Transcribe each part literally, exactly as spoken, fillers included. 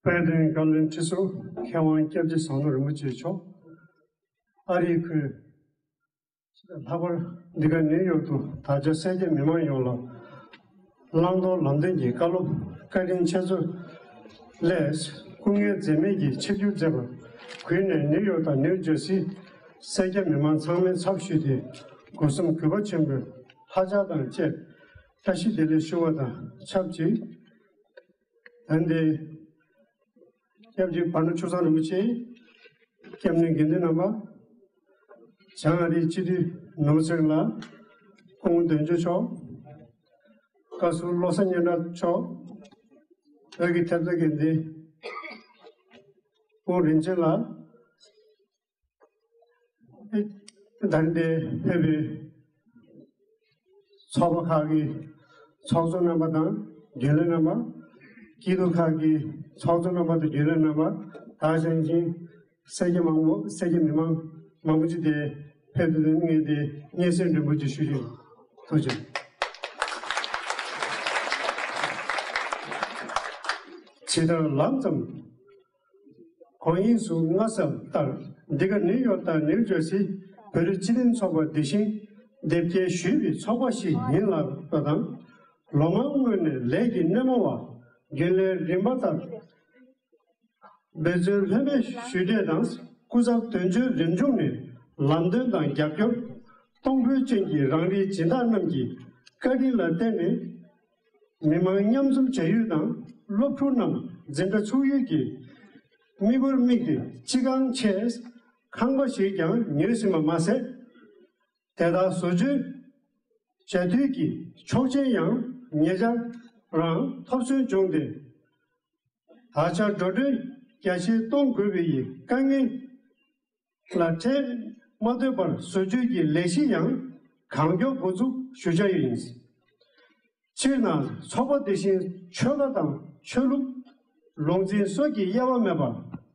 དཔལ་ལྡན་བཀའ་བློན་ཁྲི་ཟུར་མཁས་དབང་སྐྱབས་རྗེ་ཟམ་གདོང་རིན་པོ་ཆེ་མཆོག་ཨ་རིའི་ཁུལ། ལྷག་པར་འདི་ག་ནིའུ་ཡོག་ཏུ་ད་ཆ་སེར་སྐྱ་མི་མང་ཡོངས་ལ་བླང་དོར་ལམ་སྟོན་གྱི་བཀའ་སློབ་བཀའ་དྲིན་ཆེ་ཚུལ་ལས། སྐུ་ངལ་འཛེམས་མེད་ཀྱིས་ཆིབས་བསྒྱུར་མཛད་པར་གུས་ནས་ནིའུ་ཡོག་དང་ནིའུ་ཇར་སིའི་སེར་སྐྱ་མི་མང་ཚང་མའི་ཚབ་ཞུས་ཏེ། སྒོ་གསུམ་གུས་པ་ཆེན་པོས་ལྷ་ལྕགས་དང་བཅས་བཀྲ་ཤིས་བདེ་ལེགས་ཞུ་བ་དང་ཆབས་ཅིག་ད་ལྟའི་སྐྱབས་རྗེ་བར་ན་ཆོས་བཟང་རིན་པོ་ཆེ། སྐྱབས་གནས་དགེ་འདུན་རྣམ་པ། བྱང་ཨ་རིའི་སྤྱི་འཐུས་ནོར་སེང་ལགས། སྐུ་ངོ་དོན་གཅོད་མཆོག་བཀའ་ཟུར་བློ་བཟང་སྙན་གྲགས་མཆོག་བོད་ཀྱི་ཐེབས་རྩ་འགན་འཛིན་སྐུ་ངོ་རིན་ཆེན་ལགས། ད་ལྟའི་ཕེབས་པའི་ཚོགས་པ་ཁག་གི་ཚོགས་གཙོ་རྣམ་པ་དང་རྒྱུན་ལས་རྣམ་པ། སྐྱིད་སྡུག་ཁག་གི་ཚོགས་གཙོ་རྣམ་པ་དང་རྒྱུན་ལས་རྣམ་པ། ད་ག་ནང་བཞིན་སེར་སྐྱ་མང་པོ་སེར་སྐྱ་མི་མང་མང་པོ་ཅིག་དེ་ཕེབས་ཏེ་ངས་དེ་སྙན་སེང་རིན་པོ་ཆེ་ཞུ་རྒྱུ། ཐུགས་རྗེ་ཆེ། ཇི་ལྟར་ལམ་ཙམ། གོང་དབྱིངས་སུ་མངའ་གསལ་ལྟར། འདི་ག་ནིའུ་ཡོག་དང་ནིའུ་ཇར་སིའི་བོད་རིགས་སྤྱི་མཐུན་ཚོགས་པ་འདི་བཞིན་དེབ་སྐྱེལ་ཞུས་པའི་ཚོགས་པ་ཞིག་ཡིན་ལགས་པ་དང་། ལོ་མང་སྔོན་ནས་ལས་ཀྱི་སྣེ་མོ་བ་རྒྱུན་ལས་རིམ་པ་ལྟར་འབད་བརྩོན་ལྷོད་མེད་ཞུས་འབྲས་དང་། སྐུ་ཚབ་དོན་གཅོད་རིམ་བྱུང་ནས་ལམ་སྟོན་དང་རྒྱབ་སྐྱོར་གཏོང་ཕོད་ཅན་གྱི་རང་རིགས་སྦྱིན་བདག་རྣམས་ཀྱི་བཀའ་དྲིན་ལ་བརྟེན་ནས། མི་མང་མཉམ་འཛོམས་བྱ་ཡུལ་དང་སློབ་ཕྲུག་རྣམས་འཛིན་གྲྭ་ཚུགས་ཡུལ་གྱི་མི་སྒོར་དམིགས་ཏེ་སྤྱི་ཁང་ཆེ་ཁང་པ་ཞིག་ཀྱང་ཉོས་ཟིན་པ་མ་ཟད། དེ་དག་བཟོ་བཅོས་བྱ་འཐུས་ཀྱི་ཆོག་མཆན་ཡང་ཉེ་ཆར་རང་ཐོབ་སོན་བྱུང་སྟེ། ད་ཆ་འགྲོ་གྲོན་རྒྱ་ཆེ་གཏོང་དགོས་པའི་དཀའ་ངལ་ལ་འཕྲད་མ་སྡོད་པར་བཟོ་བཅོས་ཀྱི་ལས་གཞི་ཡང་གང་མགྱོགས་འགོ་འཛུགས་ཞུ་འཆར་ཡིན། སྤྱིར་ན་ཚོགས་པ་འདི་བཞིན་ཆོལ་ཁ་དང་ཆོས་ལུགས། ལུང་ཚན་སོགས་ཀྱི་དབྱེ་བ་མེད་པར་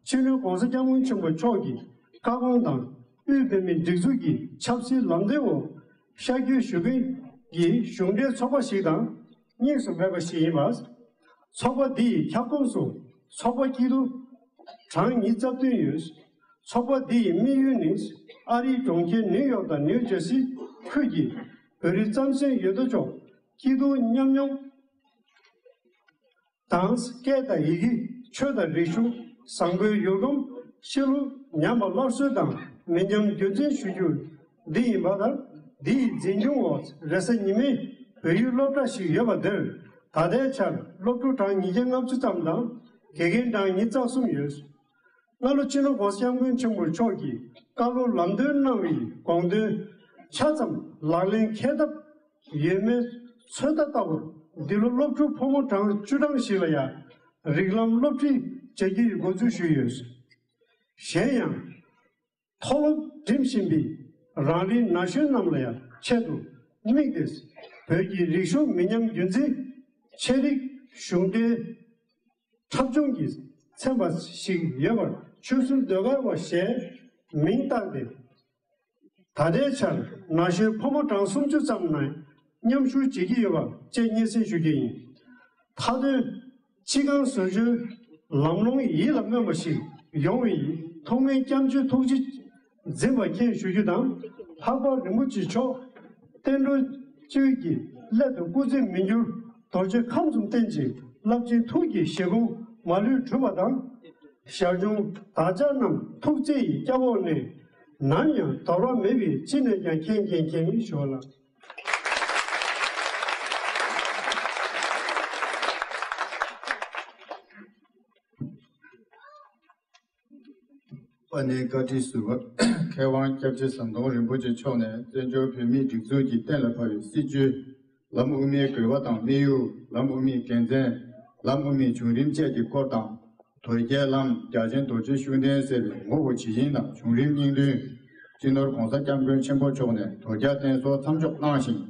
སྤྱི་ནོར་༸གོང་ས་༸སྐྱབས་མགོན་ཆེན་པོ་མཆོག་གི་བཀའ་དགོངས་དང་དབུས་བོད་མིའི་སྒྲིག་འཛུགས་ཀྱི་ཆབ་སྲིད་ལམ་སྟོན་འོག་ཤར་བསྐྱོད་ཞུ་མཁན་གྱི་གཞུང་འབྲེལ་ཚོགས་པ་ཞིག་དང་། གཉིས་སུ་མེད་པ་ཞིག་ཡིན་པ། ཚོགས་པ་འདི་ཡི་ཁྱབ་ཁོངས་སུ་ཚོགས་པ་སྐྱིད་སྡུག་གྲངས་ཉི་ཤུ་རྩ་བདུན་ཡོད། ཚོགས་པ་འདི་ཡི་དམིགས་ཡུལ་ནི་ཨ་རིའི་གྲོང་ཁྱེར་ནིའུ་ཡོག་དང་ནིའུ་ཇར་སི་ཁུལ་གྱི་བོད་རིགས་རྩམ་ཟན་ཡོད་དོ་ཅོག་སྐྱིད་སྡུག་མཉམ་མྱོང་དང་། སྐད་དང་ཡི་གེ། ཆོས་དང་རིག་གཞུང་། བཟང་པོའི་ཡུལ་གོམས། ཤེས་ཡོན། ཉམས་པ་སླར་གསོ་དང་མི་ཉམས་རྒྱུན་འཛིན་ཞུ་རྒྱུ་འདི་ཡིན་པ་ལྟར། འདི་ཡི་འཛིན་སྐྱོང་འོག་རེས་གཟའ་ཉི་མའི་བོད་ཡིག་སློབ་གྲྭ་ཞིག་ཡོད་པ་འདིར་ད་ལྟའི་ཆར་སློབ་ཕྲུག་གྲངས་ཉིས་བརྒྱ་ལྔ་བཅུ་ཙམ་དང་དགེ་རྒན་གྲངས་ཉི་ཤུ་རྩ་གསུམ་ཡོད། སྔ་ལོ་སྤྱི་ནོར་༸གོང་ས་༸སྐྱབས་མགོན་ཆེན་པོ་མཆོག་གིས་བཀའ་སློབ་ལམ་སྟོན་གནང་བའི་དགོངས་དོན་ཆ་ཙམ་ལག་ལེན་འཁེལ་ཐབས་ཡོད་མེད་ཚོད་ལྟ་ལྟ་བུར་འདི་ལོ་སློབ་ཕྲུག་ཕོ་མོ་གྲངས་བཅུ་གྲངས་ཤིག་ལ་ཡང་རིགས་ལམ་སློབ་ཁྲིད་བྱ་རྒྱུའི་འགོ་འཛུགས་ཞུས་ཡོད། གཞན་ཡང་། མཐོ་སློབ་འགྲིམ་བཞིན་པའི་རང་རིགས་ན་གཞོན་རྣམས་ལ་ཡང་ཆེད་དུ་དམིགས་ཏེ། བོད་ཀྱི་རིག་གཞུང་མི་ཉམས་རྒྱུན་འཛིན། ཆེད་རིགས་གཞུང་འབྲེལ་འཁྲབ་ཆུང་གི་ཚན་པ་ཞིག་ཡོད་པར་ཆོས་ཟུར་ཟློས་གར་བ་ཞེས་མིང་བཏགས་ཏེ། ད་ལྟའི་ཆར་ན་གཞོན་ཕོ་མོ་གྲངས་སུམ་ཅུ་ཙམ་ནས་མཉམ་ཞུགས་བྱེད་ཀྱི་ཡོད་པ་བཅས་སྙན་སེང་ཞུ་རྒྱུ་ཡིན། མཐའ་དོན། སྤྱི་ཁང་བཟོ་བཅོས་ལམ་ལྷོང་ཡིད་ལ་སྨོན་པ་ཞིག་ཡོང་བའི་ཐུགས་སྨོན་སྐྱབས་འཇུག་ཐུགས་རྗེ་འཛིན་པ་མཁྱེན་ཞུ་རྒྱུ་དང་། ལྷག་པར་རིན་པོ་ཆེ་མཆོག་བསྟན་འགྲོ་སྤྱི་བོད་ཀྱི་སླད་དུ་སྐུ་ཚེ་མི་འགྱུར་རྡོ་རྗེ་ཁམས་གསུམ་བརྟན་ཅིང་རླབས་ཆེན་ཐུགས་ཀྱི་བཞེད་དགོངས་མ་ལུས་གྲུབ་པ་དང་། ཞར་བྱུང་བདག་ཅག་རྣམས་ཐུགས་བརྩེ་ཡི་སྐྱབས་འོག་ནས་ནམ་ཡང་འདོར་བ་མེད་པའི་ཅི་ནས་ཀྱང་མཁྱེན་མཁྱེན་མཁྱེན་ཞུ་བ་ལགས། པ་ནི་བཀའ་ཁྲི་ཟུར་པ་མཁས་དབང་སྐྱབས་རྗེ་ཟམ་གདོང་རིན་པོ་ཆེ་མཆོག་ནས་བཙན་བྱོལ་བོད་མིའི་སྒྲིག་འཛུགས་ཀྱིས་གཏན་ལ་ཕབ་པའི་སྲིད་བྱུས། ལམ་དབུ་མའི་དགོས་པ་དང་དམིགས་ཡུལ། ལམ་དབུ་མའི་དགེ་མཚན། ལམ་དབུ་མའི་བྱུང་རིམ་བཅས་ཀྱི་སྐོར་དང་། དོལ་རྒྱལ་བླམ་རྒྱ་ཆེན་རྡོ་རྗེ་ཤུགས་ལྡན་གསལ་བའི་ངོ་བོ་ཇི་བཞིན་དང་བྱུང་རིམ་སྙིང་བསྡུས། སྤྱི་ནོར་༸གོང་ས་༸སྐྱབས་མགོན་ཆེན་པོ་མཆོག་ནས་དོལ་རྒྱལ་བསྟེན་གསོལ་མཚམས་འཇོག་གནང་ཞིང་།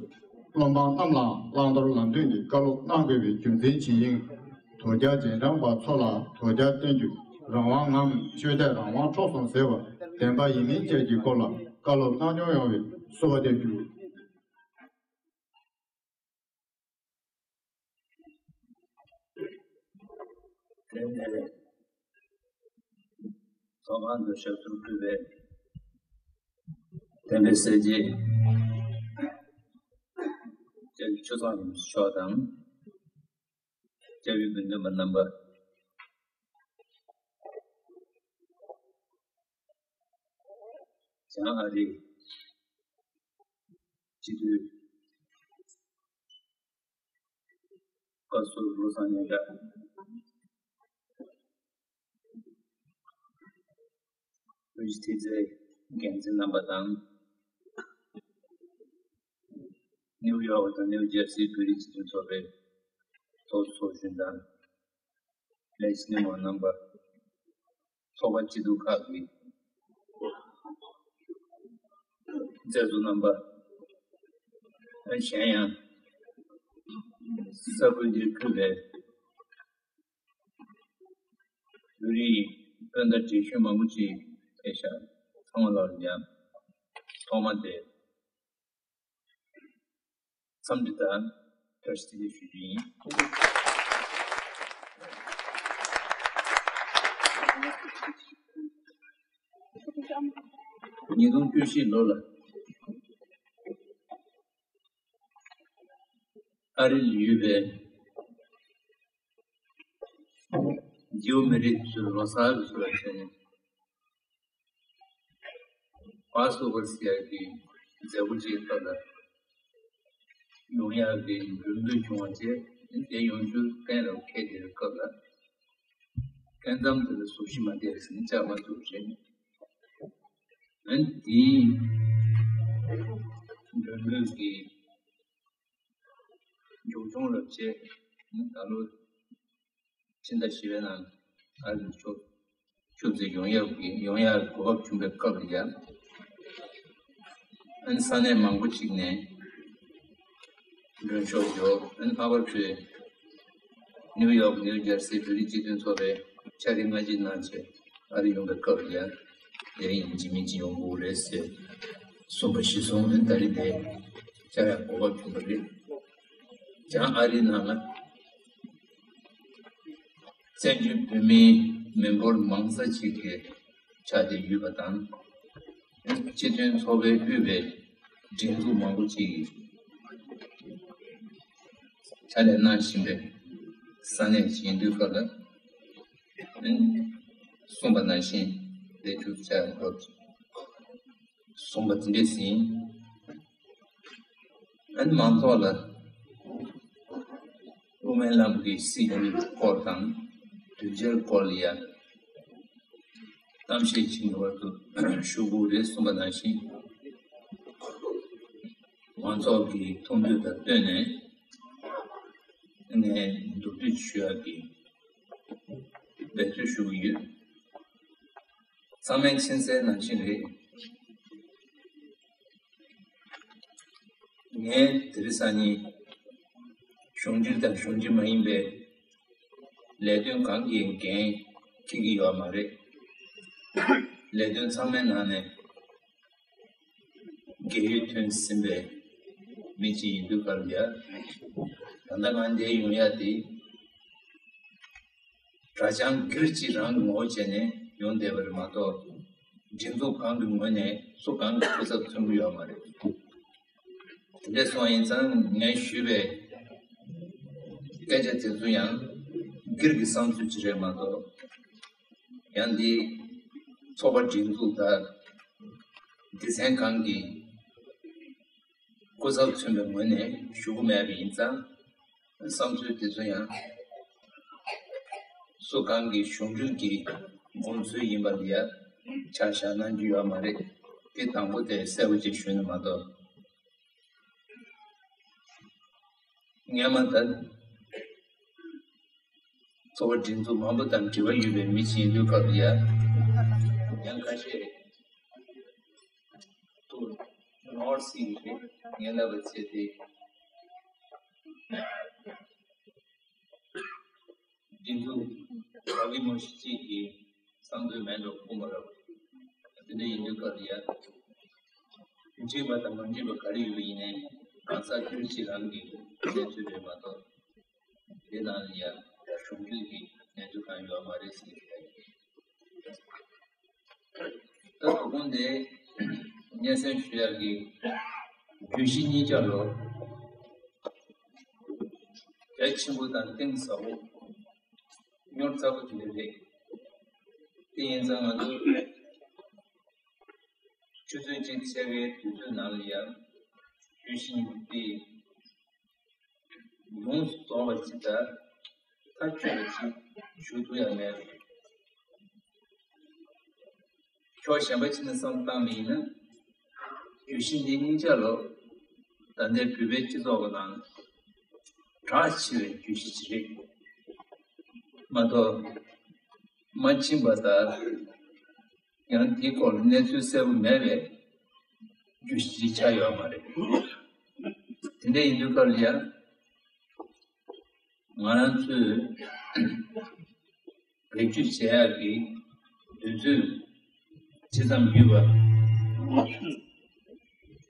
སློབ་མ་རྣམས་ལའང་བླང་དོར་ལམ་སྟོན་གྱི་བཀའ་སློབ་གནང་དགོས་པའི་རྒྱུ་མཚན་ཇི་ཡིན། དོལ་རྒྱལ་རྗེས་འབྲང་པ་ཚོ་ལ་དོལ་རྒྱལ་བསྟེན་རྒྱུ་རང་དབང་ངམ་ཆོས་དད་རང་དབང་འཕྲོག་སོང་ཟེར་བ་བདེན་པ་ཡིན་མིན་བཅས་ཀྱི་སྐོར་ལ་བཀའ་སློབ་གནང་མྱོང་ཡོང་བའི་བསུ་བ་འདེབས་རྒྱུ། དེ་ནས་ ཐོག་ཁང་དུ་ཞབས་སོར་ཕུལ་བའི་བསྟན་པའི་གསལ་བྱེད་སྐྱབས་ཆོས་བཟང་རིན་པོ་ཆེ་མཆོག་དང་། སྐྱབས་ཡུལ་དུ་འདོན་པ་རྣམ་པ། བྱང་ཨ་རི་སྤྱི་འཐུས་བཀའ་ཟུར་བློ་བཟང་སྙན་གྲགས། བོད་ཀྱི་ཐེབས་རྩའི་འགན་འཛིན་རྣམ་པ་དང་། ནིའུ་ཡོག་དང་ནིའུ་ཇར་སིའི་བོད་རིགས་སྤྱི་མཐུན་ཚོགས་པའི་ཚོགས་གཙོ་ཚོགས་གཞོན་དང་། ལས་བྱེད་མི་མང་རྣམ་པ། ཚོགས་པ་སྐྱིད་སྡུག་ཁག་གི་མཛད་གཙོ་རྣམ་པ། གཞན་ཡང་ས་ཁུལ་འདིར་ཕེབས་པའི་བོད་རིགས་སྤུན་ཟླ་གྲས་གཞོན་མང་པོ་ཅིག་ཕེབས་ཤག་ཚང་མ་ལ་ཡང་ཐོག་མ་དེ་འཚམས་འདྲི་དང་བཀྲ་ཤིས་བདེ་ལེགས་ཞུ་རྒྱུ་ཡིན། ཉིས་སྟོང་བཅུ་བཞི་ལོ་ལ་ཨ་རིར་ཡོད་པའི་ཇིའུ་མི་རིགས་ཚོས་ལོ་གསར་གྱི་ཚུལ་ལ་བྱས་ནས། པཱ་སི་ཨོ་ཝར་ཟེར་ཡག་གི་མཛད་སྒོ་ཅིག་སྐབས་ལ་ཡོང་ཡག་གི་འབོད་སྐུལ་བྱུང་བ་བཅས། དེ་ཡོང་རྒྱུ་གཏན་ལ་འཁེལ་བསྡད་པའི་སྐབས་ལ། སྐབས་མཚམས་དེ་ལ་གཟུགས་གཞི་མ་བསྡད་ཟིན་བཅར་མ་ཐུབ་རེད། ཨ་ནི་དེའི་འབོད་སྐུལ་གྱི་མཇུག་སྐྱོང་ལ་བཅས། ད་ལོ་ཕྱི་ཟླ་བཞི་པའི་ནང་ཨ་རིར་ཆུ་ཆུ་ཚོད་ཡོང་ཡག་གི་ཡོང་ཡག་གོ་སྐབས་བྱུང་བའི་སྐབས་ལ་ཡང་། ཨ་ནི་ས་གནས་མང་པོ་ཞིག་ནས་མགྲོན་ཤོག་འབྱོར། ཨ་ནི་ལྷག་པར་དུ་ནིའུ་ཡོག་ནིའུ་ཇར་སི་བོད་རིགས་སྤྱི་མཐུན་ཚོགས་པའི་ཕྱག་རིས་སྔ་རྗེས་གནང་བྱས་ཨ་རི་ཡོང་བའི་སྐབས་ལ་ཡང་། དེ་རིང་ཡིན་གཅིག་མིན་གཅིག་ཡོང་དགོས་རེད་ཟེར་གསུངས་པ་གཞིར་བཟུང་། ཨ་ནི་ད་རེས་དེ་བཅར་ཡག་གོ་སྐབས་བྱུང་བ་རེད། བྱང་ཨ་རིའི་ནང་ལ་བཙན་བྱོལ་བོད་མིའི་མི་འབོར་མང་ས་ཅིག་གིས་ཆགས་བསྡད་ཡོད་པ་དང་། སྤྱི་མཐུན་ཚོགས་པས་དབུས་པའི་སྒྲིག་འཛུགས་མང་པོ་ཅིག་གིས་ཕྱག་ལས་གནང་བཞིན་པའི་ས་གནས་ཤིག་ཡིན་དུས་སྐབས་ལ། གསུངས་པ་ནང་བཞིན་ལས་འཁྱུར་བྱ་དགོས། གསུངས་པ་དེ་འདྲས་ཟིན། ཨ་ནི་མང་ཚོགས་ལ་དབུ་མའི་ལམ་གྱི་སྲིད་བྱུས་སྐོར་དང་། དོན་འཆར་སྐོར་ལ་ཡང་གཏམ་བཤད་བྱེད་ཀྱི་བར་དུ་ཞུ་དགོས་རེད་གསུངས་པ་ནང་བཞིན། མང་ཚོགས་ཀྱི་མཐོང་འདོད་དང་བསྟུན་ནས་ངས་མདོར་བསྡུས་ཞུ་ཡག་གི་འབད་རྩོལ་ཞུ་གི་ཡོད། ཚང་མས་མཁྱེན་གསལ་ནང་བཞིན་རེད། ངས་དེ་རིང་སང་ཉིན་གཞུང་འབྲེལ་དང་གཞུང་འབྲེལ་མ་ཡིན་པའི་ལས་དོན་གང་གི་འགན་འཁྱེར་གྱི་ཡོད་མ་རེད། ལས་དོན་ཚང་མའི་ནང་ནས་རྒས་ཡོལ་ཐོན་ཟིན་པའི་མི་གཅིག་ཡིན་དུས་སྐབས་ལ། ད་ལྟ་ང་འདིར་ཡོང་ཡག་དེ། དྲ་བྱང་སྒེར་གཅིག་རང་གི་ངོ་བོ་བྱས་ནས་ཡོང་བསྡད་པ་རེད་མ་གཏོགས། སྒྲིག་འཛུགས་གང་གི་ངོས་ནས་སུ་གང་གི་སྐུ་ཚབ་མཚོན་གྱི་ཡོད་མ་རེད། དེ་འདྲ་སོང་ཡིན་ཙང་ངས་ཞུས་པའི་སྐད་ཆ་དེ་ཚོ་ཡང་སྒེར་གྱི་བསམ་ཚུལ་ཅིག་རེད་མ་གཏོགས། ཡང་འདི་ཚོགས་པ་སྒྲིག་འཛུགས་དང་སྡེ་ཚན་གང་གི་སྐུ་ཚབ་མཚོན་པའི་ངོས་ནས་ཞུ་གི་མེད་པ་ཡིན་ཙང་། བསམ་ཚུལ་དེ་ཚོ་ཡང་སུ་གང་གི་གཞུང་འབྲེལ་གྱི་དགོངས་ཚུལ་ཡིན་པ་ལ་ཡ་ཆ་བཞག་གནང་རྒྱུ་ཡོད་མ་རེད། དེ་དང་པོ་དེ་གསལ་པོ་ཅིག་ཞུས་ན་མ་གཏོགས། སྔོན་མ་ད་ཚོགས་པ་སྒྲིག་འཛུགས་མང་པོ་དང་འབྲེལ་བ་ཡོད་པའི་མི་ཞིག་ཡིན་དུས་སྐབས་ལ་ཡ་ཡང་ཁ་ཤས་ཐུག་ནོར་སྲིད་ཀྱི་རེད། ངས་ལབ་པ་བྱས་ཏེ། སྒྲིག་འཛུགས་བ་གི་མོ་ཞིག་གཅིག་གིས་གསང་འདུས་མེད་འགྲོ་དགོངས་པ་རེད། དེ་འདྲ་ཡིན་དུས་སྐབས་ལ་ཡ། འགྲིག་པ་དང་མ་འགྲིག་པ་ག་རེ་ཡོད་པ་ཡིན་ནའི་གང་ཟག་སྒེར་གཅིག་རང་གི་གནས་ཚུལ་རེད་མ་གཏོགས། དེ་ནང་ལ་ཡ་གཞུང་འབྲེལ་གྱི་གནས་ཚུལ་གང་ཡོད་མ་རེད་ཟེར་གྱི་ཡོད། ནས་སྙན་སེང་ཞུ་ཡག་གི་བརྗོད་གཞི་གཉིས་ཆ་ལོ། རྒྱ་ཆེན་པོ་དང་གཏིང་ཟབ་པོ། རྙོག་ཚ་པོ་ཅིག་རེད། དེ་ཡིན་ཙང་ང་ཚོ་ཆུ་ཚོད་གཅིག་ཕྱེད་ཀའི་དུས་ཚོད་ནང་ལ་ཡང་བརྗོད་གཞི་གཉིས་པོ་དེ་ཡོངས་སུ་རྫོགས་པ་ཅིག་དང་མཐའ་གཅོད་པ་ཅིག་ཞུ་ཐུབ་ཡ་མེད་པས། ཕྱོགས་གཞན་པ་ཅིག་ནས་བསམ་བློ་བཏང་བ་ཡིན་ན། བརྗོད་གཞི་འདི་གཉིས་ཆ་ལོ། ད་ལྟའི་བོད་པའི་སྤྱི་ཚོགས་ཀྱི་ནང་གྲགས་ཆེ་བའི་བརྗོད་གཞི་ཅིག་རེད། མ་གཏོགས། མ་ཕྱིན་པ་དང་། ཡང་དེའི་སྐོར་གནས་ཚུལ་གསལ་པོ་མེད་པའི་བརྗོད་གཞི་ཆགས་ཡོད་མ་རེད། དེ་འདྲ་ཡིན་དུས་སྐབས་ལ་ཡང་ང་རང་ཚོས་བེད་སྤྱོད་བྱེད་ཡག་གི་དུས་ཚོད་ཇི་ཙམ་ཡོད་པ་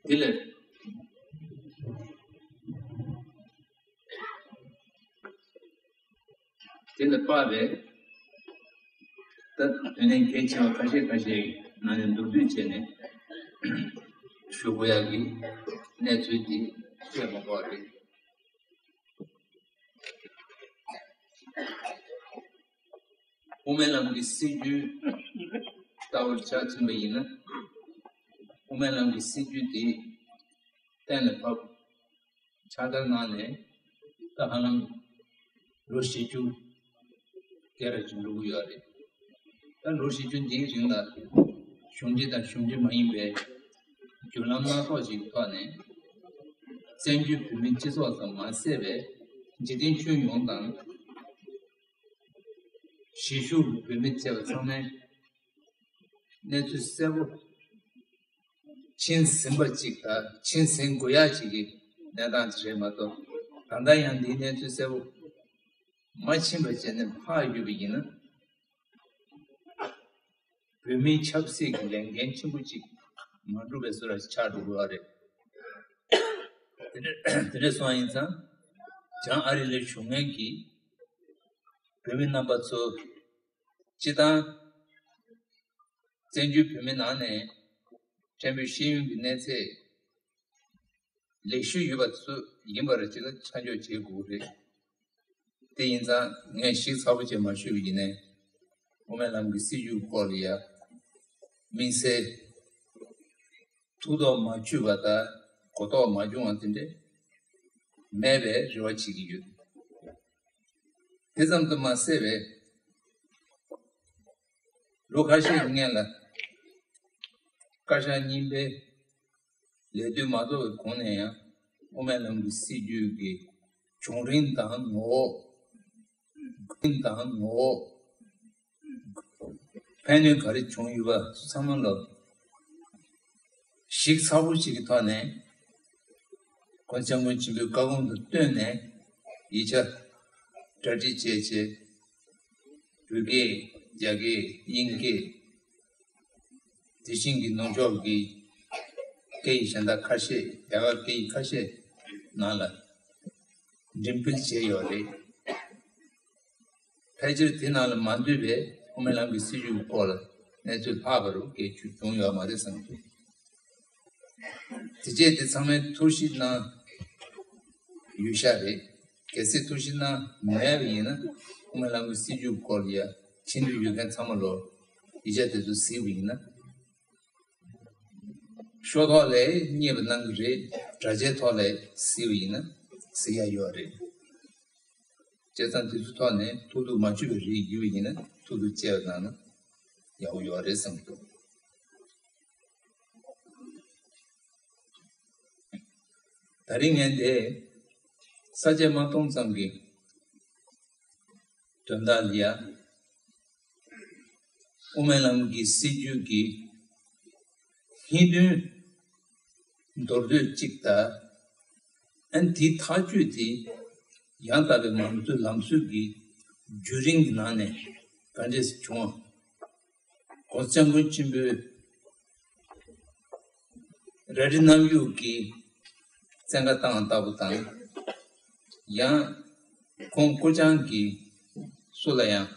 དེ་ལས། དེ་ལས་དཔག་པའི་ད་དོན་གནད་གལ་ཆེ་བ་ཁ་ཤས་ཁ་ཤས་ནང་ནས་མདོར་བསྡུས་བྱས་ནས་ཞུ་དགོས་ཡག་གི་གནས་ཚུལ་འདི་བཤད་མ་དགོས་པ་རེད། དབུ་མའི་ལམ་གྱི་སྲིད་བྱུས་ལྟ་བུར་ཆ་མཚོན་པ་ཡིན་ན། དབུ་མའི་ལམ་གྱི་སྲིད་བྱུས་འདི་གཏན་ལ་ཕབ། ཕྱག་བསྟར་གནང་ནས་ད་ཧ་ལམ་ལོ་བཞི་བཅུ་སྐད་ར་ཅིག་འགྲོ་གི་ཡོད་རེད། ད་ལོ་བཞི་བཅུ་འདིའི་རིང་ལ་གཞུང་འབྲེལ་དང་གཞུང་འབྲེལ་མ་ཡིན་པའི་བརྒྱུད་ལམ་སྣ་ཚོགས་ཤིག་ཐོག་ནས་བཙན་བྱོལ་བོད་མིའི་སྤྱི་ཚོགས་ཙམ་མ་ཟད་པའི་འཇིག་རྟེན་ཁྱོན་ཡོངས་དང་གཞིས་བཞུགས་བོད་མི་བཅས་པ་ཚང་མས་གནས་ཚུལ་གསལ་པོ། ཕྱིན་ཟིན་པ་ཅིག་དང་ཕྱིན་ཟིན་དགོས་ཡག་ཅིག་གི་གནས་སྟངས་ཅིག་རེད་མ་གཏོགས། ད་ལྟ་ཡང་འདིའི་གནས་ཚུལ་གསལ་པོ་མ་ཕྱིན་པ་བྱས་ནས་ཕར་ཡོད་པ་ཡིན་ན། བོད་མིའི་ཆབ་སྲིད་ཀྱི་ལས་འགན་ཆེན་པོ་ཅིག་མ་འགྲུབ་པའི་བཟོ་འདྲ་ཆགས་འགྲོ་གི་ཡོད་རེད། དེ་འདྲ་དེ་འདྲ་སོང་བ་ཡིན་ཙང་། བྱང་ཨ་རི་ལ་བཞུགས་མཁན་གྱི་བོད་མི་རྣམ་པ་ཚོ། སྤྱིར་བཏང་བཙན་བྱོལ་བོད་མི་ནང་ནས་ཕྲན་བུ་ཤེས་ཡོན་གྱི་གནས་ཚད་ལེགས་ཤོས་ཡོད་པ་ཚོ་ཡིན་པ་རེད། ཅིག་ལ་ཆ་འཇོག་བྱེད་དགོས་རེད། དེ་ཡིན་ཙང་ངས་ཞིབ་ཚགས་པོ་བྱས་མ་ཞུས་པ་ཡིན་ནའི། དབུ་མའི་ལམ་གྱི་སྲིད་བྱུས་སྐོར་ལ་ཡ་དམིགས་བསལ་ཐུགས་དོགས་མ་བྱུང་བ་དང་གོ་རྟོགས་མ་བྱུང་བ་དེ་འདྲ་མེད་པའི་རེ་བ་བྱེད་ཀྱི་ཡོད། དེ་ཙམ་དུ་མ་ཟད་པའི་ལོ་ཁ་ཤས་སྔོན་ལ་བཀའ་ཤག་རྙིང་པའི་ལས་དུས་མ་རྫོགས་པའི་གོང་ནས་ཡང་དབུ་མའི་ལམ་གྱི་སྲིད་བྱུས་ཀྱི་བྱུང་རིམ་དང་ངོ་བོ། རིམ་དང་ངོ་བོ། ཕན་གནོད་ག་རེ་བྱུང་ཡོད་པ་ཚང་མ་ལ་ཞིབ་ཚགས་པོ་ཞིག་གི་ཐོག་ནས། ༸གོང་ས་༸སྐྱབས་མགོན་ཆེན་པོའི་བཀའ་དགོངས་དང་བསྟུན་ནས་ཡིག་ཆ་གྲ་སྒྲིག་བྱས་བྱས། བོད་སྐད། རྒྱ་སྐད། དབྱིན་སྐད། དེ་བཞིན་གྱི་ནུབ་ཕྱོགས་ཀྱི་སྐད་ཡིག་གཞན་དག་ཁ་ཤས། རྒྱ་གར་སྐད་ཡིག་ཁ་ཤས་ནང་ལ་འགྲེམས་སྤེལ་བྱས་ཡོད་རེད། ཕལ་ཆེར་དེ་ནང་ལ་མ་འདུས་པའི་དབུ་མའི་ལམ་གྱི་སྲིད་བྱུས་ཀྱི་སྐོར་ལ་གནས་ཚུལ་ལྷག་པ་རུ་སྐད་བྱུང་ཡོད་མ་རེད་བསམ་གྱི། དེ་རྗེས་དེ་ཚང་མས་ཐུགས་ཞིབ་གནང་ཡོད་ཤག་རེད། གལ་སྲིད་ཐུགས་ཞིབ་གནང་མེད་པ་ཡིན་ན། དབུ་མའི་ལམ་གྱི་སྲིད་བྱུས་སྐོར་ལ་ཡ་མཁྱེན་འདོད་ཡོད་མཁན་ཚང་མ་ལོ་ཡིག་ཆ་དེ་ཚོ་གཟིགས་པ་ཡིན་ན། ཤོག་ཐོག་ལས་རྙེད་པ་གནང་གི་རེད། དྲ་རྒྱའི་ཐོག་ལས་གཟིགས་པ་ཡིན་ན་གཟིགས་ཡ་ཡོད་རེད། བྱས་ཙང་དེ་ཚོའི་ཐོག་ནས་ཐུགས་སྡུག་མ་བྱུང་བའི་རིགས་ཡོད་པ་ཡིན་ན་ཐུགས་སྡུག་སྐྱེ་བ་གནང་ན་ཡག་པོ་ཡོད་རེད་བསམ་གྱི་འདུག། ད་རིང་ངས་འདི་ས་བཅད་མ་སྟོང་ཙམ་གྱི་དོན་དག་ལ་ཡ། དབུ་མའི་ལམ་གྱི་སྲིད་བྱུས་ཀྱི་སྙིང་དོན་མདོར་བསྡུས་གཅིག་དང་། ཨ་ནི་དེའི་ཐག་གཅོད་དེ་ཡང་དག་པའི་ང་ཚོའི་ལམ་སྲོལ་གྱི་བརྒྱུད་རིམ་གྱི་ནང་ནས་ག་འདྲས་བྱུང་བ། ༸གོང་ས་༸སྐྱབས་མགོན་ཆེན་པོས་རལ་གྲི་བསྣམས་གཡུགས་ཀྱིས་བཙན་བཀའ་བཏང་ལྟ་བུ་དང་། ཡང་ཁོང་སྐུ་རྐྱང་གིས་སུ་ལ་ཡང་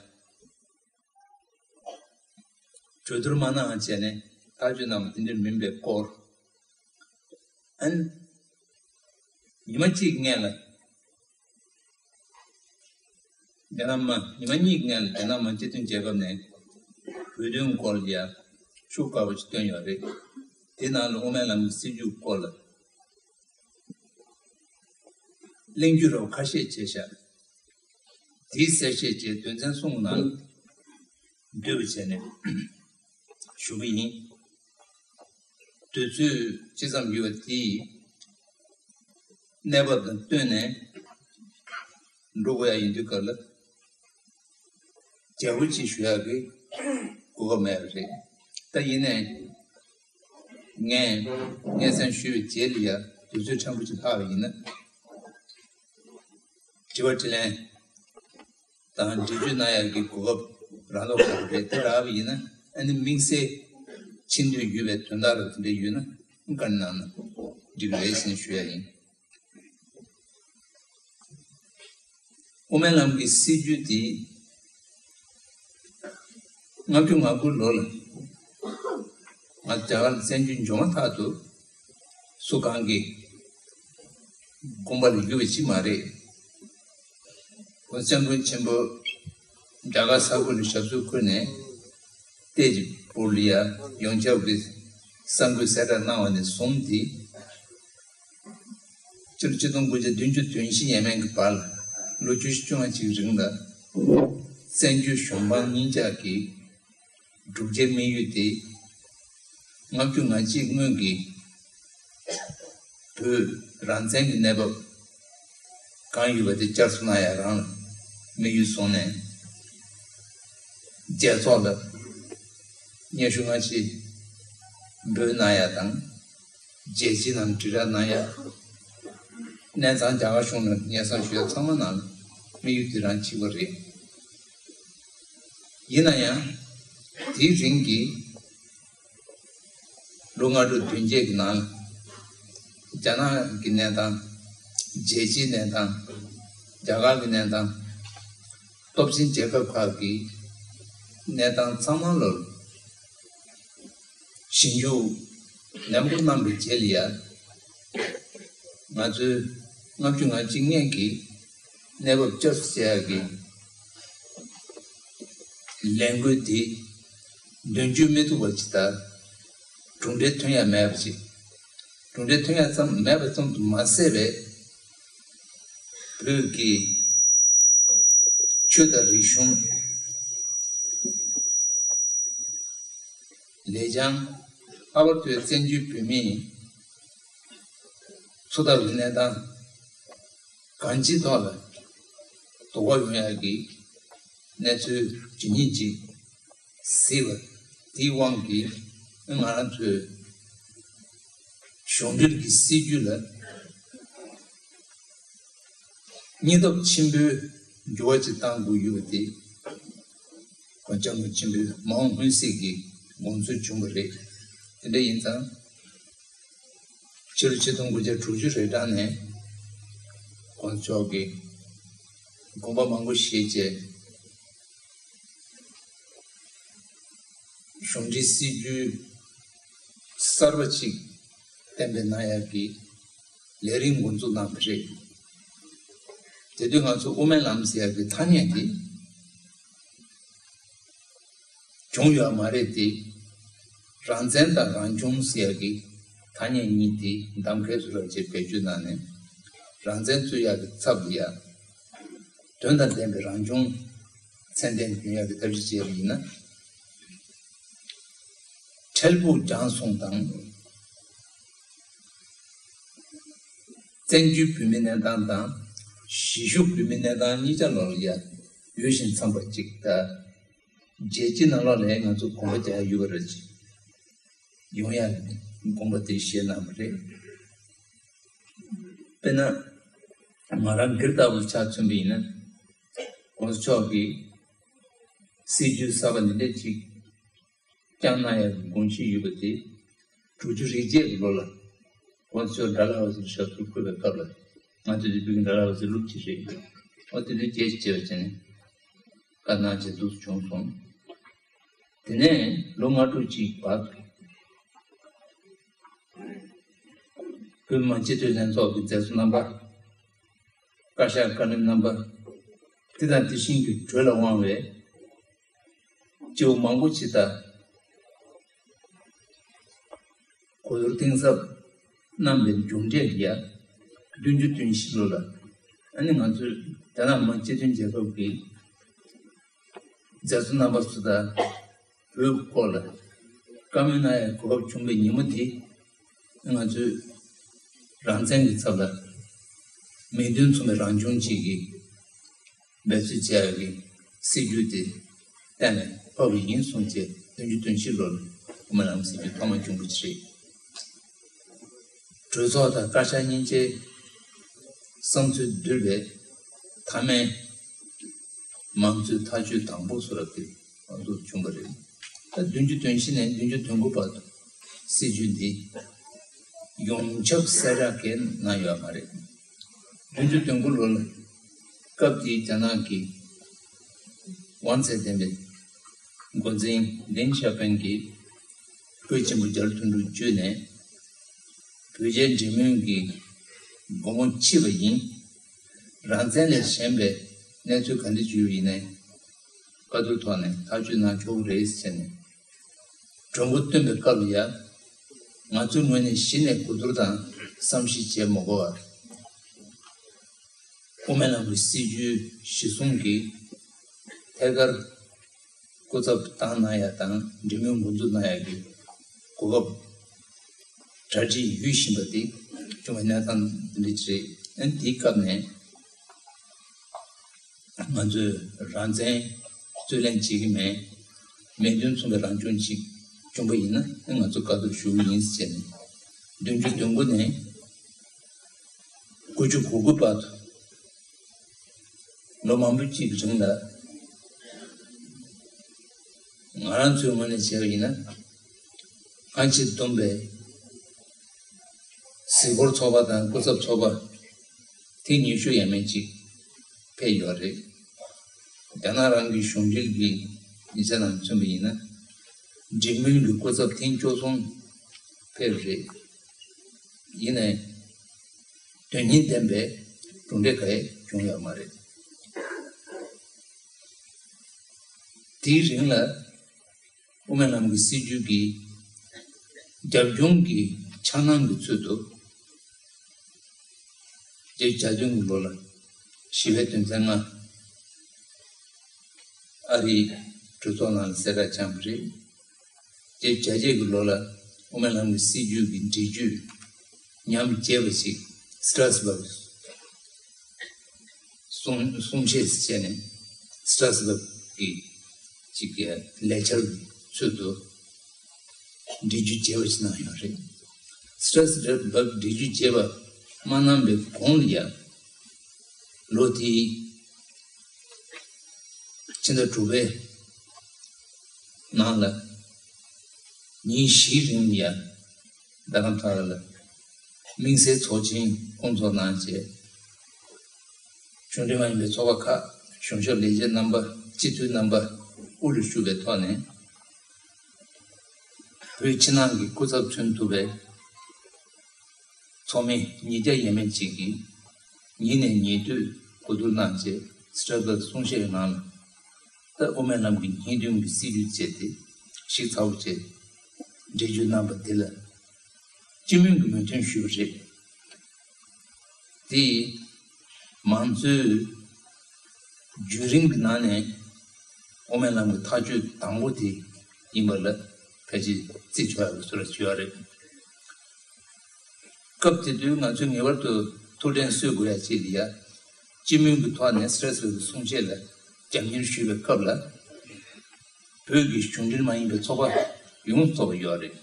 གྲོས་བསྡུར་མ་གནང་བྱས་ནས་ ཐག་གཅོད་གནང་བ་དེ་འདྲ་མིན་པའི་སྐོར། ཨན། ཉི་མ་གཅིག་སྔོན་ལ། རྒྱ་ནག་མ་ཉི་མ་གཉིས་སྔོན་ལ་རྒྱ་ནག་མ་སྤྱི་མཐུན་རྒྱལ་ཁབ་ནས་བོད་དོན་སྐོར་ལ་ཡ་ཤུགས་དཀར་པོ་ཞིག་བཏོན་ཡོད་རེད། དེ་ནང་ལ་དབུ་མའི་ལམ་གྱི་སྲིད་བྱུས་སྐོར་ལ་གླེང་རྒྱུ་རོབ་ཁ་ཤས་བྱས་ཤག་དེའི་གསལ་བཤད་བྱས་དོན་ཚན་གསུམ་ནང་འདུས་པ་བྱས་ནས་ཞུ་གི་ཡིན། དུས་ཚོད་ཅི་ཙམ་ཡོད་པ་དེ་ཡི་གནས་བབ་དང་བསྟུན་ནས་འགྲོ་དགོས་ཡ་ཡིན་དུས་སྐབས་ལ། རྒྱལ་པོ་གཅིག་ཞུ་ཡག་གི་གོ་སྐབས་མེད་པ་རེད། ད་ཡིན་ནའི་ངས་སྙན་སེང་ཞུས་པའི་རྗེས་ལ་ཡ་དུས་ཚོད་ཕྲན་བུ་ཅིག་ལྷག་པ་ཡིན་ན། དྲི་བ་དྲིས་ལན་དང་འགྲེལ་བརྗོད་གནང་ཡག་གི་གོ་སྐབས་རག་ལས་པ་རེད། དེ་རག་པ་ཡིན་ན་ཨ་ནི་དམིགས་བསལ་ཕྱིན་འདོད་ཡོད་པའི་དོན་དག་རེད། དེ་འདྲ་ཡོད་ན་བཀའ་གནང་ན་འགྲིག་གི་རེད་ཟེར་ཞུ་ཡ་ཡིན། དབུ་མའི་ལམ་གྱི་སྲིད་བྱུས་དེ་ལྔ་བཅུ་ང་དགུ་ལོ་ལ་ང་རྒྱ་གར་བཙན་བྱོལ་འབྱོར་མ་ཐག་ཏུ་སུ་གང་གིས་དགོངས་པ་ལ་འགྱུར་བ་ཅིག་མ་རེད། ཁོང་སྐྱབས་མགོན་ཆེན་པོ་རྒྱ་གར་ས་ཁུལ་ལ་ཞབས་སོར་འཁོད་ནས་ཏེ་ཇི་པུར་ལ་ཡ་ཡོངས་ཁྱབ་ཀྱི་གསར་འགོད་གསལ་བསྒྲགས་གནང་བ་ནས་བཟུང་སྟེ། སྤྱི་ལོ་ཆིག་སྟོང་དགུ་བརྒྱ་བདུན་ཅུ་དོན་བཞི་ཡས་མས་ཀྱི་བར་ལ་ལོ་བཅུ་བཅོ་ལྔ་ཅིག་རིང་ལ་བཙན་བྱོལ་གཞུང་འབངས་གཉིས་ཆར་གྱི་བསྒྲུབ་བྱའི་དམིགས་ཡུལ་དེ་ལྔ་བཅུ་ང་གཅིག་སྔོན་གྱི་བོད་རང་བཙན་གྱི་གནས་བབ་གང་ཡོད་པ་དེ་བསྐྱར་གསོ་གནང་ཡ་རང་ལ་དམིགས་ཡུལ་བཟུང་ནས། རྒྱལ་ཚོགས་ལ་སྙན་ཞུ་སྔ་ཕྱི་འབུལ་གནང་ཡ་དང་། རྒྱལ་སྤྱི་ནང་དྲིལ་བསྒྲགས་གནང་ཡ། གནས་ཚང་རྒྱ་གར་གཞུང་ལ་སྙན་སེང་ཞུ་ཡ་ཚང་མ་ནང་དམིགས་ཡུལ་དེ་རང་གཅིག་པ་རེད། ཡིན་ན་ཡང་དེའི་རིང་གི་ལོ་ལྔ་དྲུག་བདུན་བརྒྱད་ཀྱི་ནང་ལ་རྒྱ་ནག་གི་གནས་སྟངས། རྒྱལ་སྤྱིའི་གནས་སྟངས། རྒྱ་གར་གྱི་གནས་སྟངས། སྟོབས་ཆེན་རྒྱལ་ཁབ་ཁག་གི་གནས་སྟངས་ཚང་མ་ལ་ཞིབ་འཇུག་ནན་པོ་གནང་བའི་རྗེས་ལ་ཡ། ང་ཚོའི་ལྔ་བཅུ་ང་གཅིག་སྔོན་གྱི་གནས་བབ་བསྐྱར་གསོ་བྱེད་ཡག་གི་ལས་འགུལ་འདི་མདུན་སྐྱོད་མི་ཐུབ་པ་ཅིག་དང་། གྲུབ་འབྲས་ཐོན་ཡ་མེད་པ་ཅིག་གྲུབ་འབྲས་ཐོན་ཡ་ཙམ་མེད་པ་ཙམ་དུ་མ་ཟད་པའི། བོད་ཀྱི་ཆོས་དང་རིག་གཞུང་། ལེགས་བྱང་། ལྷག་པར་དུ་བཙན་བྱོལ་བོད་མིའི་འཚོ་ཐབས་ཀྱི་གནས་སྟངས་གང་ཅིའི་ཐོག་ལ་དོ་ཁུར་ཡོང་ཡག་གི་གནས་ཚུལ་ཇི་སྙེད་ཅིག་གཟིགས་པ་དེའི་དབང་གིས་ང་རང་ཚོའི་གཞུང་འབྲེལ་གྱི་སྲིད་བྱུས་ལ་སྙིང་སྟོབས་ཆེན་པོས་འགྱུར་བ་ཅིག་གཏང་དགོས་ཡོད་པ་དེ་ཁོང་སྐྱབས་མགོན་ཆེན་པོའི་མ་འོངས་མངོན་གསལ་གྱི་དགོངས་ཚུལ་བྱུང་བ་རེད། དེ་འདྲ་ཡིན་ཙང་། ཕྱི་ལོ་ཆིག་སྟོང་དགུ་བརྒྱ་དྲུག་ཅུ་རེ་གྲངས་ནས་ཁོང་མཆོག་གིས་དགོངས་པ་མང་པོ་བཞེས་རྗེས། གཞུང་འབྲེལ་སྲིད་བྱུས་གསར་པ་ཅིག་གཏན་འབེབས་གནང་ཡག་གི་ལས་རིམ་འགོ་འཛུགས་གནང་བ་རེད། དེ་དུས་ང་ཚོ་དབུ་མའི་ལམ་ཟེར་ཡག་གི་ཐ་སྙད་དེ་བྱུང་ཡོད་མ་རེད་དེ། རང་བཙན་དང་རང་བྱུང་ཟེར་ཡག་གི་ཐ་སྙད་གཉིས་དེ་གདམ་གའི་བཟོ་འདྲ་ཅིག་བེད་སྤྱོད་གནང་ནས། རང་བཙན་རྩོད་ཡག་གི་ཚབ་ལ་ཡ། དོན་དང་ལྡན་པའི་རང་བྱུང་མཚན་ལྡན་འབྱུང་ཡག་གི་ཐབས་ཤེས་བྱས་པ་ཡིན་ན། འཕྲལ་ཕུགས་རྒྱང་སོང་དང་། བཙན་བྱོལ་བོད་མིའི་གནས་སྟངས་དང་། གཞིས་བཞུགས་བོད་མིའི་གནས་སྟངས་གཉིས་ཆ་ལོགས་ལ་ཡ་འོས་ཤིང་འཚམས་པ་ཅིག་དང་། རྒྱལ་སྤྱིའི་ནང་ལོགས་ལ་ཡ་ང་ཚོ་གོམ་པ་རྒྱག་ཡ་ཡོད་པ་རེད་ཅིག་ཡོང་ཡ་དགོངས་པ་དེ་བཞེས་གནང་བ་རེད། དཔེར་ན། ང་རང་སྒེར་ལྟ་བུར་ཆ་མཚོན་པ་ཡིན་ན། ༸གོང་ས་མཆོག་གིས་སྲིད་བྱུས་གསར་པ་འདི་འདྲ་ཅིག་བསྐྱངས་གནང་ཡག་གི་དགོངས་གཞི་ཡོད་པ་དེ། དྲུག་ཅུ་རེ་བརྒྱད་ཀྱི་ལོ་ལ་༸གོང་ས་མཆོག་ཌལ་ཧོ་སི་ལ་ཞབས་སོར་འཁོད་པའི་སྐབས་ལ། ང་ཚོ་དེ་དུས་ཀྱི་ཌལ་ཧོ་སི་སློབ་སྤྱི་རེད། ཨོ་དེ་དུས་རྒྱལ་སྤྱི་བྱས་པ་བྱས་ནས་བཀའ་གནང་བྱས་འདུག་བྱུང་སོང་། དེ་ནས་ལོ་ལྔ་དྲུག་ཅིག་བར་དུ་ བོད་མི་མང་སྤྱི་འཐུས་ལྷན་ཚོགས་ཀྱི་མཛད་གཙོ་རྣམ་པ། བཀའ་ཤག་བཀའ་བློན་རྣམ་པ། དེ་དང་དེ་བཞིན་གྱི་གྲོས་ལ་དབང་བའི་སྐྱེ་བོ་མང་པོ་ཅིག་དང་གོ་བསྡུར་གཏིང་ཟབ་གནང་བའི་མཇུག་འབྲས་ལ་ཡ། བདུན་ཅུ་དོན་བཞི་ལོ་ལ་ཨ་ནི་ང་ཚོས་རྒྱ་ནག་མི་དམངས་སྤྱི་མཐུན་རྒྱལ་ཁབ་ཀྱི་མཛད་གཙོ་རྣམ་པ་ཚོ་དང་བོད་སྐོར་ལ་བཀའ་མོལ་གནང་ཡའི་གོ་སྐབས་བྱུང་བའི་ཉིན་མོ་དེ། ང་ཚོས་རང་བཙན་གྱི་ཚབ་ལ་མིང་དོན་མཚུངས་པའི་རང་སྐྱོང་གཅིག་གི་འབད་རྩོལ་བྱ་ཡག་གི་སྲིད་ཇུས་དེ་གཏན་ལ་ཕབ་པ་ཡིན་གསུངས་རྗེས་བདུན་ཅུ་དོན་བཞི་ལོར་དབུ་མའི་ལམ་སྲིད་ཇུས་ཐོག་མ་བྱུང་བ་རེད། གྲོས་ཚོགས་དང་བཀའ་ཤག་གཉིས་ཀྱིས་བསམ་ཚུལ་བསྡུར་བའི་མཐའ་མའི་མང་གཙོའི་ཐག་གཅོད་དང་པོ་སུ་རབ་དེ་ང་ཚོ་བྱུང་བ་རེད། ད་བདུན་ཅུ་དོན་བཞི་ནས་བདུན་ཅུ་དོན་དགུ་བར་དུ་སྲིད་ཇུས་འདི་ཡོངས་ཁྱབ་གསལ་བསྒྲགས་གས་གནང་ཡོད་མ་རེད། བདུན་ཅུ་དོན་དགུ་ལོ་ལ་སྐབས་དེའི་རྒྱ་ནག་གི་དབང་ཚད་ལྡན་པའི་འགོ་འཛིན་ལྡེང་ཞའོ་ཕིང་གིས་བོད་ཆེན་པོ་རྒྱལ་དོན་གྲུབ་བརྒྱུད་ནས་བོད་རྒྱའི་འབྲེལ་མོལ་གྱི་སྒོ་མོ་ཕྱེས་པ་ཡིན། རང་བཙན་ལས་གཞན་པའི་གནས་ཚུལ་ག་འདྲ་བརྗོད་ཡིན་ནའི་བཀའ་བསྡུར་ཐོག་ནས་ཐག་གཅོད་གནང་ཆོག་གི་རེད་ཟེར་ནས་གྲོས་འགོ་བཏོན་པའི་སྐབས་ལ་ཡང་ང་ཚོའི་ངོས་ནས་གཞི་ནས་གོ་བསྡུར་དང་བསམ་གཞིག་བྱས་མ་དགོས་པར། དབུ་མའི་ལམ་གྱི་སྲིད་ཇུས་གཞི་བཟུང་གིས་ཐད་ཀར་སྐུ་ཚབ་བཏང་གནང་ཡ་དང་འབྲེལ་མོལ་འགོ་འཛུགས་གནང་ཡ་གི་གོ་སྐབས་གྲ་སྒྲིག་ཡོད་བཞིན་པ་དེ་བྱུང་བའི་གནས་སྟངས་འདི་འདྲ་ཅིག་རེད། ཨ་ནི་དེའི་སྐབས་ནས་ང་ཚོས་རང་བཙན་རྩོད་ལེན་བྱེད་ཀྱི་མེད། མིང་དོན་མཚུངས་པའི་རང་སྐྱོང་ཅིག་བྱུང་པ་ཡིན་ན་ང་ཚོ་བཀའ་བསྡུར་ཞུ་གི་ཡིན་ཟེར་ནས་བདུན་ཅུ་དོན་དགུ་ནས་དགུ་བཅུ་གོ་དགུ་བར་དུ་ལོ་མང་པོ་གཅིག་གི་རིང་ལ་ང་རང་ཚོའི་ངོས་ནས་བྱས་པ་ཡིན་ན་སྔ་ཕྱི་བསྡོམས་པས་གཟིགས་སྐོར་ཚོགས་པ་དང་སྐུ་ཚབ་ཚོགས་པ་ཐེངས་ཉི་ཤུ་ཡས་མས་གཅིག་ཕེབས་ཡོད་རེད། རྒྱ་ནག་རང་གི་གཞུང་འབྲེལ་གྱི་ཡིག་ཆ་ནང་མཚོན་པ་ཡིན་ན་འབྲེལ་མོལ་གྱི་སྐུ་ཚབ་ཐེངས་བཅུ་གསུམ་ཕེབས་རེད། ཡིན་ནའི་དོན་སྙིང་ལྡན་པའི་གྲུབ་འབྲས་གང་ཡང་བྱུང་ཡོད་མ་རེད། དེའི་རིང་ལ་དབུ་མའི་ལམ་གྱི་སྲིད་བྱུས་ཀྱི་རྒྱབ་ལྗོངས་ཀྱི་འཆར་སྣང་གི་ཚུལ་དུ་བརྒྱད་ཅུ་གྱ་བདུན་གྱི་ལོ་ལ་ཞི་བའི་དོན་ཚན་ལྔ་ཨ་རིའི་གྲོས་ཚོགས་ནང་ལ་གསལ་བསྒྲགས་བྱུང་བ་རེད། བརྒྱད་ཅུ་གྱ་བརྒྱད་ཀྱི་ལོ་ལ་དབུ་མའི་ལམ་གྱི་སྲིད་བྱུས་ཀྱི་འགྲེལ་བརྗོད་ཉམས་རྒྱས་པ་ཞིག་སི་ཊ་ར་སི་བྷག་གསུང་གསུང་བཤད་བྱས་ནས་སི་ཊ་ར་སི་བྷག་གི་ཅིག་གི་ལས་འཆར་གྱི་ཚུལ་དུ་འགྲེལ་བརྗོད་རྒྱས་པ་ཞིག་གནང་ཡོད་རེད། སི་ཊ་ར་སི་བྷག་འགྲེལ་བརྗོད་རྒྱས་པ་མ་གནང་པའི་གོང་ལ་ཡང་ལོ་དེའི་ཕྱི་ཟླ་དྲུག་པའི་ནང་ལ་ཉིན་བཞིའི་རིང་ལ་ཡང་རྡ་རམ་ས་ལ་དམིགས་བསལ་ཚོགས་ཆེན་སྐོང་ཚོགས་གནང་རྗེས། གཞུང་འབྲེལ་མ་ཡིན་པའི་ཚོགས་པ་ཁག་གཞུང་ཞབས་ལས་བྱེད་རྣམ་པ་སྤྱི་འཐུས་རྣམ་པ་དབུ་ལ་བཞུགས་པའི་ཐོག་ནས་བོད་ཕྱི་ནང་གི་སྐུ་ཚབ་མཚོན་ཐུབ་པའི་ཚོགས་མི་ཉིས་བརྒྱ་ཡས་མས་ཅིག་གིས་ཉིན་ནས་ཉིན་དུས་གོ་བསྡུར་གནང་རྗེས་སི་ཊ་ར་སི་བྷག་གསུང་བཤད་ནང་ལ་ད་དབུ་མའི་ལམ་གྱི་སྙིང་དོན་གྱི་སྲིད་བྱུས་བཅས་ཏེ་ཞིབ་ཚགས་པོ་བྱས་འགྲེལ་བརྗོད་གནང་པ་དེ་ལ་སྤྱི་མོས་ཀྱི་མོས་མཐུན་ཞུས་པ་རེད། དེ་མང་གཙོའི་བརྒྱུད་རིམ་གྱི་ནང་ནས་དབུ་མའི་ལམ་གྱི་ཐག་གཅོད་དང་པོ་དེ་ཡིན་པ་ལ་ཕལ་ཆེར་བརྩི་ཆོག་ཡག་གི་བཟོ་འདྲ་ཞིག་ཡོད་རེད། སྐབས་དེ་དུས་ང་ཚོས་ངེས་པར་དུ་ཐུགས་དྲན་གསོ་དགོས་ཡ་གཅིག་ལ་ཡ། སྤྱི་མོས་ཀྱི་ཐོག་ནས་སི་ཊ་ར་སི་བྷག་གི་གསུང་བཤད་ལ་རྒྱབ་གཉེར་ཞུས་པའི་སྐབས་ལ། བོད་ཀྱི་གཞུང་འབྲེལ་མ་ཡིན་པའི་ཚོགས་པ་ཡོངས་རྫོགས་ཡོད་རེད།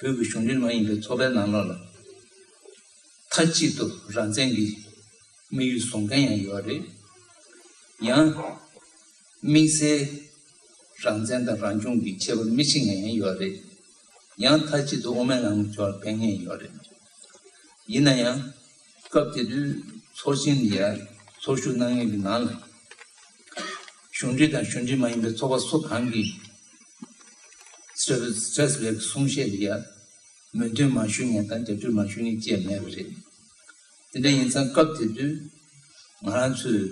བོད་ཀྱི་གཞུང་འབྲེལ་མ་ཡིན་པའི་ཚོགས་པའི་ནང་ལོགས་ལ། མཐའ་གཅིག་ཏུ་རང་བཙན་གྱི་དམིགས་ཡུལ་བཟུང་མཁན་ཡང་ཡོད་རེད། ཡང་། དམིགས་བསལ་རང་བཙན་དང་རང་སྐྱོང་གི་ཁྱད་པར་མི་ཕྱེ་མཁན་ཡང་ཡོད་རེད། ཡང་མཐའ་གཅིག་ཏུ་དབུ་མའི་ལམ་ཕྱོགས་ལ་འཕེན་མཁན་ཡོད་རེད། ཡིན་ན་ཡང་། སྐབས་དེ་དུས་ཚོགས་ཆེན་ལ་ཡ་ཚོགས་ཞུགས་གནང་མཁན་གྱི་ནང་ལ། གཞུང་འབྲེལ་དང་གཞུང་འབྲེལ་མ་ཡིན་པའི་ཚོགས་པ་སུ་གང་གིས་སི་ཊ་ར་སི་བྷག་གི་གསུང་བཤད་ལ་ཡ། མོས་མཐུན་མ་ཞུ་མཁན་དང་རྒྱབ་སྐྱོར་མ་ཞུ་མཁན་ཅིག་མེད་པ་རེད། དེ་འདྲ་ཡིན་ཙང་སྐབས་དེ་དུས་ང་རང་ཚོའི་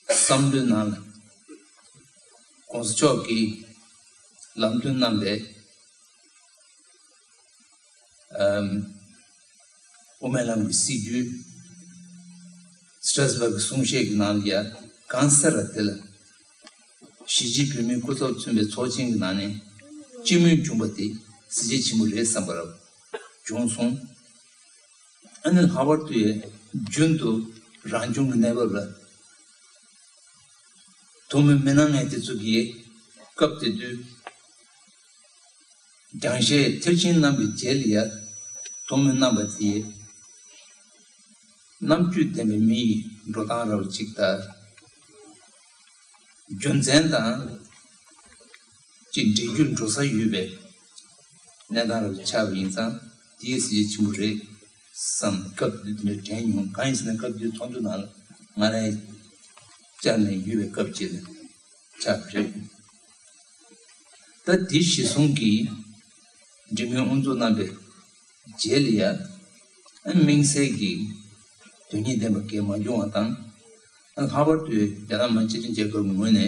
བསམ་བློའི་ནང་ལ་༸གོང་ས་མཆོག་གིས་ལམ་སྟོན་གནང་པའི་ཨམ། དབུ་མའི་ལམ་གྱི་སྲིད་བྱུས། སི་ཊ་ར་སི་བྷག་གི་གསུང་བཤད་ཀྱི་ནང་ལ་ཡ་གང་ཟེར་ར་དེ་ལ། གཞིས་བྱེས་བོད་མིའི་སྐུ་ཚབ་མཚོན་པའི་ཚོགས་ཆེན་གྱི་ནང་ནས་སྤྱི་མོས་བྱུང་བ་དེ་གཟི་བརྗིད་ཆེན་པོ་རེད་བསམ་པ་ར་བྱུང་སོང་། ཨ་ནི་ལྷག་པར་དུ་ཡ་རྒྱུན་དུ་རང་བྱུང་གི་གནས་བབ་ལ་ཐུགས་སྨོན་མི་གནང་མཁན་དེ་ཚོ་གིས་སྐབས་དེ་དུས། རྒྱང་ཤེལ་མཐིལ་ཕྱིན་བསྣམས་པའི་རྗེས་ལ་ཡ་ཐུགས་སྨོན་གནང་བ་དེ། རྣམ་དཔྱོད་ལྡན་པའི་མི་ཡི་འགྲོ་སྟངས་འདྲ་བོ་ཅིག་དང་། རྒྱུ་མཚན་དང་ཅིག་འགྲེལ་རྒྱུ་འགྲོ་ས་ཡོད་པའི་གནས་སྟངས་འདྲ་བོ་ཆགས་པ་ཡིན་ཙང་དེའི་གཟི་བརྗིད་ཆེན་པོ་རེད་བསམ། སྐབས་དེ་དུས་དེ་འདྲ་དྲན་མྱོང་། གང་ཡིན་ཟེར་ན་སྐབས་དེ་དུས་ཚོགས་འདུ་ནང་ལ་ང་རང་བཅར་ནས་ཡོད་པའི་སྐབས་ཅིག་ལ་ཆགས་པ་རེད། ད་དེ་གཞི་བཟུང་གིས་འབྲེལ་མོལ་དབུ་འཛུགས་གནང་པའི་རྗེས་ལ་ཡ། ཨ་དམིགས་བསལ་གྱི་དོན་སྙིང་ལྡན་པ་གང་མ་བྱུང་བ་དང་། ཨ་ལྷག་པར་དུ་རྒྱ་ནག་མི་དམངས་སྤྱི་མཐུན་རྒྱལ་ཁབ་ཀྱི་ངོས་ནས་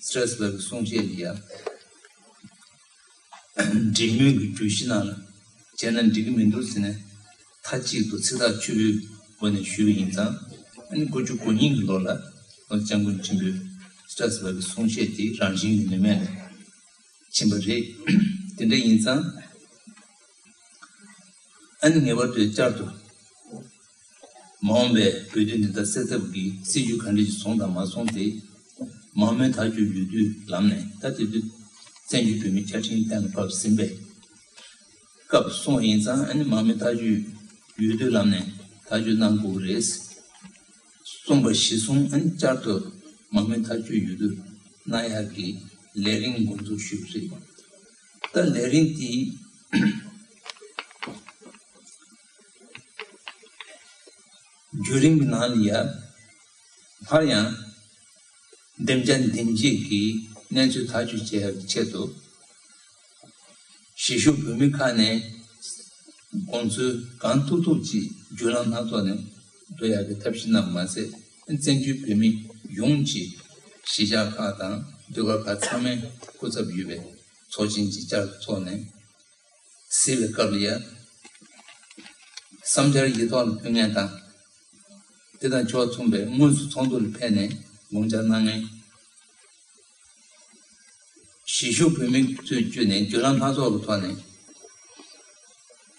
སི་ཊ་ར་སི་བྷག་གི་གསུང་བཤད་ལ་ཡ། འབྲེལ་མོལ་གྱི་བརྗོད་གཞི་ནང་ལ་བྱས་ན་འགྲིག་གི་མི་འདུག་ཟེར་ནས་མཐའ་གཅིག་ཏུ་ཚིག་ཐག་ཆོད་པོའི་སྒོ་ནས་ཞུས་པ་ཡིན་ཙང་། ཨ་ནི་དགུ་བཅུ་གོ་གཉིས་ཀྱི་ལོ་ལ་༸གོང་ས་༸སྐྱབས་མགོན་ཆེན་པོས་སི་ཊ་ར་སི་བྷག་གི་གསུང་བཤད་དེ་རང་བཞིན་གྱི་ནུས་མེད་ལ་ཕྱིན་པ་རེད། དེ་འདྲ་ཡིན་ཙང་། ཨ་ནི་ངེས་པར་དུ་བསྐྱར་དུ་མ་འོངས་པའི་བོད་དོན་བདེན་མཐའ་གསལ་ཐབས་ཀྱི་སྲིད་བྱུས་ག་འདྲ་ཞིག་བཟུང་དང་མ་བཟུང་དེ། མང་མོས་ཐག་གཅོད་ཡོད་དུས་ལམ་ནས། ད་དེ་དུས་བཙན་བྱོལ་བོད་མིའི་བཅའ་ཁྲིམས་གཏན་ལ་ཕབ་ཟིན་པའི་སྐབས་སོང་བ་ཡིན་ཙང་། ཨ་ནི་མང་མོས་ཐག་གཅོད་ཡོད་དུས་ལམ་ནས་ཐག་གཅོད་གནང་དགོས་ཀྱི་རེད་གསུངས་པ་གཞི་བཟུང་། ཨ་ནི་བསྐྱར་དུ་མང་མོས་ཐག་གཅོད་ཡོད་དུས་གནང་ཡག་གི་ལས་རིམ་འགོ་འཛུགས་ཞུས་པ་རེད། ད་ལས་རིམ་དེའི་བརྒྱུད་རིམ་གྱི་ནང་ལ་ཡ། སླར་ཡང་བདེ་འཇགས་འདེམས་བྱེད་ཀྱི་གནས་ཚུལ་ཐག་གཅོད་བྱེད་ཡག་གི་ཆེད་དུ། གཞིས་བཞུགས་བོད་མི་ཁག་ནས་དགོངས་ཚུལ་གང་ཐུབ་ཐུབ་ཅིག་བརྒྱུད་ལམ་སྣ་ཚོགས་ནས་འགྲོ་ཡག་གི་ཐབས་ཤེས་གནང་བ་མ་ཟད། བཙན་བྱོལ་བོད་མི་ཡོངས་ཀྱི་གཞིས་ཆགས་ཁག་དང་ཟློས་གར་ཁག་ཚང་མའི་སྐུ་ཚབ་ཡོད་པའི་ཚོགས་ཆེན་ཅིག་བསྐྱར་དུ་འཚོགས་ནས། གཟིགས་པའི་སྐབས་ལ་ཡ། བསམ་འཆར་ཡིག་ཐོག་ལ་ཕུལ་མཁན་དང་། དེ་དང་ཕྱོགས་མཚུངས་པའི་དངོས་སུ་ཚོགས་འདུ་ལ་ཕེབས་ནས་དགོངས་འཆར་གནང་མཁན། གཞིས་བཞུགས་བོད་མི་ཚོས་བརྒྱུད་ནས་བརྒྱུད་ལམ་སྣ་ཚོགས་ཀྱི་ཐོག་ནས་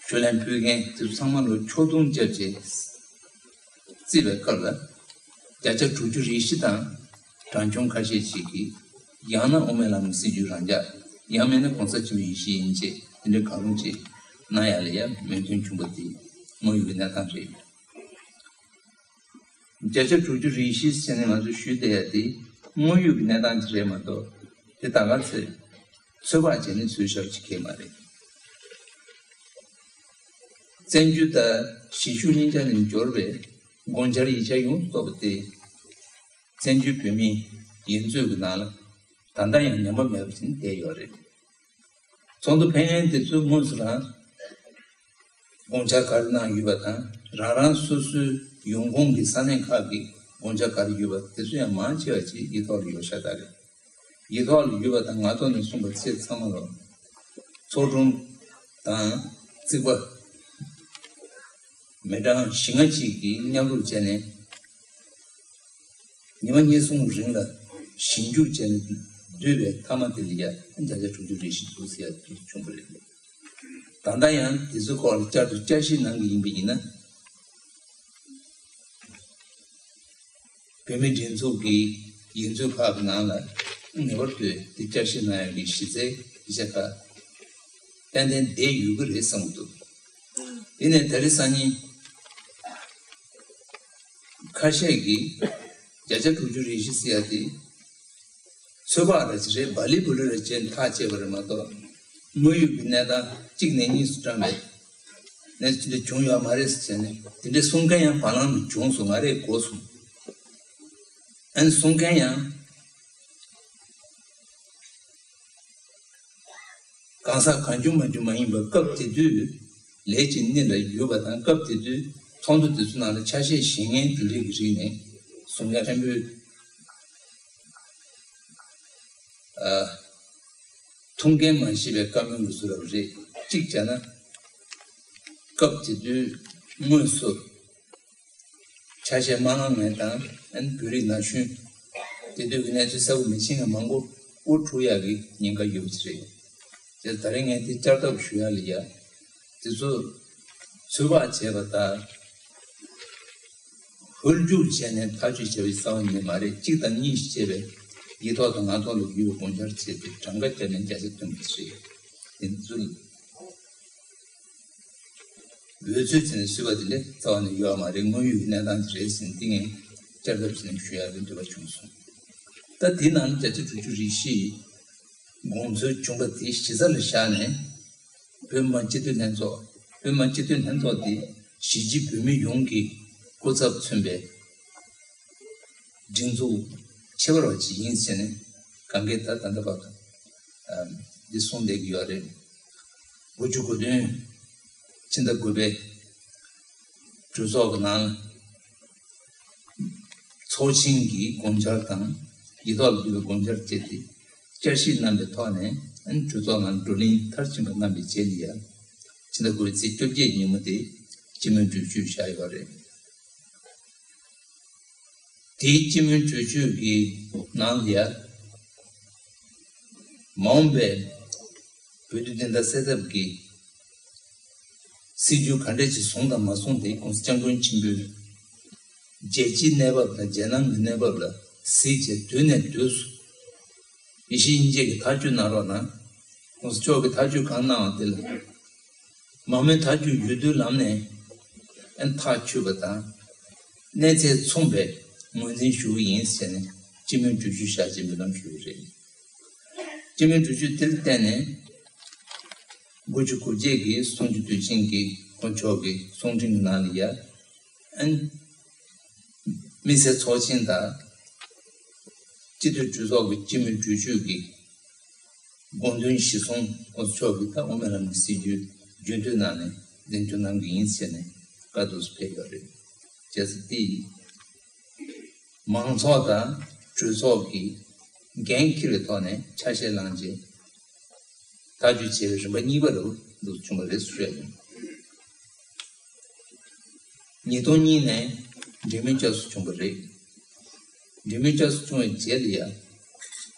ཞུ་ལན་ཕུལ་མཁན་དེ་ཚོ་ཚང་མ་ལ་ཕྱོགས་བསྡོམས་བརྒྱབ་རྗེས། བརྩིས་པའི་སྐབས་ལ། བརྒྱ་ཆ་དྲུག་ཅུ་རེ་བཞི་དང་གྲངས་ཆུང་ཁ་ཤས་ཤིག་གིས། ཡང་ན་དབུ་མའི་ལམ་གྱི་སྲིད་བྱུས་རང་འཇགས། ཡང་མིན་ན་གོང་ས་ཆེན་པོའི་ཡིད་བཞིན་ཡིན་ཅེས། དེ་འདྲའི་གང་རུང་ཅིག་གནང་ཡག་ལ་ཡང་མོས་མཐུན་བྱུང་བ་དེ་དངོས་ཡོད་ཀྱི་གནས་སྟངས་རེད། བརྒྱ་ཆ་དྲུག་ཅུ་རེ་བཞི་ཟེར་ནས་ང་ཚོས་ཞུས་བསྡད་ཡག་དེ་དངོས་ཡོད་ཀྱི་གནས་སྟངས་ཅིག་རེད་མ་གཏོགས། དེ་ད་ག་ཚོད་ཚོད་དཔག་བྱས་ནས་བཟོས་བཞག་ཅིག་གང་ཡང་མ་རེད། བཙན་བྱོལ་དང་གཞིས་བཞུགས་གཉིས་ཆ་ནས་འབྱོར་བའི་དགོངས་འཆར་ཡིག་ཆ་ཡོངས་སུ་རྫོགས་པ་དེ། བཙན་བྱོལ་བོད་མིའི་ཡིག་མཛོད་ཀྱི་ནང་ལ་ད་ལྟ་ཡང་ཉམས་པ་མེད་པ་བཞིན་བསྡད་ཡོད་རེད། ཚོགས་འདུ་ཕེབས་མཁན་དེ་ཚོས་དངོས་སུ་རང་དགོངས་འཆར་ག་རེ་གནང་ཡོད་པ་དང་། རང་རང་སོ་སོའི་ཡོང་ཁུངས་ཀྱི་ས་གནས་ཁག་གི་དགོངས་འཆར་ག་རེ་ཡོད་པ་དེ་ཚོ་ཡང་མང་ཆེ་བ་ཅིག་ཡིག་ཐོག་ལ་ཡོད་ཤག་ད་རེད། ཡིག་ཐོག་ལ་ཡོད་པ་དང་ངག་ཐོག་ནས་གསུངས་པ་ཚོ་ཚང་མ་ལ་ཚོགས་དྲུང་དང་རྩིག་པ་མི་གྲངས་བཞི་ལྔ་ཅིག་གིས་མཉམ་རུབ་བྱས་ནས། ཉི་མ་གཉིས་གསུམ་རིང་ལ་ཞིབ་འཇུག་བྱས་ནས་བསྡུས་པའི་མཐའ་མ་དེ་ལ་ཡ་བརྒྱ་ཆ་དྲུག་ཅུ་རེ་བཞི་འདུག་ཟེར་ཡ་དེ་བྱུང་བ་རེད། ད་ལྟ་ཡང་དེ་ཚོའི་སྐོར་ལ་བསྐྱར་དུ་བསྐྱར་ཞིབ་གནང་གི་ཡིན་པ་ཡིན་ན། བོད་མིའི་སྒྲིག་འཛུགས་ཀྱི་ཡིག་མཛོད་ཁག་གི་ནང་ལ་ངེས་པར་དུ་དེ་བསྐྱར་ཞིབ་གནང་ཡག་གི་གཞི་རྩའི་གཞི་ཆ་ཁག་ཏན་ཏན་བསྡད་ཡོད་ཀྱི་རེད་བསམ་གྱི་འདུག་དེ་ནས་ད་རེས་སང་ཉིན་ཁ་ཤས་ཀྱིས་བརྒྱ་ཆ་དྲུག་ཅུ་རེ་བཞི་ཟེར་ཡ་དེ་ཚོད་དཔག་ར་ཅིག་རེད། སྦ་ལི་བུ་ལི་ར་བྱས་ནས་ཐག་བཅད་པ་རེད་མ་གཏོགས། དངོས་ཡོད་ཀྱི་གནས་སྟངས་གཅིག་ནས་གཉིས་སུ་བཀྲམ་པའི་གནས་ཚུལ་དེ་བྱུང་ཡོད་མ་རེད་ཟེར་ནས། དེ་འདྲའི་གསུང་མཁན་ཡང་བར་ལམ་དུ་བྱུང་སོང་། ང་རས་གོ་སོང་། ཨ་ནི་གསུང་མཁན་ཡང་གང་ཟག་གང་བྱུང་མ་བྱུང་མ་ཡིན་པར་སྐབས་དེ་དུས་ ལས་ཀྱི་གནས་ལ་ཡོད་པ་དང་། སྐབས་དེ་དུས་ཚོགས་འདུ་དེ་ཚོ་ནང་ལ་ཆ་ཤས་བཞེངས་མཁན་དེ་འདྲའི་གི་རིགས་ནས་གསུང་ཡ་ཕྲན་བུ། ཨ། ཐུགས་འགན་མ་བཞེས་པའི་བཀའ་མོལ་འདི་ཚོ་ལ་རེད། གཅིག་བྱས་ན། སྐབས་དེ་དུས་དངོས་སུ་ཆ་ཤས་མ་གནང་མཁན་དང་། ཨན་བོད་རིགས་ན་གཞོན་དེ་དུས་ཀྱི་གནས་ཚུལ་གསལ་པོ་མི་ཤེས་མཁན་མང་པོ་དབུ་འཁྲུག་ཡག་གི་ཉེན་ཁ་ཡོད་པ་ཞིག་རེད། དེ་ད་རེས་ངས་དེ་བསྐྱར་ལྡབ་ཞུ་ཡག་ལ་ཡ། དེ་ཚོ་ཚོད་དཔག་བྱས་པ་ལྟར། ཧོལ་རྒྱུག་བྱས་ནས་ཐག་གཅོད་བྱས་པའི་རྩ་བ་ཉིད་མ་རེད། གཅིག་དང་གཉིས་ཤིག་བྱས་པའི་ཡིག་ཐོག་དང་ངག་ཐོག་ལ་ཡོད་པའི་དགོངས་འཆར་བྱས་ཏེ་གྲངས་ཀ་བརྒྱབ་ནས་བརྒྱ་ཆ་བདུན་པ་རེད། དེ་ཚོ་ལ་འོལ་ཚོད་བྱས་ནས་བཟོས་པ་དེ་ལས་རྩ་བ་ནས་ཡོད་མ་རེད། དངོས་ཡོད་ཀྱི་གནས་སྟངས་དེ་རེད་ཟེར་ནས་འདི་ངས་བསྐྱར་ལྡབ་བྱས་ནས་ཞུ་ཡག་གི་འདོད་པ་བྱུང་སོང་། ད་དེའི་ནང་ནས་བརྒྱ་ཆ་དྲུག་ཅུ་རེ་བཞི་ཡི་དགོངས་ཚུལ་བྱུང་བ་དེ་གཞི་རྩ་ལ་བཞག་ནས། བོད་མི་མང་སྤྱི་འཐུས་ལྷན་ཚོགས། བོད་མི་མང་སྤྱི་འཐུས་ལྷན་ཚོགས་དེ་གཞིས་བྱེས་བོད་མི་ཡོངས་ཀྱི་སྐུ་ཚབ་མཚོན་པའི་སྒྲིག་འཛུགས་ཆེ་བ་ཅིག་ཡིན་ཟེར་ནས་གང་གས་ད་ད་ལྟ་བར་དུ་འདི་གསུངས་བསྡད་ཀྱི་ཡོད་རེད། དགུ་བཅུ་གོ་བདུན་ཕྱི་ཟླ་དགུ་པའི་གྲོས་ཚོགས་ཀྱི་ནང་ལ། ཚོགས་ཆེན་གྱི་དགོངས་འཆར་དང་། ཡིག་ཐོག་ལ་འབུལ་བའི་དགོངས་འཆར་བཅས་ཏེ་བསྐྱར་ཞིབ་གནང་བའི་ཐོག་ནས། ཨན་གྲོས་ཚོགས་ནང་བགྲོ་གླེང་མཐར་ཕྱིན་པ་གནང་བའི་རྗེས་ལ་ཡ། ཕྱི་ཟླ་དགུ་པའི་ཚེས་བཅོ་བརྒྱད་ཉིན་མོ་དེ་སྤྱི་མོས་གྲོས་ཆོད་བཞག་ཡོད་རེད། དེའི་སྤྱི་མོས་གྲོས་ཆོད་ཀྱི་ནང་ལ་ཡ། མ་འོངས་པའི་བོད་དུས་བདེན་མཐའ་གསལ་ཐབས་ཀྱི་སྲིད་ཇུས་ག་འདྲ་ཅིག་བཟུང་དང་མ་བཟུང་དེ་༸གོང་ས་༸སྐྱབས་མགོན་ཆེན་པོས་རྒྱལ་སྤྱིའི་གནས་བབ་དང་རྒྱལ་ནང་གི་གནས་བབ་ལ་གཟིགས་བྱས་དུས་ནས་དུས་སུ་ཡེ་ཤེས་དབྱིངས་དཔྱད་ཀྱི་ཐག་གཅོད་གནང་རོགས་གནང་། ༸གོང་ས་མཆོག་གིས་ཐག་གཅོད་གང་གནང་བ་དེ་ལ་མ་མོལ་ཐག་གཅོད་ཡོད་དུས་ལམ་ནས་ཨན་ཐག་ཆོད་པ་དང་། གནས་ཚད་མཚུངས་པའི་ངོས་འཛིན་ཞུ་གི་ཡིན་ཟེར་ནས་སྤྱི་མོས་གྲོས་ཆོད་བཞག་ཅེས་འབུལ་ལམ་ཞུས་པ་རེད། སྤྱི་མོས་གྲོས་ཆོད་དེར་བརྟེན་ནས། དགུ་བཅུ་གོ་བརྒྱད་ཀྱི་གསུང་ཆོས་དུས་ཆེན་གྱི་དཀོན་མཆོག་གི་གསུང་འཕྲིན་གྱི་ནང་ལ་ཡ། ཨན། དམིགས་བསལ་ཚོགས་ཆེན་དང་། སྤྱི་འཐུས་གྲོས་ཚོགས་ཀྱི་སྤྱི་མོས་གྲོས་ཆོད་ཀྱི་དགོངས་དོན་གཞིར་བཟུང་༸གོང་ས་མཆོག་གིས་ད་དབུ་མའི་ལམ་གྱི་སྲིད་བྱུས་རྒྱུན་མཐུད་གནང་ནས་འཛིན་སྐྱོང་གནང་གི་ཡིན་ཟེར་ནས་བཀའ་ཐུགས་སུ་ཕེབས་ཡོད་རེད། བྱས་ཙང་དེ་ཡིས། མང་ཚོགས་དང་གྲོས་ཚོགས་ཀྱིས་འགན་འཁྱེར་བའི་ཐོག་ནས་ཆ་ཤས་བླངས་རྗེས་ཐག་གཅོད་བྱས་པའི་རིམ་པ་གཉིས་པ་རུ་འདུག་བྱུང་བ་རེད་ཞུ་ཡ་ཡིན། ཉིས་སྟོང་གཉིས་ནས་འབྲེལ་མོལ་བསྐྱར་གསོ་བྱུང་བ་རེད། འབྲེལ་མོལ་བསྐྱར་གསོ་བྱུང་བའི་རྗེས་ལ་ཡ།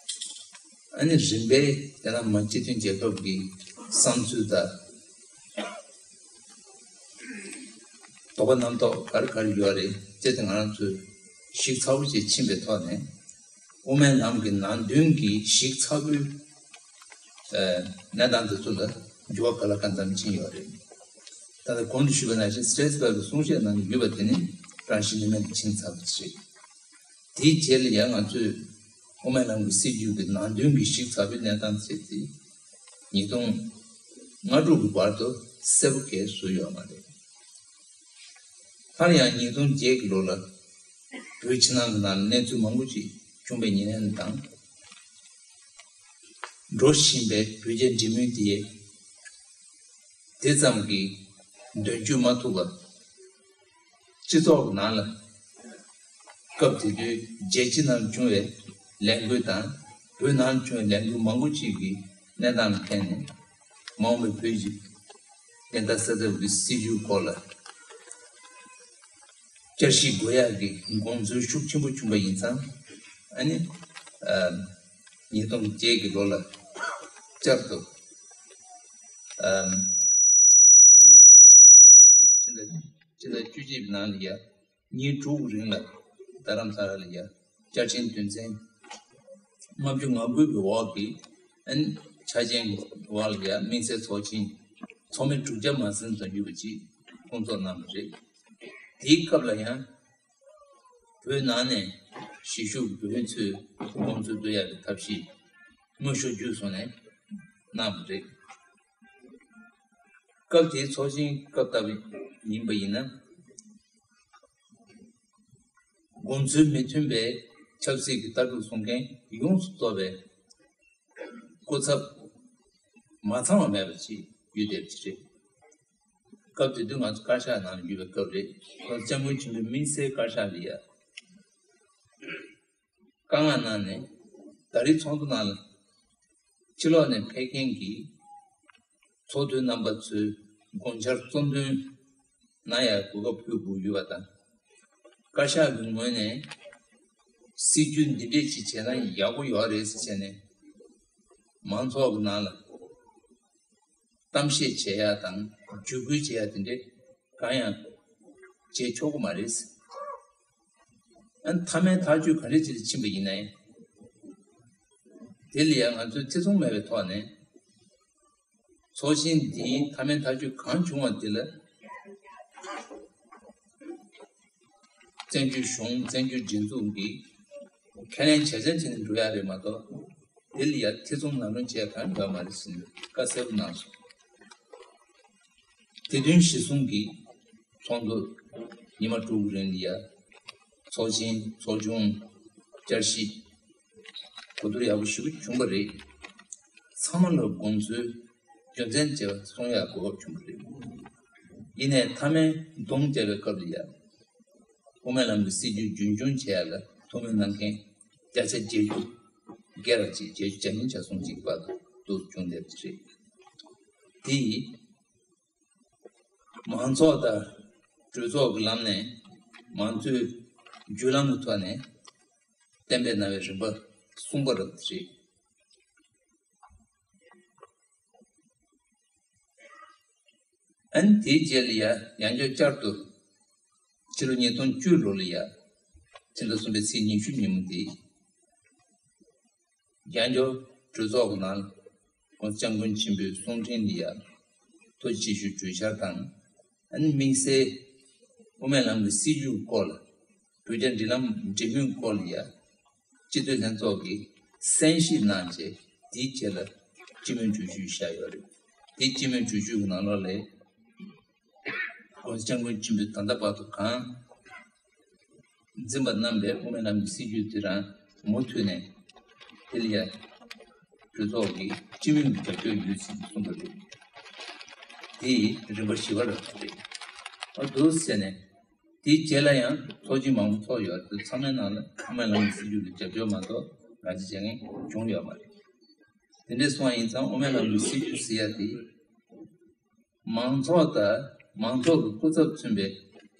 ཨ་ནི་རིམ་པས་རྒྱ་ནག་མི་དམངས་སྤྱི་མཐུན་རྒྱལ་ཁབ་ཀྱི་བསམ་ཚུལ་དང་། དོགས་པ་རྣམ་རྟོག་ག་རེ་ག་རེ་ཡོད་རེད་ཅེས་དེ་ང་རང་ཚོས་ཞིབ་ཚགས་པོ་བྱས་ཕྱིན་པའི་ཐོག་ནས། དབུ་མའི་ལམ་གྱི་ནང་དོན་གྱི་ཞིབ་ཚགས་པོའི་གནས་སྟངས་དེ་ཚོ་ལ་འགྱུར་བ་ག་ལ་གང་འཚམ་ཕྱིན་ཡོད་རེད། ད་ལྟ་གོང་དུ་ཞུས་པ་ནང་བཞིན་སི་ཊེ་སི་པར་གྱི་གསུང་བཤད་ནང་ཡོད་པ་དེ་ནི་རང་བཞིན་གནས་མལ་དུ་ཕྱིན་ཚར་བ་རེད། དེའི་རྗེས་ལ་ཡང་ང་ཚོས་དབུ་མའི་ལམ་གྱི་སྲིད་བྱུས་ཀྱི་ནང་དོན་གྱི་ཞིབ་ཚགས་པའི་གནས་སྟངས་བྱས་ཏེ། ཉིས་སྟོང་ལྔ་དྲུག་གི་བར་དུ་གསལ་པོ་གང་ཡང་བཟོས་ཡོད་མ་རེད། སླར་ཡང་ཉིས་སྟོང་བརྒྱད་ཀྱི་ལོ་ལ་བོད་ཕྱི་ནང་གི་ནང་ལ་གནས་ཚུལ་མང་པོ་ཅིག་བྱུང་བའི་ཉེན་ཁ་དང་། འགྲོ་བཞིན་པའི་བོད་རྒྱ་འབྲེལ་མོལ་དེ། དེ་ཙམ་གྱིས་མདུན་སྐྱོད་མ་ཐུབ་པར། སྤྱི་ཚོགས་ནང་ལ་སྐབས་དེ་དུས་རྒྱལ་སྤྱི་ནང་བྱུང་བའི་ལས་འགུལ་དང་། བོད་ནང་བྱུང་བའི་ལས་འགུལ་མང་པོ་ཅིག་གི་གནས་སྟངས་ལ་བརྟེན་ནས། མ་འོངས་པའི་བོད་ཀྱི་བདེན་མཐའ་གསལ་ཐབས་ཀྱི་སྲིད་བྱུས་སྐོར་ལ་བསྐྱར་ཞིབ་དགོས་ཡག་གི་དགོངས་ཚུལ་ཤུགས་ཆེན་པོ་བྱུང་བ་ཡིན་ཙང་། ཨ་ནི། ཨ། ཉིས་སྟོང་བརྒྱད་ཀྱི་ལོ་ལ་བསྐྱར་དུ། ཨ། ཕྱི་ཟླ་ཕྱི་ཟླ་བཅུ་གཅིག་པའི་ནང་ལ་ཡ། ཉིན་དྲུག་རིང་ལ་རྡ་རམ་ས་ལ་ལ་ཡ། བཅའ་ཆེན་དོན་ཚན་ལྔ་བཅུ་ང་དགུ་པའི་འོག་གི་ཨན་ཆ་ཅན་འོག་ལ་ཡ་དམིགས་བསལ་ཚོགས་ཆེན་ཚོགས་མི་དྲུག་བརྒྱ་མ་ཟིན་ཙམ་ཡོད་པ་ཅིག་སྐོང་ཚོགས་གནང་བ་རེད། དེའི་སྐབས་ལ་ཡང་བོད་ནང་ནས་གཞིས་བཞུགས་བོད་མི་ཚོས་སྐོང་ཚོགས་གཏོང་ཡག་གི་ཐབས་ཤེས་དངོས་ཤུགས་བརྒྱུད་སོང་ནས་གནང་བ་རེད། སྐབས་དེའི་ཚོགས་ཆེན་སྐབས་ལྟ་བུ་ཡིན་པ་ཡིན་ན། དགོངས་ཚུལ་མི་མཐུན་པའི་ཆབ་སྲིད་ཀྱི་ལྟ་གྲུབ་སྲུང་མཁན་ཡོངས་སུ་གཏོགས་པའི་སྐུ་ཚབ་མ་ཚང་བ་མེད་པ་ཅིག་ཡོད་བསྡད་པ་ཅིག་རེད། སྐབས་དེ་དུས་ང་ཚོ་བཀའ་ཤག་ནང་ལ་ཡོད་པའི་སྐབས་རེད། ཁོང་སྐྱབས་མགོན་ཆེན་པོའི་དམིགས་བསལ་བཀའ་ཤག་ལ་ཡ་བཀའ་མངགས་གནང་ནས། ད་རེས་ཚོགས་འདུ་ནང་ལ་ཕྱི་ལོགས་ནས་ཕེབས་མཁན་གྱི་ཚོགས་དུད་རྣམ་པ་ཚོས་དགོངས་འཆར་གཙོ་འདོན་གནང་ཡ་གོ་སྐབས་ཕུལ་དགོས་ཡོད་པ་དང་། བཀའ་ཤག་གི་ངོས་ནས་སྲིད་ཇུས་འདི་འདྲས་ཅིག་བྱས་ན་ཡག་པོ་ཡོད་རེད་ཟེར་བྱས་ནས་མང་ཚོགས་ཀྱི་ནང་ལ་གཏམ་བཤད་བྱེད་ཡ་དང་བརྒྱུད་སྐུལ་བྱེད་ཡ་དེ་འདྲས་གང་ཡང་བྱེད་ཆོག་གི་མ་རེད། ཨ་ནི་མཐའ་མའི་ཐག་གཅོད་ག་འདྲས་ཅིག་ལ་ཕྱིན་པ་ཡིན་ནའི། དེ་ལ་ཡང་ང་ཚོས་ཐེ་ཚོམ་མེད་པའི་ཐོག་ནས་ཚོགས་ཆེན་འདིའི་མཐའ་མའི་ཐག་གཅོད་གང་བྱུང་བ་དེ་ལ་བཙན་བྱོལ་གཞུང་བཙན་བྱོལ་སྒྲིག་འཛུགས་ཀྱིས་ཁས་ལེན་བྱས་རྗེས་བྱས་ནས་འགྲོ་ཡ་རེད་མ་གཏོགས། དེ་ལ་ཡ་ཐེ་ཚོམ་ལམ་ལྷོང་བྱས་གང་ཡོད་མ་རེད་ཟེར་ནས་བཀའ་གསལ་པོ་གནང་སོང་། དེ་དོན་གཞིར་བཟུང་གིས་ཚོགས་འདུ་ཉི་མ་དྲུག་གི་རིང་ལ་ཡ་ཚོགས་ཆེན་ཚོགས་ཆུང་བསྐྱར་ཞིབ་གོ་བསྡུར་ཡག་པོ་ཞེ་པོ་བྱུང་བ་རེད། ཚང་མ་ལ་དགོངས་ཚུལ་རྒྱུ་མཚན་བཅས་པ་གསུང་ཡག་གོ་སྐབས་བྱུང་བ་རེད། ཡིན་ནའི་མཐའ་མའི་སྡོམ་རྒྱག་པའི་སྐབས་ལ་ཡ་དབུ་མའི་ལམ་གྱི་སྲིད་ཇུས་རྒྱུན་སྐྱོང་བྱེད་ཡག་ལ་ཐུགས་སྨོན་གནང་མཁན་བརྒྱ་ཆ་བརྒྱད་ཅུ་སྒེར་ར་གཅིག་བརྒྱད་ཅུ་གྱ་གཉིས་གྱ་གསུམ་གཅིག་བར་དུ་བྱུང་བསྡད་པ་རེད། དེ་ཡིས། མང་ཚོགས་དང་གྲོས་ཚོགས་ཀྱི་ལམ་ནས་མང་གཙོའི་བརྒྱུད་ལམ་གྱི་ཐོག་ནས་གཏན་འབེབས་གནང་བའི་རིམ་པ་གསུམ་པ་རེད། ཨ་ནི་དེའི་རྗེས་ལ་ཡ་ཡང་བསྐྱར་བསྐྱར་དུ་ཕྱི་ལོ་ཉིས་སྟོང་བཅུ་ལོ་ལ་ཡ་ཕྱི་ཟླ་གསུམ་པའི་ཚེས་ཉི་ཤུ་ཉིན་མོ་དེ། རྒྱལ་འབྱོར་གྲོས་ཚོགས་ཀྱི་ནང་ལ་ཁོང་སྐྱབས་མགོན་ཆེན་པོའི་གསུང་འཕྲིན་འདི་ཡང་ཐུགས་རྗེ་ཆེ་ཞུ་གྲོས་འཆར་དང་། ཨ་ནི་དམིགས་བསལ་དབུ་མའི་ལམ་གྱི་སྲིད་བྱུས་སྐོར་ལ་བོད་རྒྱ་འབྲེལ་ལམ་འབྲེལ་མོལ་སྐོར་ལ་ཡང་སྤྱི་འཐུས་ལྷན་ཚོགས་ཀྱིས་གསན་ཞིབ་གནང་རྗེས་དེའི་རྗེས་ལ་སྤྱི་མོས་གྲོས་ཆོད་བཞག་ཡོད་རེད། དེ་སྤྱི་མོས་གྲོས་ཆོད་ཀྱི་ནང་ལོགས་ལ། ཁོང་སྐྱབས་མགོན་ཆེན་པོས་ད་ལྟ་བར་དུ་གང་འཛིན་པ་བསྣམས་པའི་དབུ་མའི་ལམ་གྱི་སྲིད་བྱུས་དེ་རང་མུ་མཐུད་ནས་དེ་ལ་ཡ་གྲོས་ཚོགས་ཀྱི་སྤྱི་མོས་ཀྱི་རྒྱབ་སྐྱོར་ཡོད་ཟེར་གསུངས་པ་རེད། དེ་ཡི་རིམ་པ་བཞི་པ་རེད། ཨ་འདུག་ཟེར་ནས་དེའི་རྗེས་ལ་ཡང་ཚོགས་ཆེན་མང་པོ་ཚོགས་ཡོད་དེ་ཚང་མའི་ནང་ལ་དབུ་མའི་ལམ་གྱི་སྲིད་བྱུས་ལ་རྒྱབ་སྐྱོར་མ་གཏོགས་ང་ཚོ་བྱེད་མཁན་བྱུང་ཡོད་མ་རེད། དེ་འདྲས་སོང་བ་ཡིན་ཙང་དབུ་མའི་ལམ་གྱི་སྲིད་བྱུས་ཟེར་ཡ་དེ། མང་ཚོགས་དང་མང་ཚོགས་ཀྱི་སྐུ་ཚབ་མཚོན་པའི་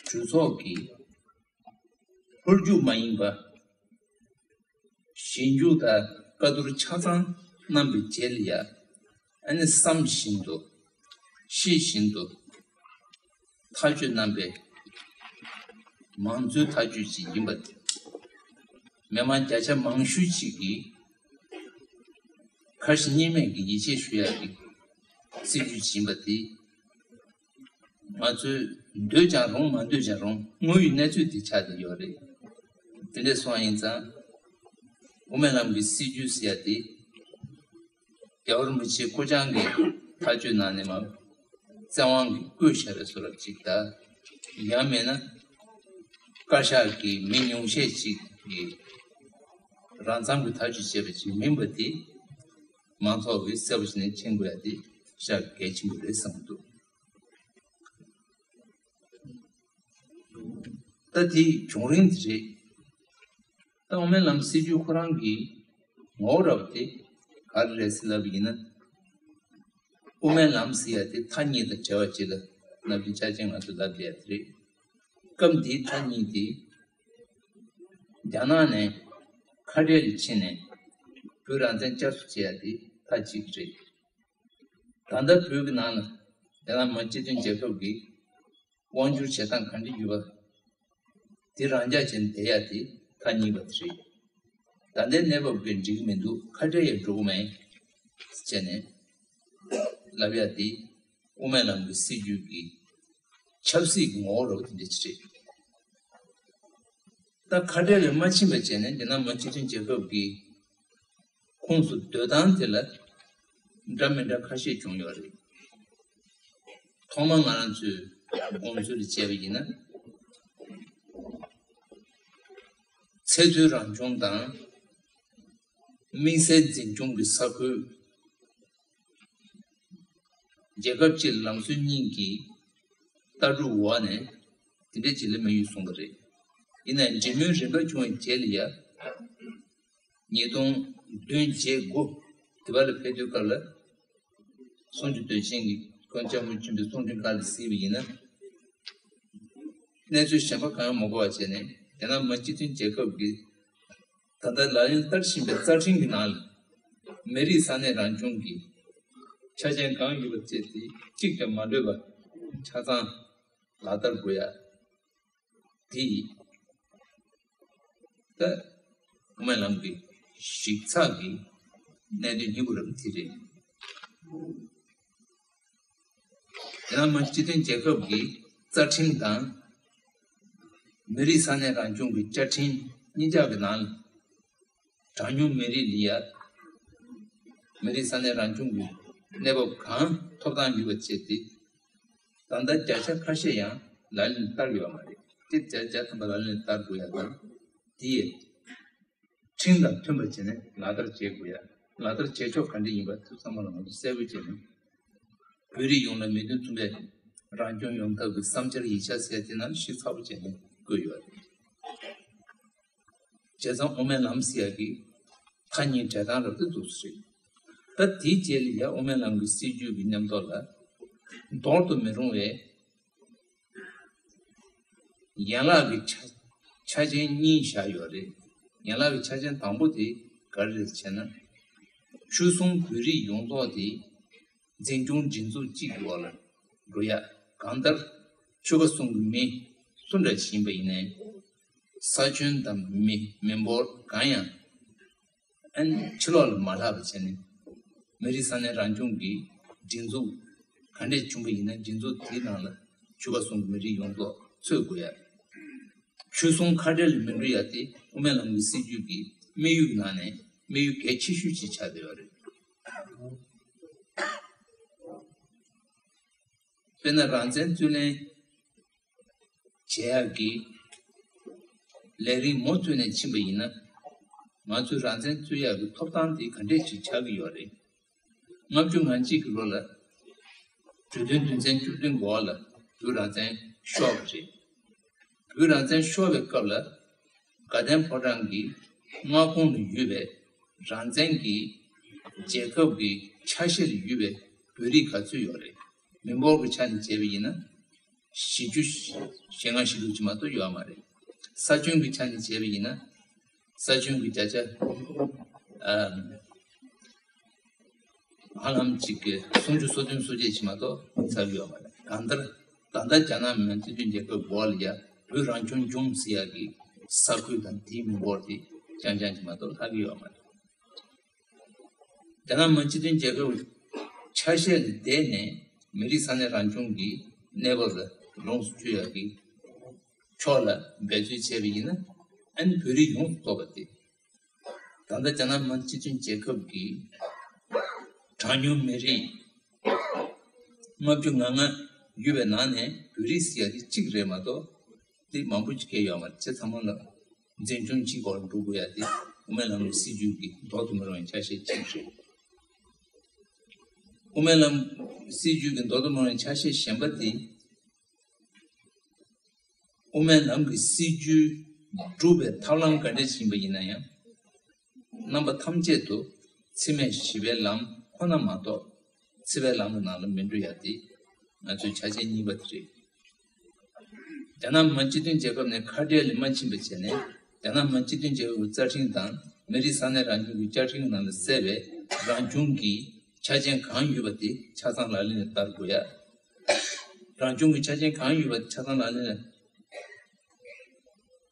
གྲོས་ཚོགས་ཀྱི་ཧོལ་རྒྱུགས་མ་ཡིན་པ། ཞིབ་འཇུག་དང་བཀའ་བསྡུར་ཆ་ཚང་གནང་བའི་རྗེས་ལ་ཡ། ཨ་ནི་བསམ་བཞིན་དུ། ཤེས་བཞིན་དུ། ཐག་གཅོད་གནང་པའི་མང་གཙོའི་ཐག་གཅོད་ཅིག་ཡིན་པ་དེ། མི་མང་བརྒྱ་ཆ་མང་ཤོས་ཅིག་གིས་ཁ་ཞེ་གཉིས་མེད་ཀྱི་ཡིད་ཆེས་ཞུ་ཡག་གི་སྲིད་ཇུས་ཅིག་ཡིན་པ་དེ། ང་ཚོས་འདོད་ཀྱང་རུང་མ་འདོད་ཀྱང་རུང་དངོས་ཡོད་གནས་ཚུལ་དེ་ཆགས་བསྡད་ཡོད་རེད། དེ་འདྲས་སོང་བ་ཡིན་ཙང་། དབུ་མའི་ལམ་གྱི་སྲིད་ཇུས་ཟེར་ཡ་དེ། རྒྱལ་བ་རིན་པོ་ཆེ་སྐུ་བཅངས་ཀྱིས་ཐག་གཅོད་གནང་ནས་མར་བཙན་དབང་གིས་བསྐོས་བཞག་པའི་བཟོ་འདྲ་ཅིག་དང་། ཡང་མིན་ན་བཀའ་ཤག་གི་མི་ཉུང་ཤས་ཅིག་གིས་རང་འཚམ་གྱིས་ཐག་གཅོད་བྱས་པ་ཅིག་མིན་པ་དེ་མང་ཚོགས་ཀྱིས་གསལ་པོ་བྱས་ནས་མཁྱེན་དགོས་ཡ་དེ་ཤག་གལ་ཆེན་པོ་རེད་བསམ་གྱི་འདུག་ད་དེའི་བྱུང་རིམ་དེ་རེད། ད་དབུ་མའི་ལམ་སྲིད་བྱུས་ཁོ་རང་གི་ངོ་བོ་རབ་དེ་ག་རེ་རེད་ཟེར་ལབ་པ་ཡིན་ན། དབུ་མའི་ལམ་ཟེར་ཡ་དེ་མཐའ་གཉིས་དང་བྲལ་བ་ཅིག་ལ་ནམ་རྒྱུན་ཆ་ཅན་ང་ཚོ་ལབ་བསྡད་ཡ་དེ་རེད། སྐབས་འདིའི་མཐའ་གཉིས་དེ། རྒྱ་ནག་ནས་ཁ་བྲལ་ལ་ཕྱིན་ནས་བོད་རང་བཙན་བསྐྱར་གསོ་བྱེད་ཡ་དེ་མཐའ་གཅིག་རེད། ད་ལྟ་བོད་ཀྱི་ནང་ལ་རྒྱ་ནག་མི་དམངས་སྤྱི་མཐུན་རྒྱལ་ཁབ་ཀྱི་དབང་སྒྱུར་བྱེད་སྟངས་ག་འདྲ་ཡོད་པ། དེ་རང་འཇགས་བྱས་ནས་བསྡད་ཡ་དེ་མཐའ་གཉིས་པ་དེ་རེད། ད་ལྟའི་གནས་བབ་ཀྱིས་འགྲིག་གི་མི་འདུག་ཁ་བྲལ་ཡང་འགྲོ་གི་མེད། ཟེར་ནས་ལབ་ཡ་དེ་དབུ་མའི་ལམ་གྱི་སྲིད་བྱུས་ཀྱི་ཆབ་སྲིད་ཀྱི་ངོ་བོ་རབ་དེ་འདྲ་ཅིག་རེད། ད་ཁ་བྲལ་ལ་མ་ཕྱིན་པ་བྱས་ནས་རྒྱ་ནག་མི་དམངས་སྤྱི་མཐུན་རྒྱལ་ཁབ་ཀྱི་ཁོངས་སུ་སྡོད་སྟངས་དེ་ལ་འདྲ་མི་འདྲ་ཁ་ཤས་བྱུང་ཡོད་རེད། ཐོག་མར་ང་རང་ཚོས་དགོངས་ཚུལ་ལ་བྱས་པ་ཡིན་ན། ཚད་མཐོའི་རང་སྐྱོང་དང་། དམིགས་བསལ་འཛིན་སྐྱོང་གི་ས་ཁུལ། རྒྱལ་ཁབ་སྤྱིའི་ལམ་སྲོལ་གཉིས་ཀྱི་ ལྟ་གྲུབ་འོག་ནས་དེ་འདྲའི་ཅིག་ལ་དམིགས་ཡུལ་བཟུང་བ་རེད། ཡིན་ནའི་འབྲེལ་མོལ་རིམ་པ་བྱུང་བའི་རྗེས་ལ་ཡ། ཉིས་སྟོང་བདུན་བརྒྱད་དགུ་དེ་བར་ལ་ཕེབས་དུས་སྐབས་ལ། གསུང་ཆོས་དོན་ཆེན་གྱི་ཁོང་ལྕགས་མོ་ཆེན་པོའི་གསུང་འཕྲིན་ཁང་ལ་གཟིགས་པ་ཡིན་ན། གནས་ཚུལ་གཞན་པ་གང་ཡང་མ་གོ་བ་བྱས་ནས་རྒྱ་ནག་མི་སྤྱི་མཐུན་རྒྱལ་ཁབ་ཀྱི་ད་ལྟ་ལག་ལེན་བསྟར་བཞིན་པའི་རྩ་ཁྲིམས་ཀྱི་ནང་ལ་མི་རིགས་ས་གནས་རང་སྐྱོང་གི་ཆ་རྐྱེན་གང་ཡོད་པ་བཅས་དེ་གཅིག་ཀྱང་མ་ལུས་པ་ཆ་ཚང་ལག་བསྟར་དགོས་ཡ། དེ་ད་དབུ་མའི་ལམ་གྱི་ཞིབ་ཚགས་ཀྱི་གནད་དོན་སྙིང་པོ་རབ་དེ་རེད། རྒྱ་ནག་མི་སྤྱི་མཐུན་རྒྱལ་ཁབ་ཀྱི་རྩ་ཁྲིམས་དང་། མི་རིགས་ས་གནས་རང་སྐྱོང་གི་བཅའ་ཁྲིམས་གཉིས་ཆ་གི་ནང་ལ། གྲངས་ཉུང་མི་རིགས་ལ་ཡ། མི་རིགས་ས་གནས་རང་སྐྱོང་གི་གནས་བབ་གང་ཐོབ་ཐང་ཡོད་པ་བཅས་ཏེ། ད་ལྟ་བརྒྱ་ཆ་ཁ་ཤས་ཡང་ལག་ལེན་བསྟར་ཡོད་མ་རེད། དེ་བརྒྱ་ཆ་བརྒྱ་ཐམ་པ་ལག་ལེན་བསྟར་དགོས་ཡ་དང་། དེ་ཡི་ཁྲིམས་དང་མཐུན་པ་བྱས་ནས་ལག་བསྟར་བྱེད་དགོས་ཡ། ལག་བསྟར་བྱེད་ཕྱོགས་ག་འདྲ་ཡིན་པ་དེ་ཚང་མ་ལ་ང་ཚོ་གསལ་པོ་བྱས་ནས། བོད་རིགས་ཡོངས་ལ་མོས་མཐུན་མཚུངས་པའི་རང་སྐྱོང་ཡོང་ཐབས་ཀྱི་བསམ་འཆར་ཡིག་ཆ་ཟེར་དེ་ནང་ཞིབ་ཚགས་པོ་བྱས་ནས་བཀོད་ཡོད་རེད། བྱས་ཙང་དབུ་མའི་ལམ་ཟེར་ཡག་གི་མཐའ་གཉིས་འབྲེལ་ཐང་རབ་ཏུ་འདུག་ས་རེད། ད་དེའི་རྗེས་ལ་ཡ་དབུ་མའི་ལམ་གྱི་སྲིད་བྱུས་ཀྱི་མཉམ་ཐོག་ལ་འདོར་དུ་མི་རུང་བའི་ཡན་ལག་གི་ཆ་ཆ་རྐྱེན་གཉིས་བཞག་ཡོད་རེད། ཡན་ལག་གི་ཆ་རྐྱེན་དང་པོ་དེ་ག་རེ་རེད་ཟེར་ན། ཆོལ་གསུམ་བོད་རིགས་ཡོངས་རྫོགས་དེ་འཛིན་སྐྱོང་སྒྲིག་འཛུགས་གཅིག་གི་འོག་ལ་འགྲོ་ཡ། གང་ལྟར་ཆོལ་ཁ་གསུམ་གྱི་མི་སུ་འདྲ་ཞིག་ཡིན་པ་ཡིན་ནའི། ས་ཁྱོན་དང་མི་མི་འབོར་གང་ཡང་ཨན་ཕྱི་ལོགས་ལ་མ་ལྷག་པ་བྱས་ནས། མི་རིགས་ས་གནས་རང་སྐྱོང་གི་སྒྲིག་འཛུགས་ག་འདྲས་བྱུང་བ་ཡིན་ན་སྒྲིག་འཛུགས་དེའི་ནང་ལ་ཆོལ་ཁ་གསུམ་གྱི་མི་རིགས་ཡོངས་རྫོགས་ཚུད་དགོས་ཡ། ཆོལ་གསུམ་ཁ་བྲལ་ལ་མི་འགྲོ་ཡ་དེ་དབུ་མའི་ལམ་གྱི་སྲིད་བྱུས་ཀྱི་དམིགས་ཡུལ་ནང་ནས་དམིགས་ཡུལ་གལ་ཆེ་ཤོས་ཅིག་ཆགས་བསྡད་ཡོད་རེད། དཔེར་ན་རང་བཙན་རྩོད་ལེན་བྱེད་ཡག་གི་ལས་རིམ་མུ་མཐུད་ནས་ཕྱིན་པ་ཡིན་ན། ང་ཚོས་རང་བཙན་རྩོད་ཡག་གི་ཐོབ་ཐང་དེ་ག་འདྲས་ཅིག་ཆགས་ཀྱི་ཡོད་རེད། ལྔ་བཅུ་ང་གཅིག་གི་ལོ་ལ་གྲོས་མཐུན་དོན་ཚན་བཅུ་བདུན་གྱི་འོག་ལ་བོད་རང་བཙན་ཤོར་བ་རེད། བོད་རང་བཙན་ཤོར་བའི་སྐབས་ལ་དགའ་ལྡན་ཕོ་བྲང་གི་མངའ་ཁོངས་ལ་ཡོད་པའི་རང་བཙན་གྱི་རྒྱལ་ཁབ་ཀྱི་ཆ་ཤས་ལ་ཡོད་པའི་བོད་རིགས་ག་ཚོད་ཡོད་རེད། མི་འབོར་གྱི་ཆ་ནས་བྱས་པ་ཡིན་ན། བཞི་བཅུ་ཞེ་ལྔ་ཞེ་དྲུག་ཅིག་མ་གཏོགས་ཡོད་མ་རེད། ས་ཁྱོན་གྱི་ཆ་ནས་བྱས་པ་ཡིན་ན། ས་ཁྱོན་གྱི་བརྒྱ་ཆ་ཨ་ཧ་ལམ་གཅིག་གི་སུམ་ཅུ་སོ་བདུན་སོ་བརྒྱད་ཅིག་མ་གཏོགས་ཚར་ཡོད་མ་རེད། གང་ལྟར་ད་ལྟ་རྒྱ་ནག་མི་དམངས་སྤྱི་མཐུན་རྒྱལ་ཁབ་འོག་ལ་ཡ་བོད་རང་སྐྱོང་ལྗོངས་ཟེར་ཡག་གི་ས་ཁུལ་དང་དེའི་མི་འབོར་དེ་རྐྱང་རྐྱང་ཅིག་མ་གཏོགས་ལྷག་གི་ཡོད་མ་རེད། རྒྱ་ནག་མི་སྤྱི་མཐུན་རྒྱལ་ཁབ་ཆ་ཤས་ལ་བསྡད་ནས་མི་རིགས་ས་གནས་རང་སྐྱོང་གི་གནས་བབ་ལ་ལོངས་སུ་སྤྱོད་ཡག་གི་ཕྱོགས་ལ་འབད་རྩོལ་བྱས་པ་ཡིན་ན། ཨ་ནི་བོད་རིགས་ཡོངས་སུ་གཏོགས་པ་དེ། ད་ལྟ་རྒྱ་ནག་མི་སྤྱི་མཐུན་རྒྱལ་ཁབ་ཀྱི་གྲངས་ཉུང་མི་རིགས་ལྔ་བཅུ་ང་ལྔ་ཡོད་པའི་ནང་ནས་བོད་རིགས་ཟེར་ཡག་དེ་གཅིག་རེད་མ་གཏོགས། དེ་མང་པོ་ཅིག་གས་ཡོད་མ་རེད། ཚང་མ་ལ་འཛིན་སྐྱོང་གཅིག་སྒོ་ལ་འགྲོ་དགོས་ཡ་དེ་དབུ་མའི་ལམ་གྱི་སྲིད་བྱུས་ཀྱི་འདོར་དུ་མི་རུང་བའི་ཆ་ཤས་གཅིག་རེད། དབུ་མའི་ལམ་སྲིད་བྱུས་ཀྱི་འདོར་དུ་མི་རུང་བའི་ཆ་ཤས་གཞན་པ་དེ། དབུ་མའི་ལམ་གྱི་སྲིད་བྱུས་སྒྲུབ་པའི་ཐབས་ལམ་ག་འདྲ་ཞིག་ཡིན་པ་ཡིན་ན་ཡང་། རྣམ་པ་ཐམས་ཅད་དུ་འཚེ་མེད་ཞི་བའི་ལམ་ཁོ་ན་མ་གཏོགས། འཚེ་བའི་ལམ་གྱི་ནང་ལ་མི་འགྲོ་ཡ་དེ་ང་ཚོའི་ཆ་རྐྱེན་གཉིས་པ་དེ་རེད། རྒྱ་ནག་མི་སྤྱི་མཐུན་རྒྱལ་ཁབ་ནས་ཁ་བྲལ་ལ་མ་ཕྱིན་པ་བྱས་ནས། རྒྱ་ནག་མི་སྤྱི་མཐུན་རྒྱལ་ཁབ་ཀྱི་རྩ་ཁྲིམས་དང་མི་རིགས་ས་གནས་རང་སྐྱོང་གི་བཅའ་ཁྲིམས་ནང་ལ་གསལ་བའི་རང་སྐྱོང་གི་ཆ་རྐྱེན་གང་ཡོད་པ་དེ་ཆ་ཚང་ལག་ལེན་ལ་བསྟར་དགོས་ཡ། རང་སྐྱོང་གི་ཆ་རྐྱེན་གང་ཡོད་པ་དེ་ཆ་ཚང་ལག་ལེན་ལ་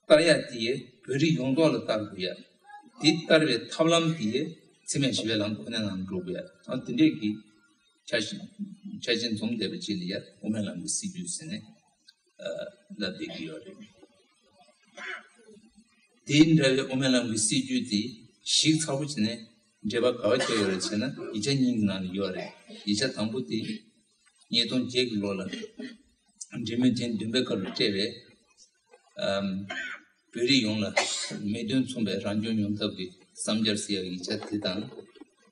བསྟར་ཡ་དེ་བོད་རིགས་ཡོངས་རྫོགས་ལ་བསྟར་དགོས་ཡ། དེ་བསྟར་བའི་ཐབས་ལམ་དེ་འཚེ་མེད་ཞི་བའི་ལམ་ཁོ་ནའི་ནང་འགྲོ་དགོས་ཡ། ཨ་དེ་འདྲས་ཀྱི་ཆ་ཆ་རྐྱེན་འཛོམས་བསྡད་པ་ཅིག་ལ་ཡ་དབུ་མའི་ལམ་གྱི་སྲིད་བྱུས་ཟེར་ནས་ལབ་བསྡད་ཀྱི་ཡོད་རེད། དེ་འདྲ་བའི་དབུ་མའི་ལམ་གྱི་སྲིད་བྱུས་དེ་ཞིབ་ཚགས་པོ་བྱས་ནས་འགྲེལ་པ་ག་པར་བརྒྱབ་ཡོད་རེད་ཟེར་ན། ཡིག་ཆ་གཉིས་ཀྱི་ནང་ལ་ཡོད་རེད། ཡིག་ཆ་དང་པོ་དེ་ཉིས་སྟོང་བརྒྱད་ཀྱི་ལོ་ལ་འབྲེལ་མོལ་ཐེངས་བདུན་པའི་སྐབས་ལ་སྤྲད་པའི་ཨམ། བོད་རིགས་ཡོངས་ལ་མོས་མཐུན་མཚུངས་པའི་རང་སྐྱོང་ཡོང་ཐབས་ཀྱི་བསམ་འཆར་ཟེར་ཡག་ཡིག་ཆ་དེ་དང་།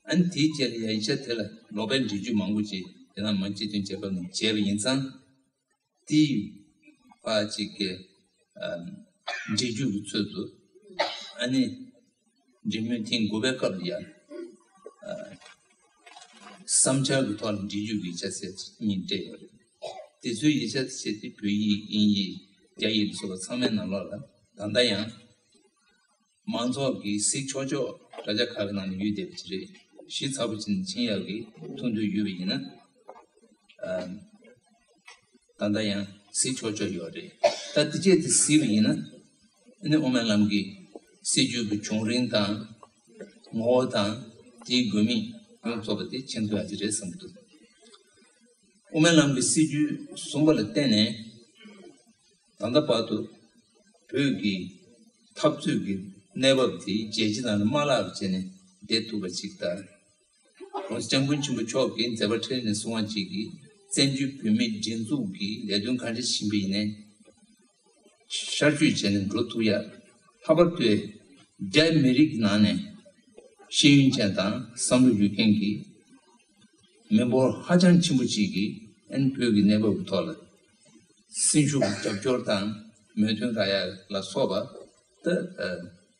ཨ་ནི་དེའི་རྗེས་ལ་ཡ་ཡིག་ཆ་དེ་ལ་ལོག་པའི་འགྲེལ་བརྗོད་མང་པོ་ཅིག་དེ་ནང་མ་སྤྱི་མཐུན་རྒྱལ་ཁབ་ནས་བྱས་པ་ཡིན་ཙང་། དེའི་ཕར་ཅིག་གི་འབྲེལ་རྒྱུ་གི་ཚུལ་དུ་ཨ་ནི་འབྲེལ་མོལ་ཐེངས་དགུ་པའི་སྐབས་ལ་ཡང་བསམ་འཆར་གྱི་ཐོག་ནས་འབྲེལ་རྒྱུ་གི་ཡིག་ཆ་ཟེར་གཉིས་སྤྲད་ཡོད་རེད། དེ་ཚོའི་ཡིག་ཆ་དེ་བྱས་ཏེ་བོད་ཡིག་དབྱིན་ཡིག་རྒྱ་ཡིག་ལ་སོགས་པ་ཚང་མའི་ནང་ལོགས་ལ་ད་ལྟ་ཡང་མང་ཚོགས་ཀྱིས་གཟིགས་ཆོག་ཆོག་དྲ་རྒྱ་ཁག་གི་ནང་ནས་ཡོད་བསྡད་པ་ཅིག་རེད། ཞིབ་ཚགས་པོ་བྱས་ནས་མཁྱེན་ཡག་གི་མཐོང་འདོད་ཡོད་པ་ཡིན་ན། ཨ་ད་ལྟ་ཡང་གཟིགས་ཆོག་ཆོག་ཡོད་རེད། ད་དེ་བྱས་ཏེ་གཟིགས་པ་ཡིན་ན། ཨ་ནི་དབུ་མའི་ལམ་གྱི་སྲིད་བྱུས་ཀྱི་བྱུང་རིམ་དང་། ངོ་བོ་དང་། དེའི་དགོས་དམིགས་ཡོངས་རྫོགས་པ་དེ་མཁྱེན་ཐུབ་ཡག་ཅིག་རེད་བསམ་གྱི་འདུག་དབུ་མའི་ལམ་གྱི་སྲིད་བྱུས་བཟུང་བ་ལ་བརྟེན་ནས། ད་ལྟ་བར་དུ་བོད་ཀྱི་འཐབ་རྩོད་ཀྱི་གནས་བབ་དེ་རྒྱལ་སྤྱི་ནང་ལ་མ་བརླག་པ་བྱས་ནས་བསྡད་ཐུབ་པ་ཅིག་དང་།༸གོང་ས་༸སྐྱབས་མགོན་ཆེན་པོ་མཆོག་གིས་མཛད་པ་འཕྲིན་ལས་གསུང་བ་ཅིག་གིས་བཙན་བྱོལ་བོད་མིའི་སྒྲིག་འཛུགས་ཀྱི་ལས་དོན་ག་འདྲ་ཞིག་ཡིན་པ་ཡིན་ནའི་ཤར་བསྐྱོད་བྱས་ནས་འགྲོ་ཐུབ་ཡ། ལྷག་པར་དུ་རྒྱ་མི་རིགས་ཀྱི་ནང་ནས་ཤེས་ཡོན་ཅན་དང་བསམ་བློ་ཡོད་མཁན་གྱི་མི་འབོར་ཧ་ཅང་ཆེན་པོ་ཅིག་གིས་ཨན་བོད་ཀྱི་གནས་བབ་ཀྱི་ཐོག་ལ་སེམས་ཤུགས་རྒྱབ་སྐྱོར་དང་མོས་མཐུན་རག་ཡ་ལ་སོགས་པ་ད་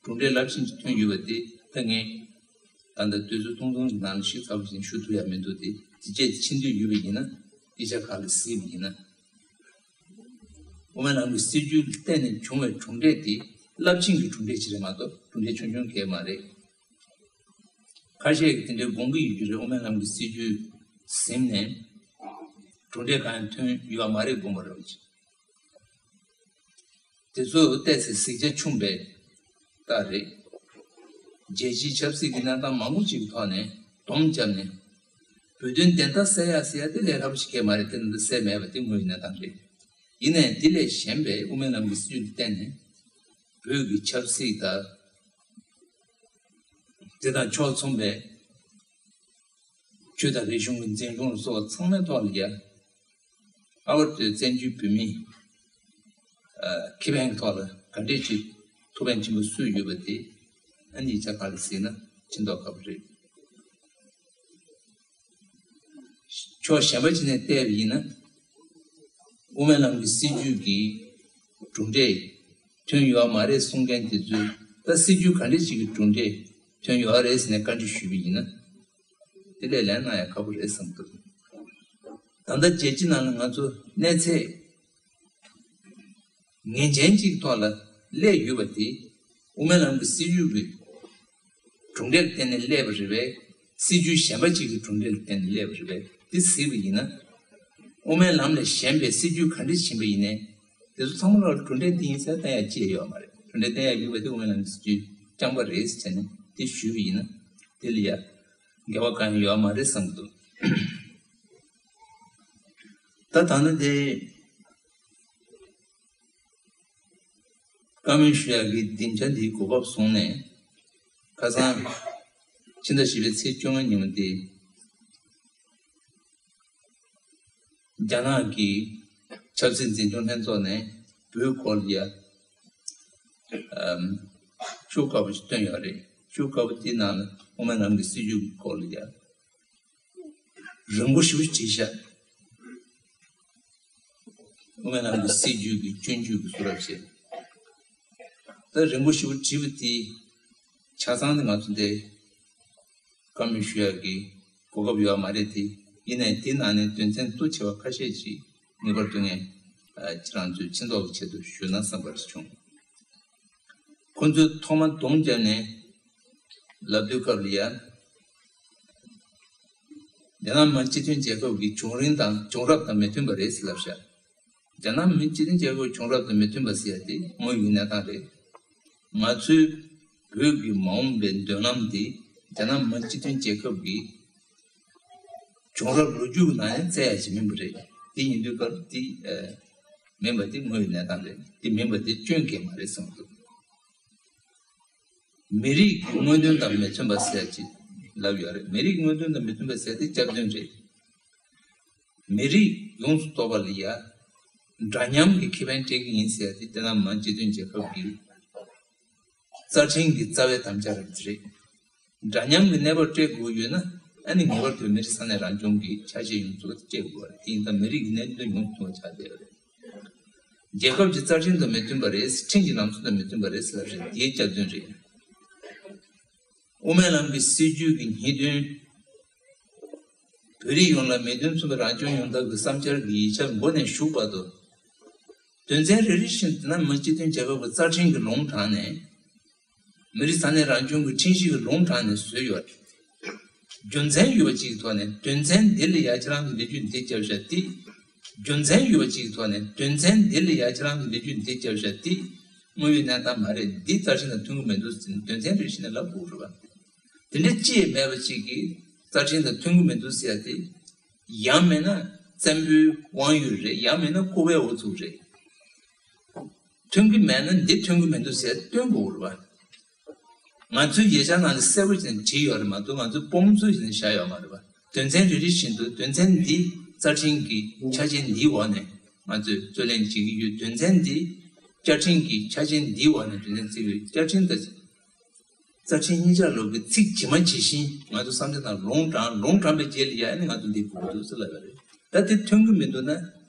གྲུབ་འབྲས་རླབས་ཆེན་ཅིག་ཐོན་ཡོད་པ་དེ་ད་ངས་ད་ལྟ་དུས་ཚོད་ཐུང་ཐུང་གི་ནང་ལ་ཞིབ་ཚགས་པོ་ཞིག་ཞུ་ཐུབ་ཡ་མི་འདུག་དེ་དེ་རྗེས་ཕྱིན་དུས་ཡོད་པ་ཡིན་ན་སྐད་ཆ་ཁག་ལ་གཟིགས་པ་ཡིན་ན། དབུ་མའི་ལམ་གྱི་སྲིད་བྱུས་ལ་བརྟེན་ནས་བྱུང་བའི་གྲུབ་འབྲས་དེ་རླབས་ཆེན་གྱི་གྲུབ་འབྲས་ཅིག་རེད་མ་གཏོགས་གྲུབ་འབྲས་ཆུང་ཆུང་གང་ཡང་མ་རེད། ཁ་ཤས་ཀྱིས་དེ་འདྲའི་དགོངས་ཀྱི་ཡོད་ཀྱི་རེད། དབུ་མའི་ལམ་གྱི་སྲིད་བྱུས་ཟིན་ནས་གྲུབ་འབྲས་གང་ཡང་ཐོན་ཡོད་མ་རེད་དགོངས་པ་རེད། དེ་ཚོ་ཏོག་ཙམ་གཟིགས་ཆ་ཆུང་པས་རྟགས་རེད། རྒྱལ་སྤྱིའི་ཆབ་སྲིད་ཀྱི་གནས་སྟངས་མང་པོ་ཅིག་གི་ཐོག་ནས་སྡོམ་བརྒྱབ་ནས་བོད་དོན་བདེན་མཐའ་གསལ་ཡག་ཟེར་ཡག་དེ་ལས་སླ་པོ་ཞིག་གང་ཡང་མ་རེད། དེ་ནི་འདི་གསལ་མེད་པ་དེ་དངོས་ཡོད་གནས་སྟངས་རེད། ཡིན་ནའི་དེ་ལས་གཞན་པའི་དབུ་མའི་ལམ་གྱི་སྲིད་བྱུས་ལ་བརྟེན་ནས་བོད་ཀྱི་ཆབ་སྲིད་དང་། དེ་དང་ཕྱོགས་མཚུངས་པའི་ཆོས་དང་རིག་གཞུང་གི་འཛིན་སྐྱོང་ལ་སོགས་པ་ཚང་མའི་ཐོག་ལ་ཡ། ཨ་བར་དུ་བཙན་བྱོལ་བོད་མིའི་ཨ་ཁེ་ཕན་གྱི་ཐོག་ལ་ག་འདྲས་ཅིག་ཐུགས་ཕན་ཆེན་པོ་གསོས་ཡོད་པ་དེ་ཨ་ནི་ཡིག་ཆ་ཁག་ལ་གཟིགས་ན་ཕྱིན་ཐོག་ཁག་པོ་རེད། ཕྱོགས་གཞན་པ་ཅིག་ནས་བལྟས་པ་ཡིན་ན། དབུ་མའི་ལམ་གྱི་སྲིད་བྱུས་ཀྱི་གྲུབ་འབྲས་ཐོན་ཡོད་མ་རེད་གསུང་མཁན་དེ་ཚོས་ད་སྲིད་བྱུས་ག་འདྲས་ཅིག་གི་གྲུབ་འབྲས་ཐོན་ཡོད་རེད་ཟེར་ནས་བཀའ་འདྲི་ཞུས་པ་ཡིན་ན། དེ་ལས་ལན་གནང་ཡ་ཁག་པོ་རེད་བསམ་གྱི་འདུག་ད་ལྟ་རྒྱལ་སྤྱི་ནང་ལ་ང་ཚོ་གནས་ཚད་ངེས་ཅན་ཅིག་ཐོག་ལ་སླེབས་ཡོད་པ་དེ་དབུ་མའི་ལམ་གྱི་སྲིད་བྱུས་ཀྱི་གྲུབ་འབྲས་ལ་བརྟེན་ནས་སླེབས་པ་རེད་པས། སྲིད་བྱུས་གཞན་པ་ཅིག་གི་གྲུབ་འབྲས་ལ་བརྟེན་ནས་སླེབས་པ་རེད་པས། དེ་གཟིགས་པ་ཡིན་ན། དབུ་མའི་ལམ་ལས་གཞན་པའི་སྲིད་བྱུས་ག་འདྲ་ཕྱིན་པ་ཡིན་ནའི། དེ་ཚོ་ཚང་མ་ལ་གྲུབ་འབྲས་འདི་ཡིན་ཟེར་བསྟན་ཡ་ཅི་ཡང་ཡོད་མ་རེད། གྲུབ་འབྲས་བསྟན་ཡ་ཡོད་པ་དེ་དབུ་མའི་ལམ་གྱི་སྲིད་བྱུས་རྐྱང་པ་རེད་ཟེར་བྱས་ནས་དེ་ཞུས་པ་ཡིན་ན། དེ་ལ་ཡ་འགལ་བ་གང་ཡང་ཡོད་མ་རེད་བསམ་གྱི་འདུག་ད་ད་ནི་དེ། བཀའ་མོལ་ཞུ་ཡག་གི་སྡིངས་ཆ་འདིའི་གོ་སྐབས་བཟུང་ནས། ཁ་སང་ཕྱི་ཟླ་བཞི་པའི་ཚེས་བཅོ་ལྔ་ཉིན་མོ་སྟེ། རྒྱ་ནག་གི་ཆབ་སྲིད་འཛིན་སྐྱོང་ལྷན་ཚོགས་ནས་བོད་སྐོར་ལ་ཡ་ཨམ་ཤོག་དཀར་པོ་ཞིག་བཏོན་ཡོད་རེད། ཤོག་དཀར་པོ་དེའི་ནང་ལ་དབུ་མའི་ལམ་གྱི་སྲིད་བྱུས་ཀྱི་སྐོར་ལ་ཡ། རིང་པོ་ཞེ་པོ་བྲིས་ཤག་དབུ་མའི་ལམ་གྱི་སྲིད་བྱུས་ཀྱི་སྐྱོན་བརྗོད་ཀྱི་བཟོ་འདྲ་བྱས། ད་རིང་པོ་ཞེ་པོ་བྲིས་པ་དེ་ཆ་ཚང་དེ་ང་ཚོ་འདི་བཀའ་མོལ་ཞུ་ཡག་གི་གོ་སྐབས་ཡོད་མ་རེད་དེ། ཡིན་ནའི་དེའི་ནང་ནས་དོན་ཚན་གཙོ་ཆེ་བ་ཁ་ཤས་ཤིག་ངེས་པར་དུ་ངས་ཁྱེད་རང་ཚོའི་ཕྱིན་ཐོག་གི་ཆེད་དུ་ཞུས་ན་བསམ་པ་ཞིག་བྱུང་། ཁོ་ཚོས་ཐོག་མ་སྡོམ་བརྒྱབ་ནས་ལབ་དུས་སྐབས་ལ་ཡ། རྒྱ་ནག་མི་དམངས་སྤྱི་མཐུན་རྒྱལ་ཁབ་ཀྱི་བྱུང་རིམ་དང་བྱུང་རབས་དང་མི་མཐུན་པ་རེད་ཟེར་ལབ་ཤག་རྒྱ་ནག་མི་དམངས་སྤྱི་མཐུན་རྒྱལ་ཁབ་ཀྱི་བྱུང་རབས་དང་མི་མཐུན་པ་ཟེར་ཡ་དེ་དངོས་ཡོད་གནས་སྟངས་རེད། ང་ཚོའི་བོད་ཀྱི་མ་འོངས་པའི་མདུན་ལམ་དེ་རྒྱ་ནག་མི་དམངས་སྤྱི་མཐུན་རྒྱལ་ཁབ་ཀྱི་བྱུང་རབས་ལོ་རྒྱུས་ཀྱི་ནང་ནས་བཙལ་ཡ་ཞིག་མིན་པ་རེད། དེ་ཡིན་དུས་སྐབས་དེ་ཨ་མིན་པ་དེ་དངོས་ཡོད་གནས་སྟངས་རེད། དེ་མིན་པ་དེ་སྐྱོན་གང་ཡང་མ་རེད་བསམ་གྱི་འདུག་མི་རིགས་ཀྱི་དངོས་དོན་དང་མི་མཐུན་པ་ཟེར་ཅིག་ལབ་ཡོད་རེད། མི་རིགས་ཀྱི་དངོས་དོན་དང་མི་མཐུན་པ་ཟེར་དེ་སྐྱབས་དོན་རེད། མི་རིགས་ཡོངས་སུ་རྫོགས་པ་ལ་ཡ་འདྲ་མཉམ་གྱི་ཁེ་ཕན་སྤྲད་ཀྱི་ཡིན་ཟེར་དེ་རྒྱ་ནག་མི་དམངས་སྤྱི་མཐུན་རྒྱལ་ཁབ་ཀྱི་རྩ་ཁྲིམས་ཀྱི་རྩ་བའི་དམ་བཅའ་རེད། འདྲ་མཉམ་གྱི་གནས་བབ་སྤྲད་དགོས་ཡོད་ན་ཨ་ནི་ངེས་པར་དུ་མི་རིགས་ས་གནས་རང་སྐྱོང་གི་ཆ་ཤས་ཡོངས་སུ་རྫོགས་པ་དེ་སྤྲད་དགོས་པ་རེད། དེ་ཡིན་ཙང་མི་རིགས་ཀྱི་གནད་དོན་ཡོངས་སུ་རྫོགས་པ་ཆགས་བསྡད་ཡོད་རེད། རྒྱལ་ཁབ་ཀྱི་རྩ་ཁྲིམས་དང་མི་མཐུན་པ་རེད། ཁྲིམས་ཀྱི་ལམ་སྲོལ་དང་མི་མཐུན་པ་རེད་ཟེར་ལབ་རེད། དེའི་སྐྱག་རྫུན་རེད། དབུ་མའི་ལམ་གྱི་སྲིད་བྱུས་ཀྱི་སྙིང་དོན། བོད་རིགས་ཡོངས་ལ་མིང་དོན་མཚུངས་པའི་རང་སྐྱོང་ཡོང་ཐབས་ཀྱི་བསམ་འཆར་གྱི་ཡིག་ཆ་འགོ་ནས་ཞུགས་བར་དུ། དོན་ཚན་རེ་རེ་བཞིན་དེ་ན་མི་སྤྱི་མཐུན་རྒྱལ་ཁབ་ཀྱི་རྩ་ཁྲིམས་ཀྱིས་ལུང་དྲངས་ནས། མི་རིགས་ས་གནས་རང་སྐྱོང་གི་ཁྲིམས་གཞི་གི་ལུང་དྲངས་ནས་བཟོས་ཡོད། རྒྱུ་མཚན་ཡོད་པ་ཅིག་གི་ཐོག་ནས་དོན་ཚན་འདི་ལ་ཡ་ཁྱེད་རང་གི་ལས་རྒྱུ་འདི་བརྒྱབ་བཞག་སྟེ། རྒྱུ་མཚན་ཡོད་པ་ཅིག་གི་ཐོག་ནས་དོན་ཚན་འདི་ལ་ཡ་ཁྱེད་རང་གི་ལས་རྒྱུ་འདི་བརྒྱབ་བཞག་སྟེ། དངོས་ཡོད་གནས་སྟངས་མ་རེད། འདི་རྩ་ཁྲིམས་དང་མཐུན་གྱི་མི་འདུག་ཟེར་ནས་དོན་ཚན་རེ་བཞིན་ནས་ལབ་དགོས་རེད་པ། དེ་འདྲ་ཅི་ཡང་མེད་པ་ཅིག་གིས་རྩ་ཁྲིམས་དང་མཐུན་གྱི་མི་འདུག་ཟེར་ཡ་དེ། ཡང་མིན་ན་བཙན་པོའི་དབང་ཡོད་རེད། ཡང་མིན་ན་ལྐུགས་པའི་ཨུ་ཚུགས་རེད། མཐུན་གྱི་མེད་ན་འདི་མཐུན་གྱི་མི་འདུག་ཟེར་སྟོན་དགོས་རེད་པ། ང་ཚོའི་ཡིག་ཆ་ནང་ལ་གསལ་པོ་བྱས་ནས་བྲིས་ཡོད་རེད་མ་གཏོགས། ང་ཚོའི་དཔོན་ཚོས་བྱས་ནས་བཞག་ཡོད་མ་རེད་པ། དོན་ཚན་རེ་རེ་བཞིན་དུ་དོན་ཚན་འདི་རྩ་ཁྲིམས་ཀྱི་ཆ་རྐྱེན་འདིའི་འོག་ནས་ང་ཚོས་རྩོད་ལེན་བྱེད་ཀྱི་ཡོད། དོན་ཚན་འདི་བཅའ་ཁྲིམས་ཀྱི་ཆ་རྐྱེན་འདིའི་འོག་ནས་དོན་ཚན་བརྩི་གི་ཡོད། བཅའ་ཁྲིམས་དང་། རྩ་ཁྲིམས་གཉིས་ཆར་ལོག་གི་ཚིག་ཇི་མ་ཇི་བཞིན་ང་ཚོ་བསམ་བློ་དང་ལུང་དྲངས། ལུང་དྲངས་པའི་རྗེས་ལ་ཡ་ནི་ང་ཚོ་འདི་དགོས་ཀྱི་འདུག་ཟེར་ལབ་པ་རེད། ད་དེ་མཐུན་གྱི་མི་འདུག་ན།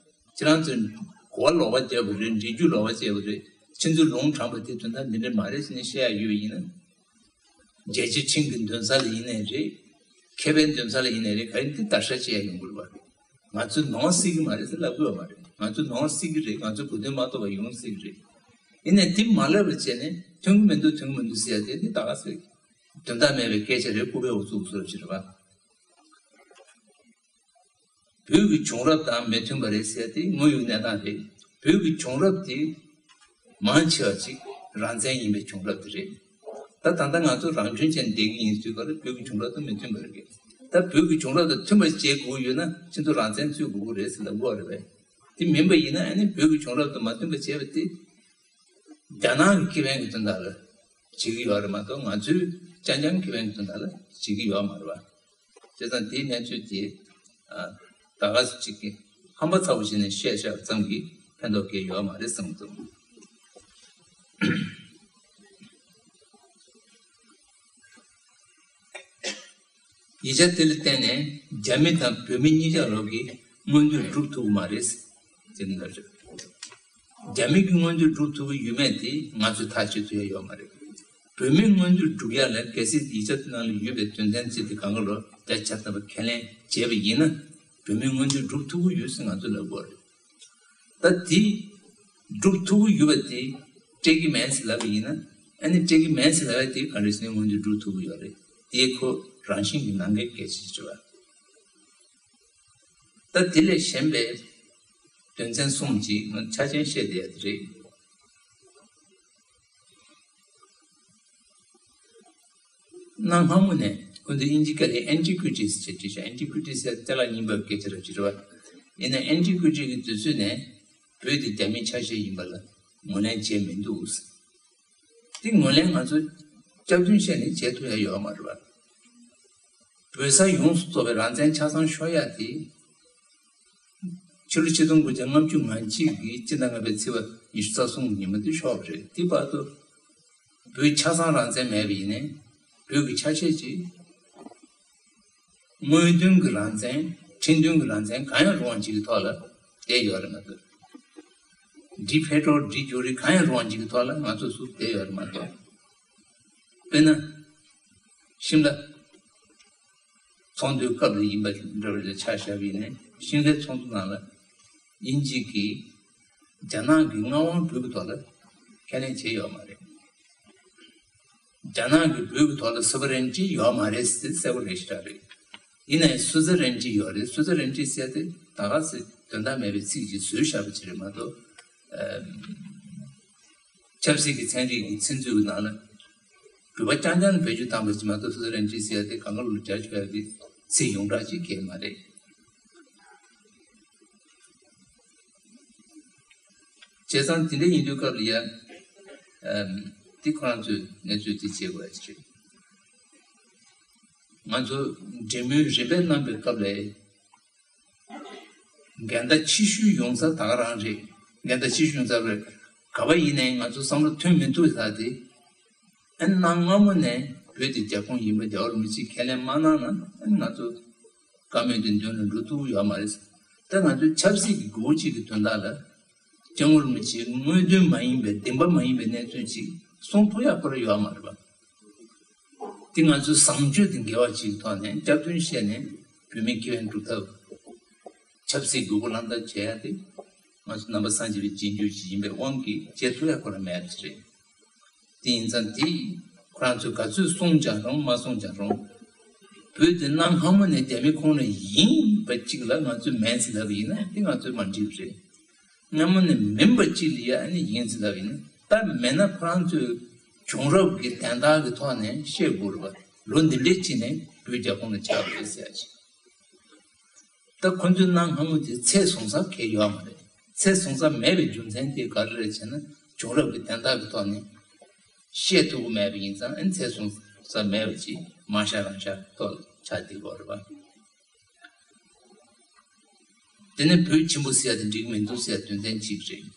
ཁྱེད་རང་ཚོས་གོ་བ་ལོག་པ་བརྒྱབ་པ་རེད། འགྲེལ་བརྗོད་ལོག་པ་བྱས་པ་རེད། ཁྱེད་ཚོས་ལུང་དྲངས་པ་དེ་དོན་དག་འདི་འདྲ་མ་རེད་ཟེར་ནས་བཤད་ཡ་ཡོད་པ་ཡིན་ན། རྒྱལ་སྤྱིའི་ཁྲིམས་ཀྱི་འདུན་ས་ལ་ཡིན་ནའི་རེད། མཁས་པའི་འདུན་ས་ལ་ཡིན་ནའི་རེད། ག་རེ་འདི་བརྡར་ཤ་བཅད་ཡ་ཡོང་གི་རེད་པ། ང་ཚོས་ནོར་སྲིད་ཀྱི་མ་རེད་ཟེར་ལབ་དགོས་པ་མ་རེད། ང་ཚོས་ནོར་སྲིད་ཀྱི་རེད། ང་ཚོས་གོ་དོན་མ་རྟོགས་པ་ཡོང་སྲིད་ཀྱི་རེད། ཡིན་ནའི་དེ་མ་ལབ་པ་བྱས་ནས་མཐུན་གྱི་མི་འདུག་མཐུན་གྱི་མི་འདུག་ཟེར་ཡ་དེ་ནི་ད་ག་ཟེ་རེད། དོན་དག་མེད་པའི་སྐད་ཆ་རེད། ལྐུགས་པའི་ཨུ་ཚུགས་བཟོ་བྱེད་རེད་པ། བོད་ཀྱི་བྱུང་རབས་དང་མི་མཐུན་པ་རེད་ཟེར་ཡ་དེ་དངོས་ཡོད་གནས་སྟངས་རེད། བོད་ཀྱི་བྱུང་རབས་དེ་མང་ཆེ་བ་ཅིག་རང་བཙན་ཡིན་པའི་བྱུང་རབས་དེ་རེད། ད་ད་ལྟ་ང་ཚོ་རང་སྐྱོང་བྱས་ནས་བསྡད་ཀྱི་ཡིན་དུས་ག་ལ་བོད་ཀྱི་བྱུང་རབས་དང་མི་མཐུན་པ་རེད། ད་བོད་ཀྱི་བྱུང་རབས་དང་མཐུན་པ་བྱེད་དགོས་ཡོད་ན་ཁྱེད་ཚོ་རང་བཙན་རྩོད་དགོས་ཀྱི་རེད་ཟེར་ལབ་དགོས་པ་རེད་པས། དེ་མིན་པ་ཡིན་ན་ཨ་ནི་བོད་ཀྱི་བྱུང་རབས་དང་མ་མཐུན་པ་བྱས་པ་དེ། རྒྱ་ནག་གི་ཁེ་ཕན་གྱི་དོན་དག་ལ་བྱེད་ཀྱི་ཡོད་རེད་མ་གཏོགས། ང་ཚོའི་རྐྱང་རྐྱང་ཁེ་ཕན་གྱི་དོན་དག་ལ་བྱེད་ཀྱི་ཡོད་མ་རེད་པ། བྱས་ཙང་དེའི་གནས་ཚུལ་དེ་ད་ག་ཟེ་ཅིག་གི་ཧམ་པ་ཚ་པོ་བྱས་ནས་བཤད་བཞག་ཙམ་གྱིས་ཕན་ཐོགས་གང་ཡང་ཡོད་མ་རེད་བསམ་གྱི་འདུག་ཡིག་ཆ་དེ་ལ་བརྟེན་ནས་རྒྱ་མི་དང་བོད་མི་གཉིས་ཆ་ལོག་གིས་མངོན་འདོད་སྒྲུབ་ཐུབ་ཀྱི་མ་རེད་ཟེར་ནས་ལབ་རེད། རྒྱ་མི་གི་མངོན་འདོད་སྒྲུབ་ཐུབ་ཀྱི་ཡོད་མེད་དེ་ང་ཚོས་ཐག་གཅོད་ཐུབ་ཡ་ཡོད་མ་རེད། བོད་མིའི་མངོན་འདོད་སྒྲུབ་ཡ་ལ་གལ་སྲིད་ཡིག་ཆ་དེ་ནང་ལ་ཡོད་པའི་དོན་ཚན་ཚིག་དེ་གང་ག་ལོ་རྒྱ་ཆ་ཚང་བ་ཁས་ལེན་བྱས་པ་ཡིན་ན། བོད་མིའི་མངོན་འདོད་སྒྲུབ་ཐུབ་ཀྱི་ཡོད་ཟེར་ང་ཚོས་ལབ་དགོས་རེད། ད་དེ་སྒྲུབ་ཐུབ་ཀྱི་ཡོད་པ་དེ་སྤྲད་ཀྱི་མེད་ཟེར་ལབ་པ་ཡིན་ན། ཨ་ནི་སྤྲད་ཀྱི་མེད་ཟེར་ལབ་ཡ་དེ་ག་འདྲ་ཟེར་ནས་མངོན་འདོད་སྒྲུབ་ཐུབ་ཀྱི་ཡོད་རེད། དེ་ཁོ་རང་བཞིན་གྱི་ནང་འགལ་གལ་ཆེ་ཆེ་རེད་པ། ད་དེ་ལས་གཞན་པའི་དོན་ཚན་གསུམ་ཅིག་ང་ཆ་རྐྱེན་བཤད་བསྡད་ཡ་དེ་རེད། གནའ་སྔ་མོ་ནས་ཁོ་ཚོས་དབྱིན་ཇི་སྐད་ལ་ཨེན་ཊི་ཀུ་ཊི་ཟེར་བྱས་བྲིས་ཤག་ཨེན་ཊི་ཀུ་ཊི་ཟེར་ཅ་ལག་རྙིང་པའི་སྐད་ཆ་རེད་བ། ཡིན་ན་ཨེན་ཊི་ཀུ་ཊི་གི་དུས་ཚོད་ནས་བོད་དེ་རྒྱ་མིའི་ཆ་ཤས་ཡིན་པ་ལ་ངོས་ལེན་བྱས་མི་འདུག། དེ་ངོས་ལེན་ང་ཚོས་སྐྱག་རྫུན་བཤད་ནས་བྱེད་ཐུབ་ཡ་ཡོད་མ་རེད་པ། བོད་ས་ཡོངས་སུ་རྫོགས་པའི་རང་བཙན་ཆ་ཚང་ཤོར་ཡ་དེ། ཕྱི་ལོ་ཆིག་སྟོང་དགུ་བརྒྱ་ལྔ་བཅུ་ང་གཅིག་གི་སྤྱི་ཟླ་ལྔ་པའི་ཚེས་པ་ཉི་ཤུ་རྩ་གསུམ་ཉིན་མོ་དེ་ཤོར་བ་རེད། དེ་བར་དུ་བོད་ཆ་ཚང་རང་བཙན་མེད་པ་ཡིན་ནའི་བོད་ཀྱི་ཆ་ཤས་ཅིག་དངོས་དོན་གྱི་རང་བཙན། ཁྲིམས་མཐུན་གྱི་རང་བཙན་གང་ཡང་རུང་བ་ཅིག་གི་ཐོག་ལ་བསྡད་ཡོད་རེད་མ་གཏོགས། de facto de jure གང་ཡང་རུང་བ་ཅིག་གི་ཐོག་ལ་ང་ཚོ་སུ་བསྡད་ཡོད་རེད་མ་གཏོགས། དཔེར་ན། ཤིམ་ལ་ཚོགས་འདུའི་སྐབས་ལ་ཡིན་པ་འདྲ་བ་ལ་ཆ་བཞག་པ་ཡིན་ན། ཤིམ་ལའི་ཚོགས་འདུ་ནང་ལ་དབྱིན་ཇི་གིས་རྒྱ་ནག་གི་མངའ་དབང་བོད་ཀྱི་ཐོག་ལ་ཁས་ལེན་བྱས་ཡོད་མ་རེད། རྒྱ་ནག་གི་བོད་ཀྱི་ཐོག་ལ་སུ་ཝེ་རེན་ཊི་ཡོད་མ་རེད་ཟེར་གསལ་པོ་རེད་ཤག་རེད། ཡིན་ནའི་སུ་ཛི་རེན་ཊི་ཡོད་རེད། སུ་ཛི་རེན་ཊི་ཟེར་དེ་ད་ག་ཟེ་དོན་དག་མེད་པའི་ཚིག་ཅིག་བཟོས་བཞག་པ་ཅིག་རེད་མ་གཏོགས། ཨ། ཆབ་སྲིད་ཀྱི་ཚན་རིག་གི་ཚིག་མཛོད་ཀྱི་ནང་ལ་བོད་པ་རྐྱང་རྐྱང་ལ་བེད་སྤྱོད་བཏང་བ་ཅིག་མ་གཏོགས། སུ་ཛི་རེན་ཊི་ཟེར་དེ་གང་ག་ལོ་ལ་རྒྱ་ཆེ་བ་གི་ཚིག་ཡོངས་གྲགས་ཅིག་གང་ཡང་མ་རེད། བྱས་ཙང་དེ་འདྲ་ཡིན་དུས་སྐབས་ལ་ཡ། ཨམ། འདི་ཁོ་རང་ཚོས་གནས་ཚུལ་དེ་བྱེད་དགོས་ཡ་ཅིག་རེད། ང་ཚོ་འབྲེལ་མོལ་རིམ་པས་གནང་པའི་སྐབས་ལ། འགལ་ཟླ་ཆེ་ཤོས་ཡོང་ས་ད་ག་རང་རེད། འགལ་ཟླ་ཆེ་ཤོས་ཡོང་ས་རེད། ག་པར་ཡིན་ནའི་ང་ཚོ་བསམ་བློ་ཐོན་མི་ཐུབ་ས་དེ། ཨ་ནི་གནའ་སྔ་མོ་ནས་བོད་དེ་རྒྱ་ཁོངས་ཡིན་པ་རྒྱལ་བ་རིན་པོ་ཆེས་ཁས་ལེན་མ་གནང་ན། ཨ་ནི་ང་ཚོ་བཀའ་མོལ་དེ་མདུན་ལ་འགྲོ་ཐུབ་ཡོད་མ་རེད། ད་ང་ཚོའི་ཆབ་སྲིད་ཀྱི་སྒོ་གཅིག་གི་དོན་དག་ལ་ སྐྱབས་མགོན་རིན་པོ་ཆེའི་དངོས་དོན་མ་ཡིན་པའི་བདེན་པ་མ་ཡིན་པའི་གནས་ཚུལ་ཅིག་གསུང་ཐུབ་ཡག་ཁོ་རང་ཡོད་མ་རེད་པ། དེ་ང་ཚོའི་བཟང་སྤྱོད་དང་འགལ་བ་ཅིག་ཐོག་ནས་སྐྱག་རྫུན་བཤད་ནས་བོད་མིའི་ཁེ་ཕན་སྒྲུབ་ཐབས། ཆབ་སྲིད་དགོས་མཁོ་ལམ་སྟོན་བྱེད་ཡ་དེ་ང་ཚོ་ནང་པ་སངས་རྒྱས་པའི་རྗེས་འཇུག་ཅིག་ཡིན་པའི་དབང་གིས་བྱེད་ཐུབ་ཡ་ཁོ་རང་མེད་པ་ཅིག་རེད། དེ་ཡིན་ཙང་དེ་ཁོ་རང་ཚོས་ག་ཚོད་གསུངས་ཀྱང་རུང་མ་གསུངས་ཀྱང་རུང་། བོད་དེ་གནའ་སྔ་མོ་ནས་རྒྱ་མི་ཁོངས་ནས་ཡིན་པ་གཅིག་ལ་ང་ཚོས་མེད་ཟེར་ལབ་པ་ཡིན་ན་དེ་ང་ཚོས་མ་འགྲིག་པ་རེད། སྔ་མོ་ནས་མིན་པ་གཅིག་ལ་ཡ་ཨ་ནི་ཡིན་ཟེར་ལབ་པ་ཡིན་ན་ད་མེད་ན་ཁོ་རང་ཚོས་བྱུང་རབས་ཀྱི་དན་རྟགས་ཀྱི་ཐོག་ནས་བཤད་དགོས་རེད་པ། ལོ་འདི་འདྲའི་ཕྱིན་ནས་བོད་རྒྱ་ཁོངས་ནས་ཆགས་པ་རེད་ཟེར་ཡ་ཅིག་ད་ཁོ་ཚོའི་གནའ་སྔ་མོ་དེ་ཚད་བཟུང་ས་གང་ཡང་ཡོད་མ་རེད། ཚད་བཟུང་ས་མེད་པའི་རྒྱུ་མཚན་དེ་ག་རེ་རེད་ཟེར་ན་བྱུང་རབས་ཀྱི་དན་རྟགས་ཀྱི་ཐོག་ནས་བཤད་ཐུབ་ཀྱི་མེད་པ་ཡིན་ཙང་ཨ་ནི་ཚད་བཟུང་ས་མེད་པ་ཅིག་མ་ཤ་རང་ཤ་ཐོག་ལ་ཆགས་བསྡད་ཀྱི་ཡོད་རེད་པ། དེ་ནས་བོད་ཆེན་པོ་ཟེར་ཡ་དེ་འགྲིག་མི་འདུག་ཟེར་ཡ་དོན་ཚན་གཅིག་རེད།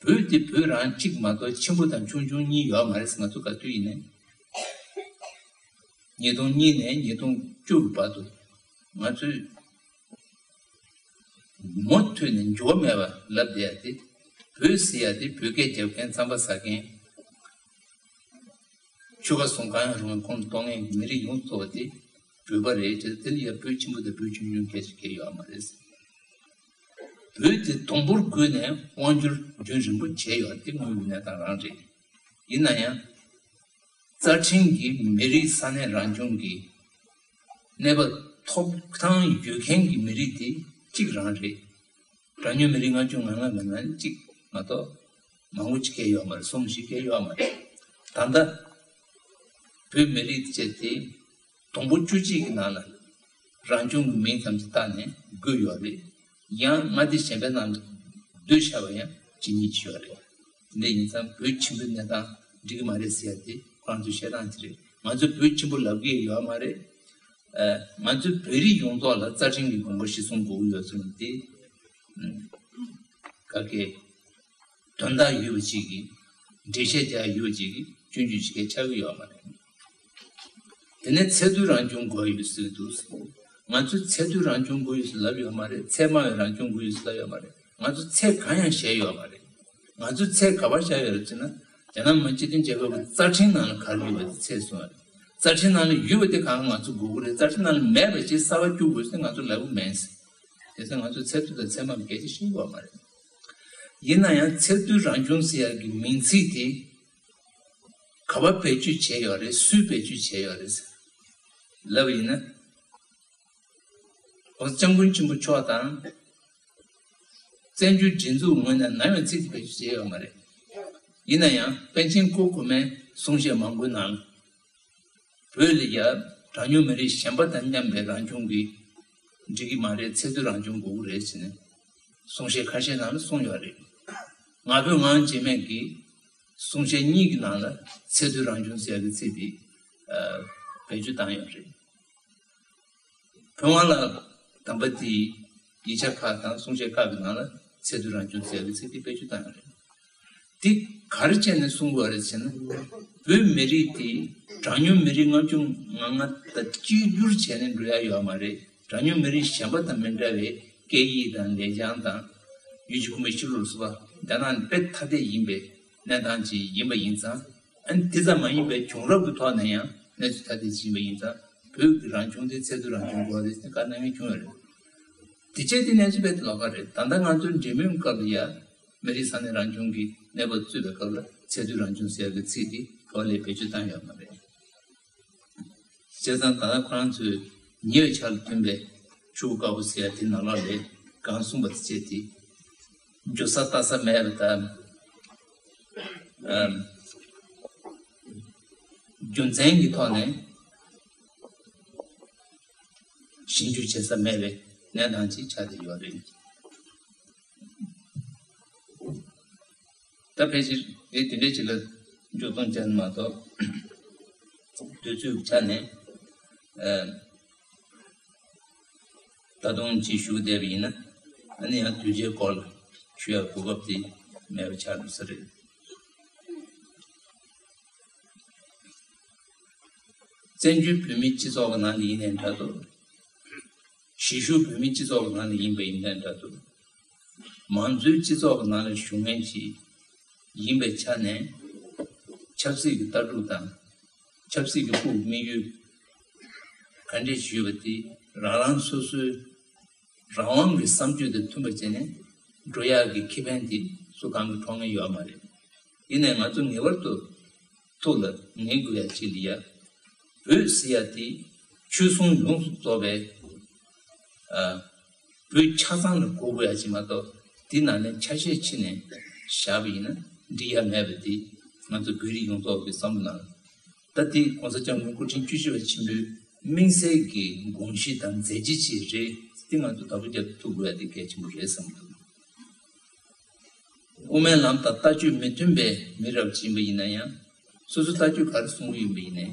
བོད་དེ་བོད་རང་གཅིག་མ་གཏོགས་ཆེན་པོ་དང་ཆུང་ཆུང་གཉིས་ཡོད་མ་རེད། ང་ཚོ་ག་དུས་ཡིན་ནའི་ཉིས་སྟོང་གཉིས་ནས་ཉིས་སྟོང་བཅུ་བར་དུ་ང་ཚོས་མུ་མཐུད་ནས་འགྱུར་བ་མེད་པ་ལབ་བསྡད་ཡ་དེ། བོད་ཟེར་ཡ་དེ་བོད་སྐད་རྒྱབ་མཁན་རྩམ་པ་ཟ་མཁན། ཆོལ་ཁ་གསུམ་གང་ཡང་རུང་བའི་ཁོངས་གཏོགས་མཁན་གྱི་མི་རིགས་ཡོངས་རྫོགས་དེ་བོད་པ་རེད། དེ་དེ་ལ་ཡ་བོད་ཆེན་པོ་དང་བོད་ཆུང་ཆུང་སྐད་ཆ་གང་ཡང་ཡོད་མ་རེད། བོད་དེ་དུམ་བུར་བགོས་ནས་དབང་སྒྱུར་རྒྱུན་རིང་པོ་བྱས་ཡོད་དེ་དངོས་ཡོད་གནས་སྟངས་རང་རེད། ཡིན་ན་ཡང་། རྩ་ཁྲིམས་ཀྱི་མི་རིགས་ས་གནས་རང་སྐྱོང་གི་གནས་བབ་ཐོབ་ཐང་ཡོད་མཁན་གྱི་མི་རིགས་དེ་གཅིག་རང་རེད། གྲངས་ཉུང་མི་རིགས་ལྔ་བཅུ་ང་ལྔ་མིན་ན་གཅིག་མ་གཏོགས་མང་པོ་ཅིག་གང་ཡང་ཡོད་མ་རེད། གསུམ་བཞི་གང་ཡང་ཡོད་མ་རེད། ད་ལྟ་བོད་མི་རིགས་བཅས་དེ་དུམ་བུ་བཅུ་གཅིག་གི་ནང་ལ་རང་སྐྱོང་གི་མིང་ཙམ་ཞིག་བཏགས་ནས་བགོས་ཡོད་རེད། ཡང་མངའ་སྡེ་གཞན་པའི་ནང་དུ་བསྡུས་བཞག་པ་ཡང་ཇི་སྙེད་ཅིག་ཡོད་རེད། དེ་འདྲ་ཡིན་ཙང་བོད་ཆེན་པོའི་གནས་སྟངས་འགྲིག་གི་མ་རེད་ཟེར་ཡ་དེ་ཁོ་རང་ཚོའི་བཤད་སྟངས་ཅིག་རེད། ང་ཚོ་བོད་ཆེན་པོ་ལབ་ཀྱི་ཡོད་མ་རེད། ཨ། ང་ཚོའི་བོད་རིགས་ཡོངས་རྫོགས་ལ་རྩ་ཁྲིམས་ཀྱི་དགོངས་པ་གཞིར་བཟུང་དགོས་ཀྱི་ཡོད་ཟེར་ནས་དེ། ཨ། ག་གེ་དོན་དག་ཡོད་པ་ཅིག་གིས་འགྲེལ་བཤད་རྒྱག་ཡོད་པ་ཅིག་གིས་སྐྱོན་བརྗོད་བྱེད་མཁན་ཆགས་ཀྱི་ཡོད་མ་རེད། དེ་ནས་ཚད་མཐོའི་རང་སྐྱོང་དགོས་ཡོད་ཟེར་གྱི་འདུག་ང་ཚོས་ཚད་མཐོའི་རང་སྐྱོང་དགོས་ཡོད་ཟེར་ལབ་ཡོད་མ་རེད། ཚད་དམའ་བའི་རང་སྐྱོང་དགོས་ཡོད་ཟེར་ལབ་ཡོད་མ་རེད། ང་ཚོ་ཚད་གང་ཡང་བཞག་ཡོད་མ་རེད། ང་ཚོས་ཚད་ག་པར་བཞག་ཡོད་རེད་ཟེར་ན། རྒྱ་ནག་མི་དམངས་སྤྱི་མཐུན་རྒྱལ་ཁབ་ཀྱི་རྩ་ཁྲིམས་ནང་ལ་ག་རེ་ཡོད་པ་དེ་ཚད་གསུངས་ཡོད་རེད། རྩ་ཁྲིམས་ནང་ལ་ཡོད་པ་དེ་གང་ང་ཚོ་དགོས་ཀྱི་རེད། རྩ་ཁྲིམས་ནང་ལ་མེད་པ་ཅིག་གསར་པ་བཅུག་དགོས་ཟེར་ང་ཚོ་ལབ་ཀྱི་མེད། དེ་ཚེ་ང་ཚོས་ཚད་མཐོ་དང་ཚད་དམའ་གི་སྐད་ཆ་བཤད་ཀྱི་ཡོད་མ་རེད། ཡིན་ན་ཡང་ཚད་མཐོའི་རང་སྐྱོང་ཟེར་ཡག་གི་མིང་ཚིག་དེ་ག་པར་བེད་སྤྱོད་བྱས་ཡོད་རེད། སུས་བེད་སྤྱོད་བྱས་ཡོད་རེད་ལབ་པ་ཡིན་ན།༸གོང་ས་༸སྐྱབས་མགོན་ཆེན་པོ་མཆོག་དང་། བཙན་བྱོལ་སྒྲིག་འཛུགས་ངོས་ནས་ནམ་ཡང་ཚིག་དེ་བེད་སྤྱོད་བྱས་ཡོད་མ་རེད། ཡིན་ན་ཡང་པཎ་ཆེན་སྐུ་གོང་མའི་གསུང་བཤད་མང་པོའི་ནང་། བོད་ལ་ཡ་གྲངས་ཉུང་མི་རིགས་གཞན་པ་དང་མཉམ་པའི་རང་སྐྱོང་གིས་འགྲིག་གི་མ་རེད། ཚད་མཐོའི་རང་སྐྱོང་དགོས་ཀྱི་རེད་ཟེར་ནས་གསུང་བཤད་ཁ་ཤས་ནང་ལ་གསུངས་ཡོད་རེད། ང་ཕོད་ངག་དབང་འཇིགས་མེད་ཀྱིས་གསུང་བཤད་གཉིས་ཀྱི་ནང་ལ་ཚད་མཐོའི་རང་སྐྱོང་ཟེར་བའི་ཚིག་དེ་བེད་སྤྱོད་བཏང་ཡོད་རེད། བོད་དབང་ལ་དམ་པ་དེའི་ཡིག་ཆ་ཁག་དང་གསུང་བཤད་ཁག་གི་ནང་ལ་ཚད་མཐོའི་རང་སྐྱོང་ཟེར་བའི་ཚིག་དེ་བེད་སྤྱོད་བཏང་ཡོད་རེད། དེ་ག་རེ་བྱས་ནས་གསུང་དགོས་རེད་ཟེར་ན། བོད་མི་རིགས་དེ་གྲངས་ཉུང་མི་རིགས་ལྔ་བཅུ་ང་ལྔ་དང་གཅིག་གྱུར་བྱས་ནས་འགྲོ་ཡ་ཡོད་མ་རེད། གྲངས་ཉུང་མི་རིགས་གཞན་པ་དང་མི་འདྲ་བའི་སྐད་ཡིག་དང་ལེགས་བྱང་དང་ཡུལ་གྱི་ཁོངས་མི་ཕྱི་ལོགས་སུ་བ་རྒྱ་ནག་ནི་དཔེ་ཐ་དད་ཡིན་པའི་གནས་སྟངས་ཅིག་ཡིན་པ་ཡིན་ཙང་། ཨ་ནི་དེ་ཙམ་མ་ཡིན་པའི་བྱུང་རབས་ཀྱི་ཐོག་ནས་ཡང་གནས་ཚུལ་ཐ་དད་ཅིག་ཡིན་པ་ཡིན་ཙང་བོད་ཀྱི་རང་སྐྱོང་དེ་ཚད་མཐོའི་རང་སྐྱོང་དགོས་རེད་ཟེར་བཀའ་གནང་མཁན་བྱུང་ཡོད་རེད། དེ་བྱས་དེ་གནས་ཚུལ་དཔེ་ལོགས་ཀ་རེད། ད་ལྟ་ང་ཚོ་འབྲེལ་མོལ་སྐབས་ལ་ཡ་མི་རིགས་ས་གནས་རང་སྐྱོང་གི་གནས་བབ་རྩོད་པའི་སྐབས་ལ་ཚད་མཐོའི་རང་སྐྱོང་ཟེར་བའི་ཚིག་དེ་ག་པ་ལ་བེད་སྤྱོད་བཏང་ཡོད་མ་རེད། བྱས་ཙང་ད་ལྟ་ཁོ་རང་ཚོས་ཉེ་བའི་ཆར་ལ་ཐོན་པའི་ཆུ་བོ་དཀར་པོ་ཟེར་ཡ་དེ་ནང་ལོགས་ལ་གང་གསུངས་པ་དེ་བྱས་ཏེ། འཇུ་ས་ལྟ་ས་མེད་པ་དང་། ཨམ། རྒྱུ་མཚན་གྱི་ཐོག་ནས་ཞིབ་འཇུག་བྱེད་ས་མེད་པའི་གནས་སྟངས་ཅིག་ཆགས་བསྡད་ཡོད་རེད། ད་ཕལ་ཆེར་དེ་དེ་འདྲའི་ཅིག་ལ་འཇུ་གཏོང་བྱས་ན་མ་གཏོགས། དུས་ཚོད་ཀྱི་ཆ་ནས་ཨ། ད་དུང་ཅིག་ཞུ་བསྡད་པ་ཡིན་ན། ཨ་ནི་ཡང་དུས་ཚོད་སྐོར་ལ་ཞུ་ཡ་གོ་སྐབས་དེ་མེད་པ་ཆགས་འགྲོ་ས་རེད། བཙན་བྱོལ་བོད་མིའི་སྤྱི་ཚོགས་ཀྱི་ནང་ནས་ཡིན་ནའི་འདྲ་འདུག་གཞིས་བཞུགས་བོད་མིའི་སྤྱི་ཚོགས་ཀྱི་ནང་ནས་ཡིན་པ་ཡིན་ནའི་འདྲ་འདུག་མང་གཙོའི་སྤྱི་ཚོགས་ཀྱི་ནང་ལ་བཞུགས་མཁན་ཞིག་ཡིན་པའི་ཆ་ནས། ཆབ་སྲིད་ཀྱི་ལྟ་གྲུབ་དང་། ཆབ་སྲིད་ཀྱི་ཁུག་དམིགས་ཡུལ་ག་འདྲ་ཞིག་ཡོད་པ་དེ། རང་རང་སོ་སོའི་རང་དབང་གི་བསམ་སྤྱོད་དང་མཐུན་པ་བྱས་ནས་འགྲོ་ཡག་གི་ཁེ་ཕན་དེ་སུ་གང་གིས་འཕྲོག་མཁན་ཡོད་མ་རེད། ཡིན་ནའི་ང་ཚོ་ངེས་པར་དུ་ཐུགས་ལ་ངེས་དགོས་ཡ་ཅིག་ལ་ཡ། བོད་ཟེར་ཡ་དེ་ཆོལ་གསུམ་ཡོངས་སུ་རྫོགས་པའི་ཨ། བོད་ཆ་ཚང་ལ་གོ་དགོས་ཡ་ཅིག་མ་གཏོགས། དེ་ནང་ནས་ཆ་ཤས་ཕྱེ་ནས་བཞག་པ་ཡིན་ན་འགྲིག་ཡ་མེད་པ་དེ། ང་ཚོ་བོད་རིགས་ཡོངས་རྫོགས་ཀྱི་བསམ་བློ་ནང་ད་དེ་༸གོང་ས་༸སྐྱབས་མགོན་སྐུ་ཕྲེང་བཅུ་བཞི་པ་ཆེན་པོའི་དམིགས་བསལ་གྱི་དགོངས་གཞི་དང་མཛད་རྗེས་ཅིག་རེད། དེ་ང་ཚོ་དོ་ཁུར་རྒྱབ་ཐུབ་དགོས་ཡ་དེ་གལ་ཆེན་པོ་རེད་བསམ་གྱི་འདུག། དབུ་མའི་ལམ་དང་ལྟ་སྤྱོད་མི་མཐུན་པའི་མི་རབས་ཅིག་ཡིན་པ་ཡིན་ན་ཡང་། སོ་སོའི་ལྟ་སྤྱོད་ག་རེ་གསུང་གི་ཡིན་པ་ཡིན་ནའི།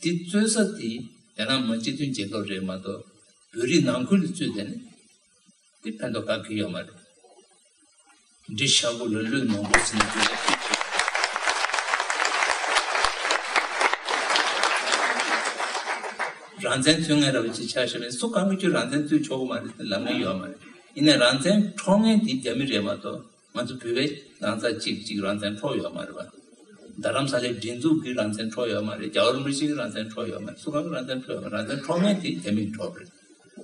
དེ་རྩོད་ས་དེ་རྒྱ་ནག་མི་དམངས་སྤྱི་མཐུན་རྒྱལ་ཁབ་རེད་མ་གཏོགས། བོད་རིགས་ནང་ཁུལ་ལ་རྩོད་བསྡད་ན་དེ་ཕན་ཐོགས་ག་གེ་ཡོད་མ་རེད། འབྲི་ཤག་པོ་ལ་བླུན་མང་པོ་ཟིན་ན་རྩོད་ཡ་ཁག་པོ་རེད། རང་བཙན་རྩོད་མཁན་འདྲ་བོ་ཅིག་ཆགས་བཞག་པས། སུ་གང་གིས་ཁྱོད་རང་བཙན་རྩོད་ཆོག་གི་མ་རེད་ལབ་མཁན་ཡོད་མ་རེད། ཡིན་ནའི་རང་བཙན་འཕྲོག་མཁན་དེ་རྒྱ་མི་རེད་མ་གཏོགས། ང་ཚོ་བོད་པའི་རང་ས་གཅིག་གཅིག་རང་བཙན་འཕྲོག་ཡོད་མ་རེད་པ། རྡ་རམ་ས་ལའི་སྒྲིག་འཛུགས་ཀྱིས་རང་བཙན་འཕྲོག་ཡོད་མ་རེད། རྒྱལ་བ་རིན་པོ་ཆེ་གིས་རང་བཙན་འཕྲོག་ཡོད་མ་རེད། སུ་གང་གིས་རང་བཙན་འཕྲོག་ཡོད་མ་རེད། རང་བཙན་འཕྲོག་མཁན་དེ་རྒྱ་མིས་འཕྲོག་པ་རེད།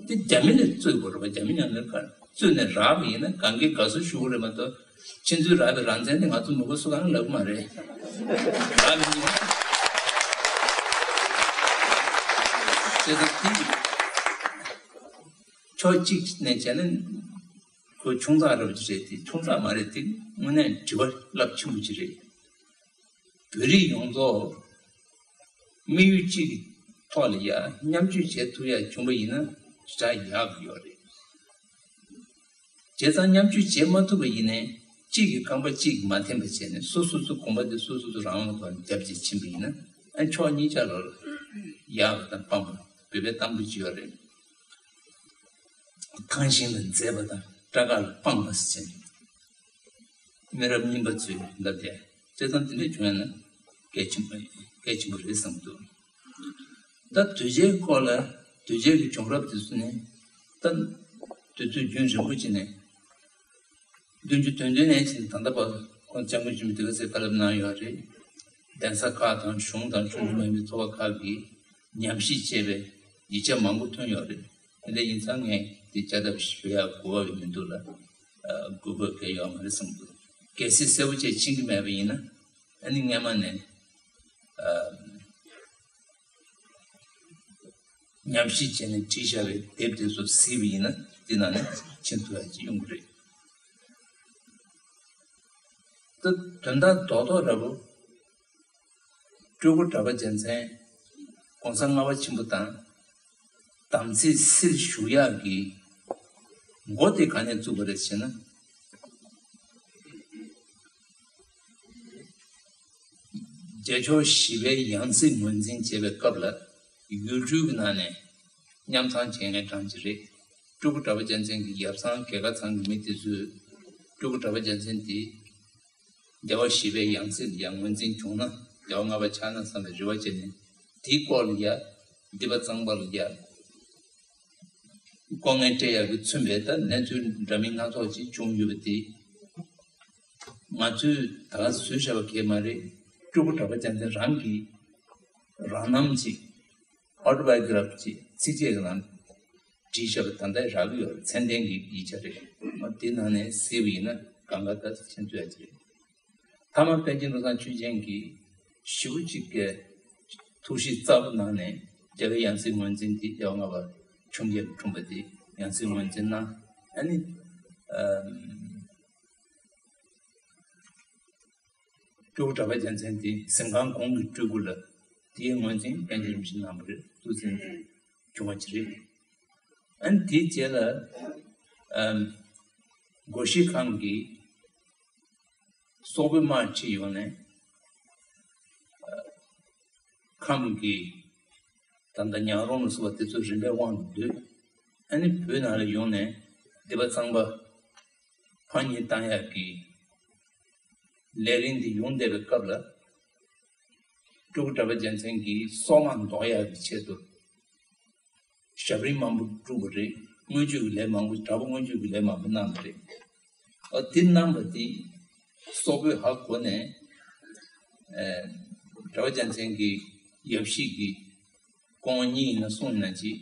དེ་རྒྱ་མི་ལ་རྩོད་དགོས་རེད་པ། རྒྱ་མི་མཉམ་དུ་ག་རྩོད་ནས་རག་པ་ཡིན་ན་གང་གིས་དགའ་བསུ་ཞུ་གི་རེད་མ་གཏོགས། ཁྱེད་ཚོས་རག་པའི་རང་བཙན་དེ་ང་ཚོ་མི་དགོས་སུ་གང་ལབ་གི་མ་རེད། རག་པའི་མི་བྱས་ཙང་དེ་ཕྱོགས་གཅིག་ནས་བྱས་ན། ཁོ་ཆུང་ཙག་རབ་ཅིག་རེད་དེ། ཆུང་ཙག་མ་རེད་དེ། དངོས་གནས་དྲི་བ་རླབས་ཆེན་པོ་ཅིག་རེད། བོད་རིགས་ཡོངས་རྫོགས་དམིགས་ཡུལ་གཅིག་གི་ཐོག་ལ་ཡ་མཉམ་སྤྱོད་བྱེད་ཐུབ་ཡ་བྱུང་པ་ཡིན་ན་ཞེ་དྲག་ཡག་གི་ཡོད་རེད། བྱས་ཙང་མཉམ་སྤྱོད་བྱེད་མ་ཐུབ་པ་ཡིན་ནའི་གཅིག་གི་རྐང་པ་གཅིག་མ་འཐེན་པ་བྱས་ནས་སོ་སོ་སོ་གོམ་པ་དེ་སོ་སོ་སོ་རང་དབང་ཐོག་ནས་རྒྱབ་ཅིག་ཕྱིན་པ་ཡིན་ན། ཨ་ཕྱོགས་གཉིས་ཆ་ལ་ཡག་པ་དང་སྤང་པ། བོད་པའི་གཏམ་དཔེ་ཅིག་ཡོད་རེད། ཐང་ཤིང་ལ་འཛེགས་པ་དང་སྐྲ་དཀར་ལ་སྤངས་པ་ཟེར་བྱས། མི་རབས་རྙིང་པ་ཚོས་ལབ་དེ། བྱས་ཙང་དེ་འདྲ་བྱུང་ཡ་ན་གལ་ཆེན་པོ་གལ་ཆེན་པོ་རེད་བསམ་འདུག། ད་དོལ་རྒྱལ་སྐོར་ལ་དོལ་རྒྱལ་གྱི་བྱུང་རབས་དེ་ཚོ་ནི། ད་དུས་ཚོད་རྒྱུན་རིང་པོ་ཅིག་ནས་བདུན་ཅུ་དོན་བདུན་ནས་བྱས་ནས་ད་ལྟ་བར་ཁོང་སྐྱབས་མགོན་ཆེན་པོས་དེ་ག་ཚོད་བཀའ་སློབ་གནང་ཡོད་རེད། གདན་ས་ཁག་དང་གཞུང་དང་ཆོས་བརྒྱུད་མ་ཡིན་པའི་ཚོགས་པ་ཁག་གིས་ཉམས་ཞིབ་བྱས་པའི་ཡིག་ཆ་མང་པོ་ཐོན་ཡོད་རེད། དེ་འདྲ་ཡིན་ཙང་ངས་དེ་དཔྱད་ཞིབ་ཞུ་ཡག་གོ་བ་མི་འདུག་ལ། ཨ། དགོས་མཁོ་གང་ཡང་ཡོད་མ་རེད་བསམ་འདུག། གལ་སྲིད་གསལ་པོ་བྱས་ཕྱིན་གྱི་མེད་པ་ཡིན་ན། ཨ་ནི་སྔས་མ་ནས། ཨ། ཉམས་ཞིབ་བྱས་ནས་བྲིས་བཞག་པའི་དེབ་དེ་ཚོ་གཟིགས་པ་ཡིན་ན་དེ་ནང་ནས་མཁྱེན་ཐུབ་ཡག་ཅིག་ཡོང་གི་རེད། ད་དོན་དག་རྡོག་རྡོག་འདྲ་པོ། སྤྲུལ་སྐུ་གྲགས་པ་རྒྱལ་མཚན་༸གོང་ས་ལྔ་པ་ཆེན་པོ་དང་དམ་ཚིག་སིལ་བཞུགས་ཡག་གི་འགོ་དེ་ག་ནས་བཙུགས་པ་རེད་ཟེར་ན། རྒྱལ་མཆོག་བཞི་པའི་ཡང་སྲིད་ངོས་འཛིན་བྱེད་པའི་སྐབས་ལ་ཡུལ་གྲུའི་ནང་ནས་མཉམ་ཚང་བྱེད་མཁན་གྲངས་ཅིག་རེད། སྤྲུལ་སྐུ་གྲགས་པ་རྒྱལ་མཚན་གྱི་ཡབ་ཚང་རྒྱལ་ཁ་ཚང་གི་མི་དེ་ཚོས་སྤྲུལ་སྐུ་གྲགས་པ་རྒྱལ་མཚན་དེ་རྒྱལ་བ་བཞི་པའི་ཡང་སྲིད་ལ་ཡང་ངོས་འཛིན་བྱུང་ན་རྒྱལ་བ་ལྔ་པ་ཆགས་ན་བསམ་པའི་རེ་བ་བྱས་ནས། དེའི་སྐོར་ལ་ཡ་སྡིག་པ་གཙང་པ་ལ་ཡ་ལྐོག་རྔན་སྤྲད་ཡག་གིས་མཚོན་པའི་ད་གནས་ཚུལ་འདྲ་མིན་སྣ་ཚོགས་ཅིག་བྱུང་ཡོད་པ་དེ། ང་ཚོས་ད་ག་བཟོས་བཞག་པ་གང་ཡང་མ་རེད། སྤྲུལ་སྐུ་གྲགས་པ་རྒྱལ་མཚན་རང་གིས་རང་རྣམ་ཅིག་ཨོ་ཊོ་བྷའི་ཡོ་གྷི་ར་ཕི་ཅིག་ཚིགས་བཅད་ཀྱི་ནང་བྲིས་བཞག་པ་ད་ལྟ་རག་གི་ཡོད་རེད། མཚན་ལྡན་གྱི་ཡིག་ཆ་རེད། དེ་ནང་ནས་གཟིགས་པ་ཡིན་ན་གང་ག་ད་མཁྱེན་ཐུབ་ཡག་ཅིག་རེད། མཐའ་མ་པཎ་ཆེན་བློ་བཟང་ཆོས་རྒྱན་གྱིས་ཞེ་པོ་ཅིག་གི་ཐུགས་གཤིས་གཙང་པོ་གནང་ནས་རྒྱལ་བའི་ཡང་སྲིད་ངོས་འཛིན་དེ་རྒྱལ་བ་ལྔ་པ་འཁྲུངས་སྐར་འཁྲུངས་པ་དེ་ཡང་སྲིད་ངོས་འཛིན་གནང་། ཨ་ནི། ཨམ། སྤྲུལ་སྐུ་གྲགས་པ་རྒྱལ་མཚན་དེ་གཟིམ་ཁང་གོང་གི་སྤྲུལ་སྐུ་ལ་དེའི་ངོས་འཛིན་པཎ་ཆེན་རིན་པོ་ཆེ་གནང་བ་རེད། ཐུགས་སེམས་བྱུང་བ་ཅིག་རེད། ཨ་ནི་དེའི་རྗེས་ལ། ཨམ། སྒོར་གཞས་ཁང་གིས་སོག་པོའི་དམག་ཁྲིད་ཡོང་ནས། ཨ། ཁམས་ཀྱི་ད་ལྟ་ཉག་རོང་ལ་སོགས་པ་དེ་ཚོ་རིམ་པས་དབང་དུ་བསྡུས། ཨ་ནི་བོད་ནང་ལ་ཡོང་ནས་སྡིག་པ་གཙང་པ་ཕར་ཉེས་བཏང་ཡག་གི་ལས་རིམ་འདི་ཡོང་བསྡད་པའི་སྐབས་ལ། སྤྲུལ་སྐུ་གྲགས་པ་རྒྱལ་མཚན་གྱིས་སོག་དམག་ཟློག་ཡག་གི་ཆེད་དུ་ཞབས་རིམ་མང་པོ་བསྒྲུབས་པ་རེད། མངོན་སྤྱོད་ཀྱི་ལས་མང་པོ། དྲག་པོ་མངོན་སྤྱོད་ཀྱི་ལས་མང་པོ་གནང་བ་རེད། ཨ་དེ་གནང་བ་དེ་སོག་པོས་ཧ་གོ་ནས། ཨ་གྲྭ་པ་རྒྱལ་མཚན་གྱི་ཡབ་གཞིས་ཀྱི་སྐུ་ངོ་གཉིས་ཡིན་ན་གསུམ་ཡིན་ན་ཅིག་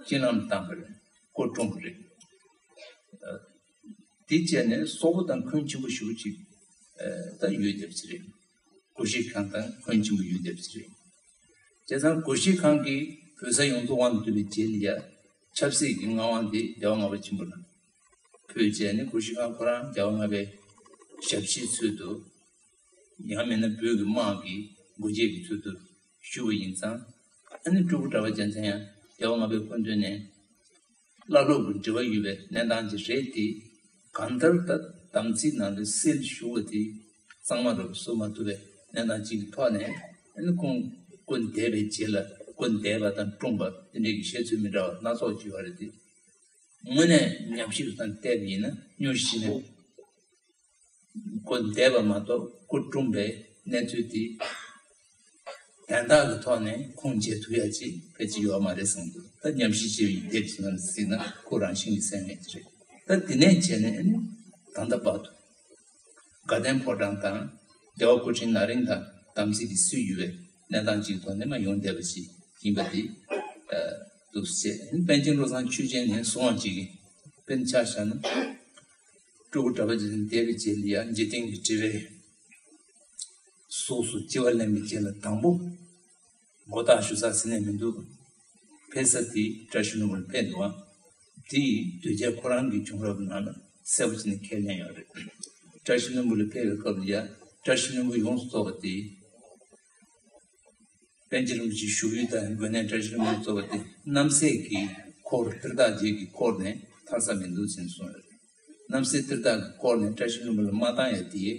ཅིན་ལམ་བཏང་བ་རེད། སྐུ་བཀྲོངས་པ་རེད། ཨ་དེ་བྱས་ནས་སོག་པོ་དང་འཁོན་ཆེན་པོ་ཞེ་པོ་ཅིག་ཨ་ད་ཡོད་བསྡད་པ་ཅིག་རེད། གུ་ཤྲི་ཁང་དང་འཁོན་ཆེན་པོ་ཡོད་བསྡད་པ་ཅིག་རེད། བྱས་ཙང་གུ་ཤྲི་ཁང་གིས་བོད་ས་ཡོངས་རྫོགས་དབང་དུ་བསྡུས་པའི་རྗེས་ལ་ཡ་ཆབ་སྲིད་ཀྱི་མངའ་དབང་དེ་རྒྱལ་བ་ལྔ་པ་ཆེན་པོ་ལ་ཕུལ་བྱས་ནས། གུ་ཤྲི་ཁང་ཁོ་རང་རྒྱལ་བ་ལྔ་པའི་ཞབས་ཕྱིའི་ཚུལ་དུ། ཡང་མིན་ན་བོད་ཀྱི་དམག་གི་འགོ་ཁྲིད་ཀྱི་ཚུལ་དུ་ཞུ་བ་ཡིན་ཙང་། ཨ་ནི་སྤྲུལ་སྐུ་གྲྭ་པ་རྒྱལ་མཚན་ཡང་རྒྱལ་བ་ལྔ་པའི་སྐུ་མདུན་ནས་བླ་སློབ་ཀྱི་འབྲེལ་བ་ཡོད་པའི་གནས་སྟངས་ཅིག་རེད་དེ། གང་ལྟར་ད་དམ་ཚིག་ནང་ལ་སིལ་ཞུ་བ་དེ་གཙང་མ་རུ་བཟོ་མ་ཐུབ་པའི་གནས་སྟངས་ཅིག་གི་ཐོག་ནས། ཨ་ནི་ཁོང་སྐུ་འདས་པའི་རྗེས་ལ་སྐུ་འདས་པ་དང་བཀྲོངས་པ་དེ་འདྲའི་གི་བཤད་ཚུལ་མི་འདྲ་བ་སྣ་ཚོགས་ཅིག་ཡོད་རེད་དེ། དངོས་གནས་ཉམས་ཞིབ་དང་བལྟས་པ་ཡིན་ན་སྙུང་གཞི་ནས། སྐུ་འདས་པ་མ་གཏོགས་སྐུ་བཀྲོངས་པའི་གནས་ཚུལ་དེ་དན་རྟགས་ཀྱི་ཐོག་ནས་ཁུངས་འཁྱེར་ཐུབ་ཡ་ཅིག་ཕལ་ཆེར་ཡོད་མ་རེད་བསམ་གྱི་འདུག་ད་ཉམས་ཞིབ་བྱས་པའི་དེབ་ཅིག་ནང་གཟིགས་ན་ཁོ་རང་བཞིན་གྱིས་གསལ་ངེས་ཀྱི་རེད། ད་དེ་ནས་བྱས་ནས་ནི་ད་ལྟ་བར་དུ་དགའ་ལྡན་ཕོ་བྲང་དང་རྒྱལ་བ་སྐུ་ཕྲེང་ན་རིམ་དང་དམ་ཚིག་གི་སྲོལ་ཡོད་པའི་གནས་སྟངས་ཅིག་ཐོག་ནས་མར་ཡོང་བསྡད་པ་ཞིག་ཡིན་པ་དེ་ཨ་འདུག་སེ་བྱས། པཎ་ཆེན་བློ་བཟང་ཆོས་རྒྱན་ནས་གསུངས་པ་ཅིག་གི་དཔེར་ན་ཆ་བཞག་ན། སྤྲུལ་སྐུ་གྲྭ་པ་རྗེ་བཙུན་འདས་པའི་རྗེས་ལ་ཡང་འཇིག་རྟེན་གྱི་དྲི་བའི་གཟུགས་སུ་ལྕི་བ་ལེན་པའི་རྗེས་ལ་དང་པོ་མགོ་བཏགས་ཞུ་ས་ཟེར་ནས་མི་འདུག་ཕེབས་ས་དེ་བཀྲ་ཤིས་ལྷུན་པོར་ཕེབས་འདུག་ཨང་། དེ་ཡིས་དོལ་རྒྱལ་ཁོ་རང་གི་བྱུང་རབས་ནང་ལ་གསལ་པོ་བྱས་ནས་ཁས་ལེན་ཡོད་རེད། བཀྲ་ཤིས་ལྷུན་པོ་ལ་ཕེབས་པའི་སྐབས་ལ་ཡང་བཀྲ་ཤིས་ལྷུན་པོ་ཡོངས་སུ་རྫོགས་པ་དེ། པཎ་ཆེན་རིན་པོ་ཆེ་བཞུགས་ཡུལ་དང་དགོན་གནས་བཀྲ་ཤིས་ལྷུན་པོ་ལ་སོགས་པ་དེ་རྣམ་སྲས་ཀྱི་འཁོར་ཏིར་ཐ་རྒྱལ་གྱི་འཁོར་ནས་ཐར་ས་མི་འདུག་ཟེར་གསུངས་ཡོད་རེད། རྣམ་སྲས་ཏིར་ཐ་གི་འཁོར་ནས་བཀྲ་ཤིས་ལྷུན་པོ་ལ་མ་བཏང་ཡ་དེ།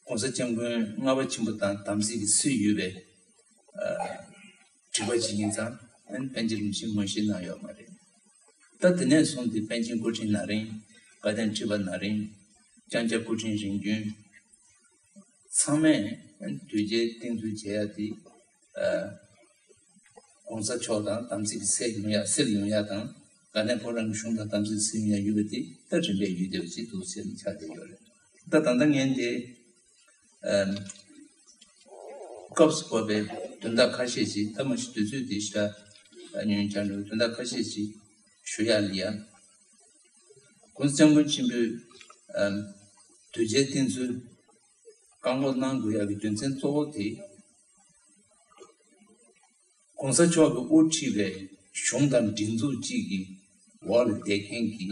༸གོང་ས་༸སྐྱབས་མགོན་ལྔ་པ་ཆེན་པོ་དང་དམ་ཚིག་གི་སྲོལ་ཡོད་པའི་ཨ་སྒྲིག་པ་ཅིག་ཡིན་ཙང་། ཨ་ནི་པཎ་ཆེན་རིན་པོ་ཆེས་ངོས་བཞེས་གནང་ཡོད་མ་རེད། ད་དེ་ནས་བཟུང་སྟེ་པཎ་ཆེན་སྐུ་ཕྲེང་ན་རིམ། དགའ་ལྡན་ཁྲི་པ་ན་རིམ། ལྕང་སྐྱ་སྐུ་ཕྲེང་རིམ་བྱོན། ཚང་མས་ཨ་ནི་དོལ་རྒྱལ་བསྟེན་གསོལ་བྱེད་ཡ་དེ། ཨ་༸གོང་ས་མཆོག་དང་དམ་ཚིག་གི་སྲོལ་ཡོང་ཡ་སྲོལ་ཡོང་ཡ་དང་། དགའ་ལྡན་ཕོ་བྲང་གི་གཞུང་དང་དམ་ཚིག་སྲོལ་ཡོང་ཡ་ཡོད་པ་དེ་ད་རིམ་པས་ཡོད་བསྡད་པ་ཅིག་འདུག་ཟེར་ནས་ཆགས་བསྡད་ཡོད་རེད། ད་ད་ལྟ་ངས་འདི་ཨམ་སྐབས་སུ་བབས་པའི་དོན་དག་ཁ་ཤས་ཤིག་ད་མ་གཞི་དུས་ཚོད་འདི་ཤ་ཉུང་ཆ་འགྲོ་བའི་དོན་དག་ཁ་ཤས་ཤིག་ཞུ་ཡ་ལ་ཡ། ༸གོང་ས་༸སྐྱབས་མགོན་ཆེན་པོས་ཨམ་དོལ་རྒྱལ་བསྟེན་གསོལ་བཀག་འགོག་གནང་དགོས་ཡ་གི་རྒྱུ་མཚན་གཙོ་བོ་དེ། ༸གོང་ས་མཆོག་གིས་དབུ་ཁྲིད་པའི་གཞུང་དང་སྒྲིག་འཛུགས་གཅིག་གི་འོག་ལ་བསྡད་མཁན་གྱི་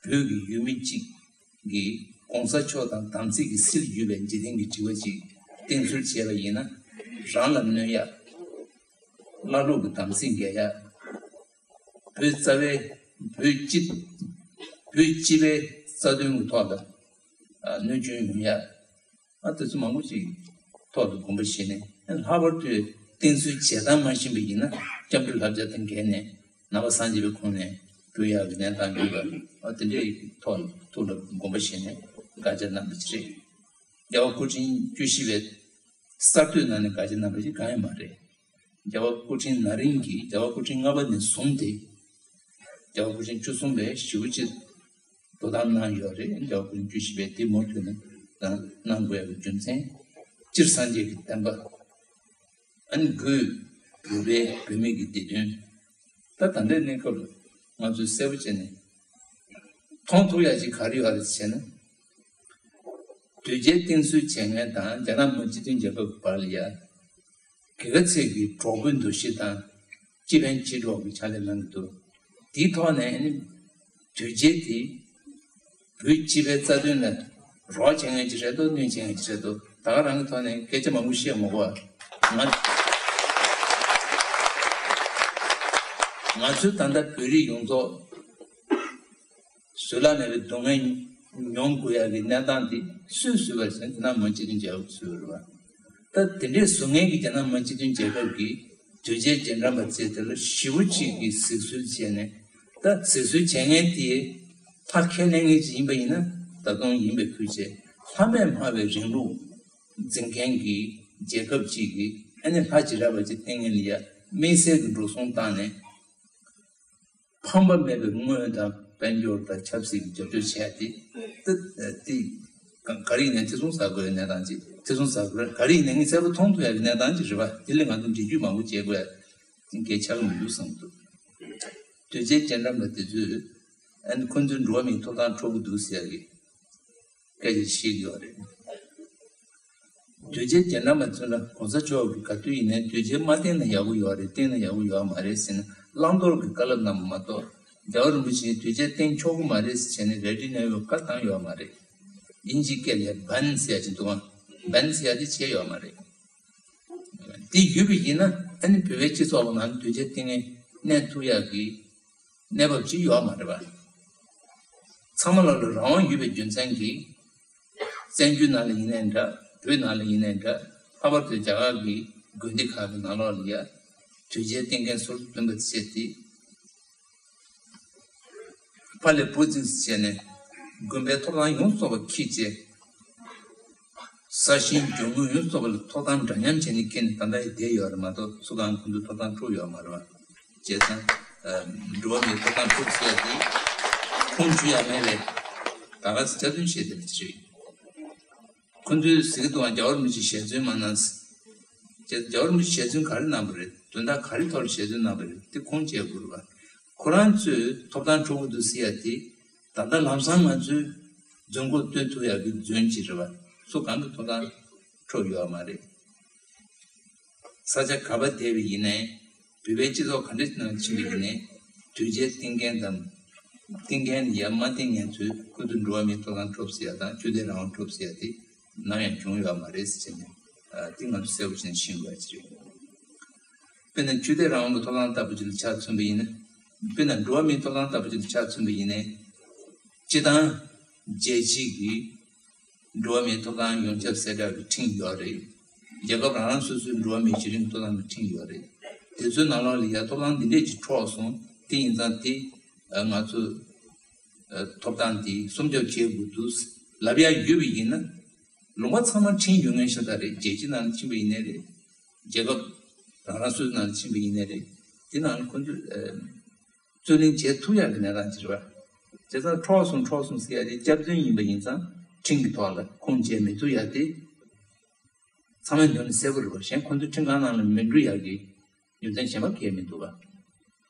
བོད་ཀྱི་ཡུལ་མི་གཅིག་གིས་༸གོང་ས་མཆོག་དང་དམ་ཚིག་གི་སྲོལ་ཡོད་པའི་འཇིག་རྟེན་གྱི་དྲི་བ་ཅིག་བསྟེན་གསོལ་བྱས་པ་ཡིན་ན། རང་ལ་གནོད་ཡ། བླ་སློབ་ཀྱི་དམ་ཚིག་འགལ་ཡ། བོད་རྩ་བའི་བོད་སྤྱི་བོད་སྤྱི་པའི་རྩ་དོན་གྱི་ཐོག་ལ་གནོད་སྐྱོན་ཡོང་ཡ། ཨ་དེ་ཚོ་མང་པོ་ཅིག་ཐོག་ཏུ་དགོངས་པ་བཞེས་ནས། ལྷག་པར་དུ་བསྟེན་གསོལ་བྱེད་སྟངས་མ་ཤེས་པ་ཡིན་ན་སྐྱབས་འགྲོའི་བསླབ་བྱ་དང་འགལ་ནས་ནང་པ་སངས་རྒྱས་པའི་ཁོངས་ནས་འགྲོ་ཡག་གི་གནས་སྟངས་ཡོད་པ། ཨ་དེ་འདྲའི་ཐོག་ཐུགས་ལ་དགོངས་པ་བཞེས་ནས་བཀའ་རྒྱ་གནང་བ་ཅིག་རེད། རྒྱལ་བ་སྐུ་ཕྲེང་བཅུ་བཞི་པའི་གསར་གཏོད་གནང་ནས་བཀའ་རྒྱ་གནང་བ་ཞིག་གང་ཡང་མ་རེད། རྒྱལ་བ་སྐུ་ཕྲེང་ན་རིམ་གྱིས་རྒྱལ་བ་སྐུ་ཕྲེང་ལྔ་པ་ནས་བཟུང་སྟེ། རྒྱལ་བ་སྐུ་ཕྲེང་བཅུ་གསུམ་པས་ཞེ་པོ་ཅིག་དོ་དམ་གནང་ཡོད་རེད། རྒྱལ་བ་སྐུ་ཕྲེང་བཅུ་བཞི་པས་དེ་མུ་མཐུད་ནས་གནང་གནང་དགོས་ཡག་གི་རྒྱུ་མཚན། སྤྱིར་སངས་རྒྱས་ཀྱི་བསྟན་པ། ཨ་ནི་སྒོས་བོད་པའི་བོད་མི་གི་བདེ་དོན། ད་ད་ལྟའི་གནས་སྐབས་ལ་ང་ཚོས་གསལ་པོ་བྱས་ནས་མཐོང་ཐུབ་ཡག་ཅིག་ག་རེ་ཡོད་རེད་ཟེར་ན། དོལ་རྒྱལ་བསྟེན་གསོལ་བྱེད་མཁན་དང་རྒྱ་ནག་མི་དམངས་སྤྱི་མཐུན་རྒྱལ་ཁབ་ཀྱི་བར་ལ་ཡ། གེགས་ཚད་ཀྱི་གྲོགས་པོའི་འདུ་ཤེས་དང་སྤྱི་ཕན་སྤྱི་གྲོགས་ཀྱི་ཕྱག་ལས་གནང་གི་འདུག་དེའི་ཐོག་ནས་ནི་དོལ་རྒྱལ་དེ་བོད་སྤྱི་པའི་རྩ་དོན་ལ་རོགས་བྱེད་མཁན་ཅིག་རེད་དོ། གནོད་བྱེད་མཁན་ཅིག་རེད་དོ། ད་ག་རང་གི་ཐོག་ནས་སྐད་ཆ་མང་པོ་བཤད་མ་དགོས་པ། ང་ང་ཚོའི་ད་ལྟ་བོད་རིགས་ཡོངས་རྫོགས་བཟོད་གླགས་མེད་པའི་སྡུག་བསྔལ་མྱོང་དགོས་ཡག་གི་གནས་སྟངས་འདི་སུས་བཟོས་པ་རེད་ཟེར་ན། རྒྱ་ནག་མི་དམངས་སྤྱི་མཐུན་རྒྱལ་ཁབ་ཀྱིས་བཟོས་པ་རེད་པ། ད་དེ་འདྲའི་བཟོ་མཁན་གྱི་རྒྱ་ནག་མི་དམངས་སྤྱི་མཐུན་རྒྱལ་ཁབ་ཀྱིས་དོལ་རྒྱལ་རྗེས་འབྲང་པ་བཙལ་དེ་ལ་ཞེ་པོ་ཅིག་གིས་གཟིགས་གསོལ་བྱས་ནས། ད་གཟིགས་གསོལ་བྱེད་མཁན་དེ་ལྷ་ཁས་ལེན་མཁན་ཅིག་ཡིན་པ་ཡིན་ན། ད་དུང་ཡིན་པའི་ཁུལ་བྱས། ལྷ་མེད་སྨྲ་བའི་རིང་ལུགས་འཛིན་མཁན་གྱི་རྒྱལ་ཁབ་ཅིག་གིས་ཨ་ནི་ལྷ་བྱེ་བྲག་པ་ཅིག་བསྟེན་མཁན་ལ་ཡ་དམིགས་བསལ་གྱི་འགྲོ་སོང་བཏང་ནས། ཕམ་པ་མེད་པའི་དངོས་དང་ དཔལ་འབྱོར་དང་ཆབ་སྲིད་ཀྱི་རྒྱབ་སྐྱོར་བྱས་ཏེ། ད་དེ་ག་རེ་ཡིན་ནའི་ཐེ་ཚོམ་ཟ་དགོས་པའི་གནས་སྟངས་ཅིག་ཐེ་ཚོམ་ཟ་དགོས། ག་རེ་ཡིན་ནའི་ངས་གསལ་པོ་མཐོང་ཐུབ་ཡག་གི་གནས་སྟངས་ཅིག་རེད་པ། དེ་ལས་ང་ཚོ་འགྲེལ་བརྗོད་མང་པོ་བྱེད་དགོས་ཡག་གལ་ཆགས་ཀྱི་མི་འདུག་བསམ་འདུག་དོལ་རྒྱལ་རྗེས་འབྲང་པ་དེ་ཚོས་ཨ་ནི་ཁོ་ཚོའི་འགྲོ་བ་མིའི་ཐོབ་ཐང་འཕྲོག་གི་འདུག་ཟེར་ཡག་གི་སྐད་ཆ་བཤད་ཀྱི་ཡོད་རེད། དོལ་རྒྱལ་རྗེས་འབྲང་པ་ཚོ་ལ་གོང་ས་མཆོག་གིས་ག་དུས་ཡིན་ནའི་དོལ་རྒྱལ་མ་བསྟེན་ན་ཡག་པོ་ཡོད་རེད། བསྟེན་ན་ཡག་པོ་ཡོད་མ་རེད་ཟེར་ནས་བླང་དོར་གྱི་བཀའ་སློབ་གནང་བ་མ་གཏོགས། རྒྱལ་བ་རིན་པོ་ཆེས་དོལ་རྒྱལ་བསྟེན་ཆོག་གི་མ་རེད་ཟེར་བྱས་ནས་རལ་གྲི་མནན་ཡག་བཀའ་བཏང་ཡོད་མ་རེད། དབྱིན་ཇིའི་སྐད་ལ་བན་ཟེར་ཡག་ཅིག་འདུག་ཨང་། བན་ཟེར་ཡག་དེ་བྱས་ཡོད་མ་རེད། དེ་ཡོད་པ་ཡིན་ན་ཨ་ནི་བོད་པའི་སྤྱི་ཚོགས་ནང་དོལ་རྒྱལ་བསྟེན་མཁན་གནས་ཐུབ་ཡག་གི་གནས་བབ་ཅིག་ཡོད་མ་རེད་པ། ཚང་མ་ལ་ལ་རང་དབང་ཡོད་པའི་རྒྱུ་མཚན་གྱིས། བཙན་བྱོལ་ནང་ལ་ཡིན་ནའི་འདྲ། བོད་ནང་ལ་ཡིན་ནའི་འདྲ། ལྷག་པར་དུ་རྒྱ་གར་གྱི་དགོན་སྡེ་ཁག་གི་ནང་ལོགས་ལ་ཡ། དོལ་རྒྱལ་བསྟེན་མཁན་ཟུར་དུ་སྟོན་པ་བྱས་ཏེ། ཕར་ལས་བུ་རྫིག་བྱས་ནས་དགོན་པའི་ཐོབ་ཐང་ཡོངས་རྫོགས་པ་འཁྱེར་བྱས། ས་ཞིང་རྒྱུ་དངོས་ཡོངས་རྫོགས་པ་ལ་ཐོབ་ཐང་འདྲ་མཉམ་བྱས་ནས་འཁྱེར་ནས་ད་ལྟ་ཡང་བསྡད་ཡོད་རེད་མ་གཏོགས། སུ་གང་ཁོང་ཚོའི་ཐོབ་ཐང་འཕྲོག་ཡོད་མ་རེད་པ། བྱས་ཙང་། འགྲོ་བ་མིའི་ཐོབ་ཐང་འཕྲོག་ཟེར་ཡག་དེ་ཁུངས་འཁྱོལ་ཡག་མེད་པས། ད་ག་སེ་སྐྱག་རྫུན་བཤད་བསྡད་པ་ཞིག་རེད། ཁོ་ཚོས་ཟེར་གྱི་འདུག་ཨང་། རྒྱལ་བ་རིན་པོ་ཆེས་ཞལ་རྫུན་མ་གནང་ཟེར། རྒྱལ་རྒྱལ་བ་རིན་པོ་ཆེས་ཞལ་རྫུན་ག་རེ་གནང་པ་རེད། དོན་དག་ག་རེ་ཐོག་ལ་ཞལ་རྫུན་གནང་པ་རེད། དེ་ཁུངས་སྐྱེལ་དགོས་རེད་པ། ཁོ་རང་ཚོས་ཐོབ་ཐང་འཕྲོག་གི་འདུག་ཟེར་ཡག་དེ། ད་ལྟ་ལམ་སང་ང་ཚོས་རྫུན་མགོ་སྟོན་ཐུབ་ཡག་གི་རྫུན་ཅིག་རེད་པ། སུ་གང་གི་ཐོབ་ཐང་འཕྲོག་ཡོད་མ་རེད། ས་ཆ་ག་པར་བསྡད་པ་ཡིན་ནའི། བོད་པའི་སྤྱི་ཚོགས་ག་འདྲ་ཞིག་ནང་ཕྱིན་པ་ཡིན་ནའི། དོལ་རྒྱལ་བསྟེན་མཁན་དང་། བསྟེན་མཁན་ཡང་མ་བསྟེན་མཁན་ཚོས་ཁོ་ཚོས་འགྲོ་བ་མིའི་ཐོབ་ཐང་འཕྲོག་ཟེར་ཡག་དང་། ཆོས་དད་རང་དབང་འཕྲོག་ཟེར་ཡག་དེ་ནམ་ཡང་བྱུང་ཡོད་མ་རེད་ཟེར་ནས། ཨ། དེ་ང་ཚོས་གསལ་པོ་བྱས་ནས་ཤེས་དགོས་ཡག་ཅིག་རེད། དཔེར་ན་ཆོས་དད་རང་དབང་གི་ཐོབ་ཐང་ལྟ་བུ་ཅིག་ལ་ཆ་མཚོན་པ་ཡིན་ན། དཔེར་ན་འགྲོ་བ་མིའི་ཐོབ་ཐང་ལྟ་བུ་ཅིག་ལ་ཆ་མཚོན་པ་ཡིན་ནའི། སྤྱིར་བཏང་རྒྱལ་སྤྱི་གི་འགྲོ་བ་མིའི་ཐོབ་ཐང་ཡོངས་ཁྱབ་གསལ་བསྒྲགས་ཀྱི་ཁྲིམས་ཡོད་རེད། རྒྱལ་ཁབ་རང་རང་སོ་སོའི་འགྲོ་བ་མིའི་གཞི་རིམ་ཐོབ་ཐང་གི་ཁྲིམས་ཡོད་རེད། དེ་ཚོའི་ནང་ལོགས་ལ་ཡ་ཐོབ་ཐང་འདི་འདྲས་ཅིག་འཕྲོག་སོང་། དེ་ཡིན་ཙང་དེ་ང་ཚོ་ཐོབ་ཐང་དེ་སྲུང་སྐྱོབ་བྱེད་དགོས་འདུག་ལབ་ཡག་ཡོད་པ་ཡིན་ན། ལུང་པ་ཚང་མ་ཁྲིམས་ཡོད་མཁན་ཤ་སྟག་རེད། རྒྱལ་སྤྱི་ནང་ལ་ཕྱིན་པ་ཡིན་ནའི་རེད། རྒྱལ་ཁབ་རང་རང་སོ་སོའི་ནང་ལ་ཕྱིན་པ་ཡིན་ནའི་རེད། དེ་ནང་ལ་ཁོ་ཚོས་རྩོད་གླེང་བྱེད་ཐུབ་ཡག་གི་གནས་སྟངས་ཅིག་རེད་པ། བྱས་ཙང་འཕྲོག་སོང་འཕྲོག་སོང་ཟེར་ཡག་དེ་སྐྱག་རྫུན་ཡིན་པ་ཡིན་ཙང་ཁྲིམས་ཀྱི་ཐོག་ལ་ཁུངས་སྐྱེལ་མི་ཐུབ་ཡག་དེ་ཚང་མའི་མདུན་ལ་གསལ་པོ་རེད་པ། གཞན་ཁོ་ཚོ་ཁྲིམས་ཁང་ནང་ལ་མི་འགྲོ་ཡག་གི་རྒྱུ་མཚན་གཞན་པ་གང་ཡང་མི་འདུག་པ།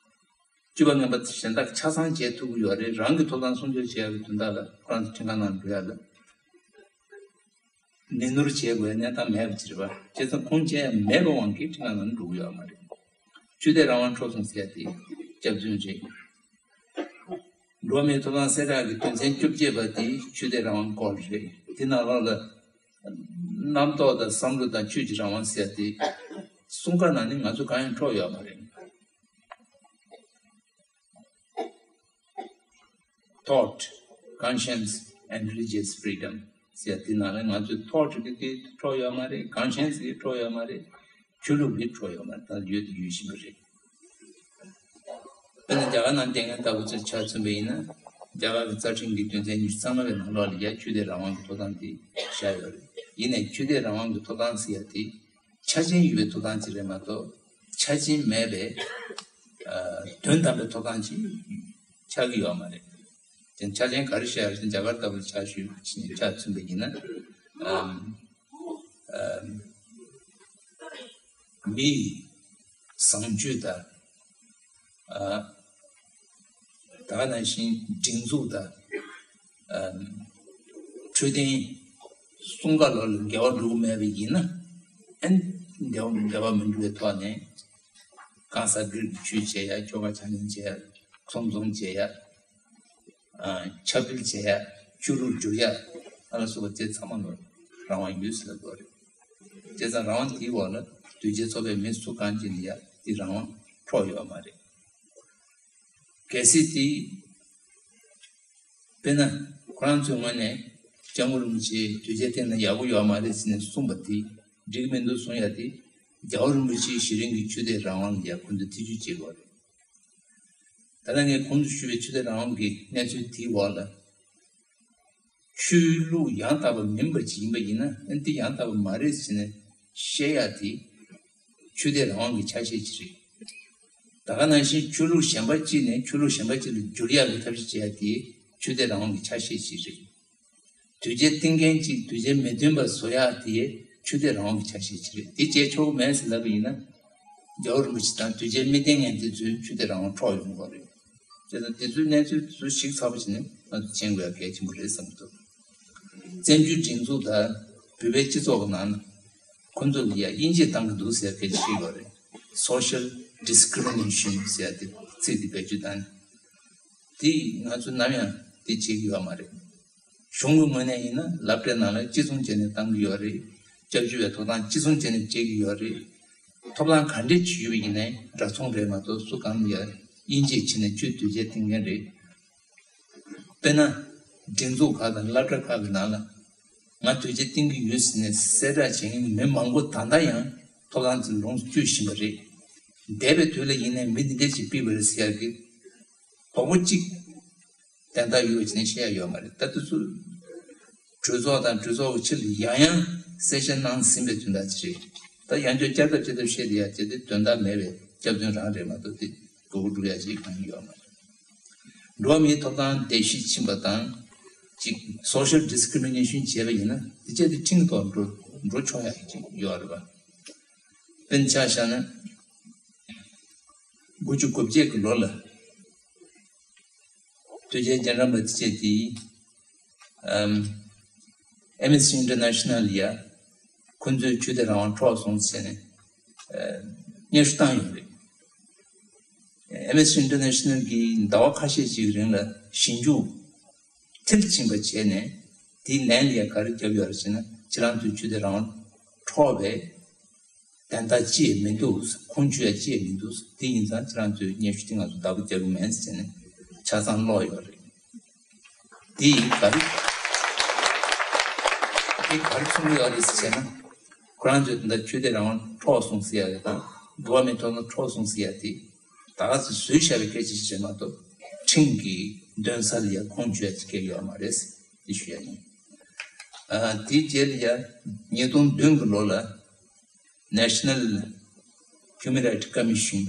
སྤྱོད་པ་ངན་པ་གཞན་དག་ཆ་ཚང་བྱེད་ཐུབ་ཀྱི་ཡོད་རེད། རང་གི་ཐོབ་ཐང་སྲུང་སྐྱོབ་བྱེད་ཡག་གི་དོན་དག་ལ་ཁོ་རང་ཚོ་ཁྲིམས་ཁང་ནང་འགྲོ་ཡག་ལ་ནན་ནོར་བྱེད་དགོས་གནས་སྟངས་མེད་པ་ཅིག་རེད་པ། བྱས་ཙང་ཁུངས་སྐྱེལ་ཡག་མེད་པའི་དབང་གིས་ཁྲིམས་ཁང་ནང་འགྲོ་གི་ཡོད་མ་རེད། ཆོས་དད་རང་དབང་འཕྲོག་སོང་ཟེར་ཡག་དེ་སྐྱག་རྫུན་རེད། འགྲོ་བ་མིའི་ཐོབ་ཐང་གསལ་བསྒྲགས་ཀྱི་དོན་ཚན་བཅོ་བརྒྱད་པ་དེ་ཆོས་དད་རང་དབང་སྐོར་རེད། དེ་ནང་ལོགས་ལ་རྣམ་རྟོག་དང་བསམ་བློ་དང་ཆོས་ཀྱི་རང་དབང་ཟེར་ཡག་དེ་གསུམ་ཀ་ནང་ནས་ང་ཚོ་གང་ཡང་འཕྲོག་ཡོད་མ་རེད། Thought, conscience and religious freedom ཟེར་ཡག་དེ་ནང་ལ་ང་ཚོའི་thought གི་དེ་འཕྲོག་ཡོད་མ་རེད། conscience གི་འཕྲོག་ཡོད་མ་རེད། ཆོས་ལུགས་ཀྱི་འཕྲོག་ཡོད་མ་རེད། ད་ཡོད་དེ་ཡོད་བཞིན་པ་རེད། དཔེར་ན་རྒྱ་གར་ནང་བསྡད་མཁན་ལྟ་བུ་ཚོ་ཆ་མཚོན་པ་ཡིན་ན། རྒྱ་གར་གྱི་རྩ་ཁྲིམས་ཀྱི་དོན་ཚན་ཉི་ཤུ་རྩ་ལྔ་པའི་ནང་ལོགས་ལ་ཡ་ཆོས་དད་རང་དབང་གི་ཐོབ་ཐང་དེ་བཞག་ཡོད་རེད། ཡིན་ནའི་ཆོས་དད་རང་དབང་གི་ཐོབ་ཐང་ཟེར་ཡག་དེ་ཆ་རྐྱེན་ཡོད་པའི་ཐོབ་ཐང་ཅིག་རེད་མ་གཏོགས། ཆ་རྐྱེན་མེད་པའི་ཨ་དོན་དམ་པའི་ཐོབ་ཐང་ཅིག་ཆགས་ཀྱི་ཡོད་མ་རེད། དེ་ཆ་རྐྱེན་ག་རེ་བཞག་ཡོད་ཟེར་ན། རྒྱ་གར་ལྟ་བུར་ཆ་ཞུ་ཆ་མཚོན་པ་ཡིན་ན། ཨམ། ཨམ། མི་ཡི་བཟང་སྤྱོད་དང་། ཨ། ད་ག་ནང་བཞིན་སྒྲིག་འཛུགས་དང་། ཨམ། འཕྲོད་བསྟེན་གསུམ་ཀ་ལོགས་ལ་འགལ་བ་འགྲོ་གི་མེད་པ་ཡིན་ན། ཨན། འགལ་བ་འགལ་བ་མི་འགྲོ་བའི་ཐོག་ནས་གང་ཟག་སྒེར་གྱི་ཆོས་བྱེད་ཡག། ཆོ་ག་ཕྱག་ལེན་བྱེད་ཡག། ཚོང་ཚོང་བྱེད་ཡག། ཨ། ཆབ་སྤེལ་བྱེད་ཡག། ཆོས་ལུགས་བསྒྱུར་ཡག། ཨ་ལ་སོགས་པ་དེ་ཚང་མ་ལ་རང་དབང་ཡོད་ཟེར་ལབ་དགོས་རེད། བྱས་ཙང་རང་དབང་དེའི་འོག་ལ་དོལ་རྒྱལ་ཚོགས་པའི་མི་སུ་གང་ཅིག་ལ་ཡ་དེ་རང་དབང་འཕྲོག་ཡོད་མ་རེད། གལ་སྲིད་དེ། དཔེར་ན། ཁོ་རང་ཚོའི་ངོས་ནས་སྐྱབས་མགོན་རིན་པོ་ཆེས་དོལ་རྒྱལ་བསྟེན་ན་ཡག་པོ་ཡོད་མ་རེད་ཟེར་ནས་གསུངས་པ་དེ་འགྲིག་གི་མི་འདུག་གསུང་ཡ་དེ། རྒྱལ་བ་རིན་པོ་ཆེའི་གཞི་རིམ་གྱི་ཆོས་དད་རང་དབང་ལ་ཡ་ཁོང་ཚོས་ཐེ་བྱུས་བྱེད་དགོས་རེད། ད་ལྟ་ངས་གོང་དུ་ཞུས་པའི་ཆོས་དད་རང་དབང་གི་གནས་ཚུལ་དེའི་འོག་ལ། ཆོས་ལུགས་ཡང་དག་པ་མིན་པ་ཅིག་ཡིན་པ་ཡིན་ན། ཨ་ནི་འདི་ཡང་དག་པ་མ་རེད་ཟེར་ནས་བཤད་ཡ་དེ་ཆོས་དད་རང་དབང་གི་ཆ་ཤས་ཅིག་རེད། ད་ག་ནང་བཞིན་ཆོས་ལུགས་གཞན་པ་གཅིག་ནས་ཆོས་ལུགས་གཞན་པ་གཅིག་ལ་བསྒྱུར་ཡག་གི་ཐབས་ཤེས་བྱེད་ཡག་དེ་ཆོས་དད་རང་དབང་གི་ཆ་ཤས་ཤིག་རེད། དོལ་རྒྱལ་བསྟེན་མཁན་གཅིག་དོལ་རྒྱལ་མི་བསྟེན་པ་བཟོ་ཡག་དེ་ཆོས་དད་རང་དབང་གི་ཆ་ཤས་ཤིག་རེད། དེ་བྱས་ཆོག་གི་མེད་ཟེར་ལབ་པ་ཡིན་ན། རྒྱལ་བ་རིན་པོ་ཆེ་དང་དོལ་རྒྱལ་མི་བསྟེན་མཁན་དེ་ཚོའི་ཆོས་དད་རང་དབང་འཕྲོག་ཡོང་གི་རེད། དེ་དང་དེ་ཚོའི་གནས་ཚུལ་དེ་ཚོ་ཞིབ་ཚགས་པོ་བྱས་ནས་ང་ཚོ་མཁྱེན་དགོས་ཡག་གལ་ཆེན་པོ་རེད་བསམ་གྱི་འདུག་བཙན་བྱོལ་སྒྲིག་འཛུགས་དང་བོད་པའི་སྤྱི་ཚོགས་ཀྱི་ནང་ན་ཁོ་ཚོ་ལ་ཡ་དབྱེ་འབྱེད་བཏང་གི་འདུག་ཟེར་སྐད་ཆ་བཤད་ཡོད་རེད། Social discrimination ཟེར་ཡ་དེ་ཚིག་དེ་བེད་སྤྱོད་བཏང་ནས། དེ་ང་ཚོ་ནམ་ཡང་དེ་བྱེད་ཀྱི་ཡོད་མ་རེད། གཞུང་གི་ངོས་ནས་ཡིན་ན་སློབ་གྲྭའི་ནང་ལ་གཅིག་མཚུངས་བྱས་ནས་བཏང་གི་ཡོད་རེད། སྐྱབས་བཅོལ་བའི་ཐོབ་ཐང་གཅིག་མཚུངས་བྱས་ནས་སྤྲད་ཀྱི་ཡོད་རེད། ཐོབ་ཐང་ག་འདྲས་ཅིག་ཡོད་པ་ཡིན་ནའི་འདྲ་མཚུངས་རེད་མ་གཏོགས་སུ་གང་ལ་ཡང་དབྱེ་འབྱེད་བྱས་ནས་ཆོས་དོལ་རྒྱལ་བསྟེན་མཁན་རེད། དཔེར་ན། སྒྲིག་འཛུགས་ཁག་དང་སློབ་གྲྭ་ཁག་གི་ནང་ལ་ང་དོལ་རྒྱལ་བསྟེན་གྱི་ཡོད་ཟེར་ནས་གསལ་བསྒྲགས་བྱེད་མཁན་གྱི་མི་མང་པོ་ད་ལྟ་ཡང་ཐོབ་ཐང་དེ་ལོངས་སུ་སྤྱོད་བཞིན་པ་རེད། འདས་པའི་དུས་ལ་ཡིན་ནའི་མི་འདི་འདྲས་ཅིག་ཕུད་པ་རེད་ཟེར་ཡག་གི་དོགས་པ་གཅིག་དོན་དག་ཡོད་ཅེས་ནས་བཤད་ཡ་ཡོད་མ་རེད། ད་དེ་ཚོ་གྲོས་ཚོགས་དང་གྲོས་ཚོགས་ཀྱི་ཕྱི་ལ་ཡང་ཡང་གསལ་བཤད་གནང་ཟིན་པའི་དོན་དག་ཅིག་རེད། ད་ཡང་བསྐྱར་བསྐྱར་ལྡབ་བསྐྱར་ལྡབ་བཤད་དེ་ཡ་དེ་དེ་དོན་དག་མེད་པའི་སྐྱག་རྫུན་རང་རེད་མ་གཏོགས་དེ་དགོས་མཁོ་སྒྲུབ་ཡ་ཅིག་གང་ཡང་ཡོད་མ་རེད། འགྲོ་བ་མིའི་ཐོབ་ཐང་བརྡལ་བཤིག་ཕྱིན་པ་དང་ཅིག་social discrimination བྱས་པ་ཡིན་ན་དེ་བྱས་དེ་ཁྲིམས་ཐོག་འགྲོ་འགྲོ་ཆོག་ཡ་ཅིག་ཡོད་རེད་པ། དཔེར་ན་ཆ་བཞག་ན་དགུ་བཅུ་གོ་བརྒྱད་ཀྱི་ལོ་ལ། དོལ་རྒྱལ་རྒྱལ་རབས་པ་དེ་བྱས་དེ། ཨམ། Amnesty International ཡ། ཁོ་ཚོས་ཆོས་དད་རང་དབང་འཕྲོག་སོང་ཟེར་ནས། ཨ། སྙན་ཞུ་བཏང་ཡོད་རེད། Amnesty International གིས་ཟླ་བ་ཁ་ཤས་ཤིག་རིང་ལ་ཞིབ་འཇུག་མཐིལ་ཕྱིན་པ་བྱས་ནས། དེའི་ལན་ལ་ཡ་ག་རེ་བརྒྱབ་ཡོད་རེད་ཟེར་ན། ཁྱེད་རང་ཚོས་ཆོས་དད་རང་དབང་འཕྲོག་པའི་དོན་དག་ཅི་ཡང་མི་འདུག་ཁུངས་བཅོལ་ཡ་ཅི་ཡང་མི་འདུག་དེ་ཡིན་ཙང་ཁྱེད་རང་ཚོས་སྙན་ཞུ་དེ་ང་ཚོ་བདག་པོ་རྒྱག་གི་མིན་ཟེར་ནས་ཆ་ཚང་ཀློག་ཡོད་རེད། དེ་ཡིས་ག་རེ། དེ་ག་རེ་གསུངས་ཡོད་རེད་ཟེར་ན། ཁོ་རང་ཚོས་ད་ལྟ་ཆོས་དད་རང་དབང་འཕྲོག་སོང་ཟེར་ཡ་རེད་དང་། འགྲོ་བ་མིའི་ཐོབ་ཐང་འཕྲོག་སོང་ཟེར་ཡ་དེ། ད་ག་ཚོད་བཟོས་བཞག་པའི་སྐད་ཆ་ཞིག་རེད་མ་གཏོགས། ཁྲིམས་ཀྱི་འདུན་ས་ལ་ཡ་ཁུངས་བཅོལ་ཡ་ཅིག་ཡོད་མ་རེད། དེ་ཞུ་ཡ་ཡིན། ཨ། དེའི་རྗེས་ལ་ཡ། ཉིས་སྟོང་བདུན་གྱི་ལོ་ལ། National Human Rights Commission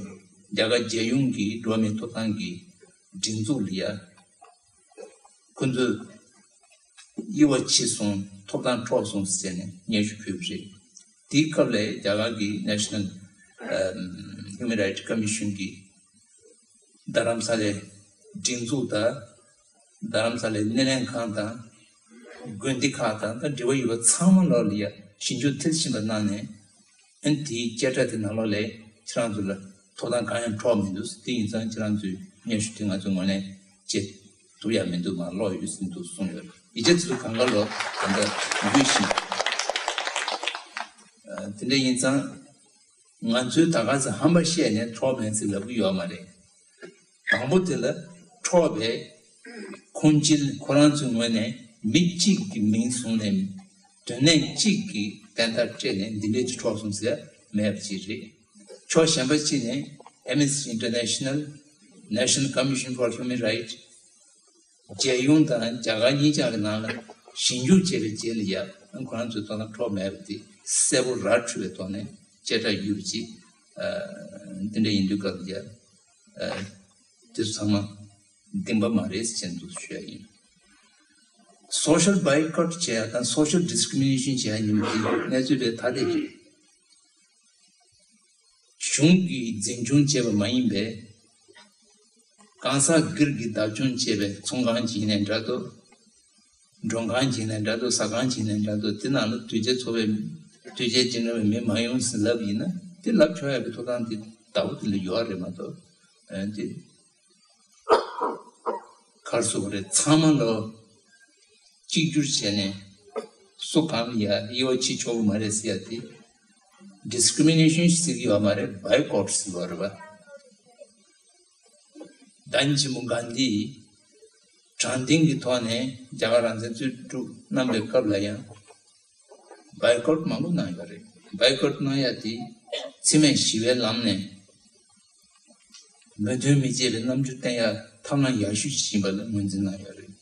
རྒྱ་གར་རྒྱལ་ཡོངས་ཀྱི་འགྲོ་བ་མིའི་ཐོབ་ཐང་གི་སྒྲིག་འཛུགས་ལ་ཡ། ཁོ་ཚོས་དབྱེ་བ་ཕྱེ་སོང་། ཐོབ་ཐང་འཕྲོག་སོང་ཟེར་ནས་སྙན་ཞུ་ཕུལ་བ་རེད། དེའི་སྐབས་ལ་རྒྱ་གར་གྱི་National Human Rights Commission གིས་རྡ་རམ་ས་ལའི་སྒྲིག་འཛུགས་དང་། རྡ་རམ་ས་ལའི་སྣེ་ལེན་ཁང་དང་། དགོན་སྡེ་ཁག་དང་ད་འབྲེལ་བ་ཡོད་པ་ཚང་མ་ལོག་ལ་ཡ་ཞིབ་འཇུག་མཐིལ་ཕྱིན་པ་གནང་ནས། ཨན། དེའི་བཅད་ཁྲ་དེ་ནང་ལོགས་ལ་ཁྱེད་རང་ཚོ་ལ་ཐོབ་ཐང་གང་ཡང་འཕྲོག་མི་འདུག་དེ་ཡིན་ཙང་ཁྱེད་རང་ཚོའི་སྙན་ཞུ་དེ་ང་ཚོའི་ངོས་ནས་བྱེད་ཐུབ་ཡ་མི་འདུག་མར་ལོག་ཡོད་ཟིན་འདུག་གསུངས་ཡོད། ཡིག་ཆ་དེ་ཚོ་གང་ག་ལོག་ད་ལྟ་འགོད་བཞིན། ཨ། དེ་འདྲ་ཡིན་ཙང་། ང་ཚོས་ད་ག་ཚོད་ཧམ་པ་བཤད་ནས་འཕྲོག་མེད་ཟེར་ལབ་ཀྱི་ཡོད་མ་རེད། དང་པོ་དེ་ལ་འཕྲོག་པའི་ཁུངས་སྐྱེལ་ཁོ་རང་ཚོའི་ངོས་ནས་མི་གཅིག་གི་མིང་བཟུང་ནས། དོན་གནད་གཅིག་གི་དོན་དག་སྤྲད་ནས་འདི་འདྲས་ཀྱི་འཕྲོག་སོང་ཟེར་མེད་པ་ཅིག་རེད། ཕྱོགས་གཞན་པ་གཅིག་ནས་Amnesty International, National Commission for Human Rights རྒྱལ་ཡོངས་དང་རྒྱ་གར་གཉིས་ཆར་གྱི་ནང་ལ་ཞིབ་འཇུག་བྱས་པའི་རྗེས་ལ་ཡ། ཁོ་རང་ཚོའི་ཐོག་ན་འཕྲོག་མེད་པ་དེ་གསལ་པོ་ར་འཕྲོད་པའི་ཐོག་ནས་བཅད་ཁྲ་ཡོད་པ་ཅིག་ཨ། འདི་འདྲ་ཡིན་དུས་སྐབས་ལ་ཡ། ཨ། དེ་ཚོ་ཚང་མ་བདེན་པ་མ་རེད་ཟེར་འདུག་ཞུ་ཡ་ཡིན། Social boycott བྱེད་ཡ་དང་social discrimination བྱེད་ཡ་ཡིན་པ་དེ་གནས་ཚུལ་དེ་ཐ་དད་རེད། གཞུང་གིས་འཛིན་སྐྱོང་བྱས་པ་མ་ཡིན་པའི། གང་ཟག་སྒེར་གྱིས་བདག་སྐྱོང་བྱས་པའི་ཚོང་ཁང་ཅིག་ཡིན་ནའི་འདྲ་འདུག་མགྲོན་ཁང་ཅིག་ཡིན་ནའི་འདྲ་འདུག་ཟ་ཁང་ཅིག་ཡིན་ནའི་འདྲ་འདུག་དེ་ནང་ལ་དོལ་རྒྱལ་ཚོགས་པའི། དོལ་རྒྱལ་རྒྱུན་འབྲེལ་བའི་མི་མ་ཡོང་ཟེར་ལབ་ཡིན་ན། དེ་ལབ་ཆོག་ཡ་གི་ཐོབ་ཐང་དེ་ཟླ་བོ་དེ་ལ་ཡོད་རེད་མ་གཏོགས། ཨ། དེ་ག་རེ་ཟེར་དགོས་རེད། ཚང་མ་ལོ་གཅིག་གྱུར་བྱས་ནས་སུ་གང་ལ་ཡ་དབྱེ་བ་ཕྱེ་ཆོག་གི་མ་རེད་ཟེར་ཡ་དེ། discrimination ཟེར་གྱི་ཡོད་མ་རེད། boycott ཟེར་བ་རེད་པ། བདག་ཉིད་ཆེན་པོ་གྷན་དྷིས་དྲང་བདེན་གྱི་ཐོག་ནས་རྒྱ་གར་རང་བཙན་རྩོད་སྒྲུབ་གནང་པའི་སྐབས་ལ་ཡང་། boycott མང་པོ་གནང་ཡོད་རེད། boycott གནང་ཡ་དེ་འཚེ་མེད་ཞི་བའི་ལམ་ནས་མོས་མཐུན་མི་བྱེད་པའི་རྣམ་འགྱུར་བསྟན་ཡ་ཐབས་ལམ་ཡག་ཤོས་ཤིག་ཡིན་པ་ལ་ངོས་འཛིན་གནང་ཡོད་རེད།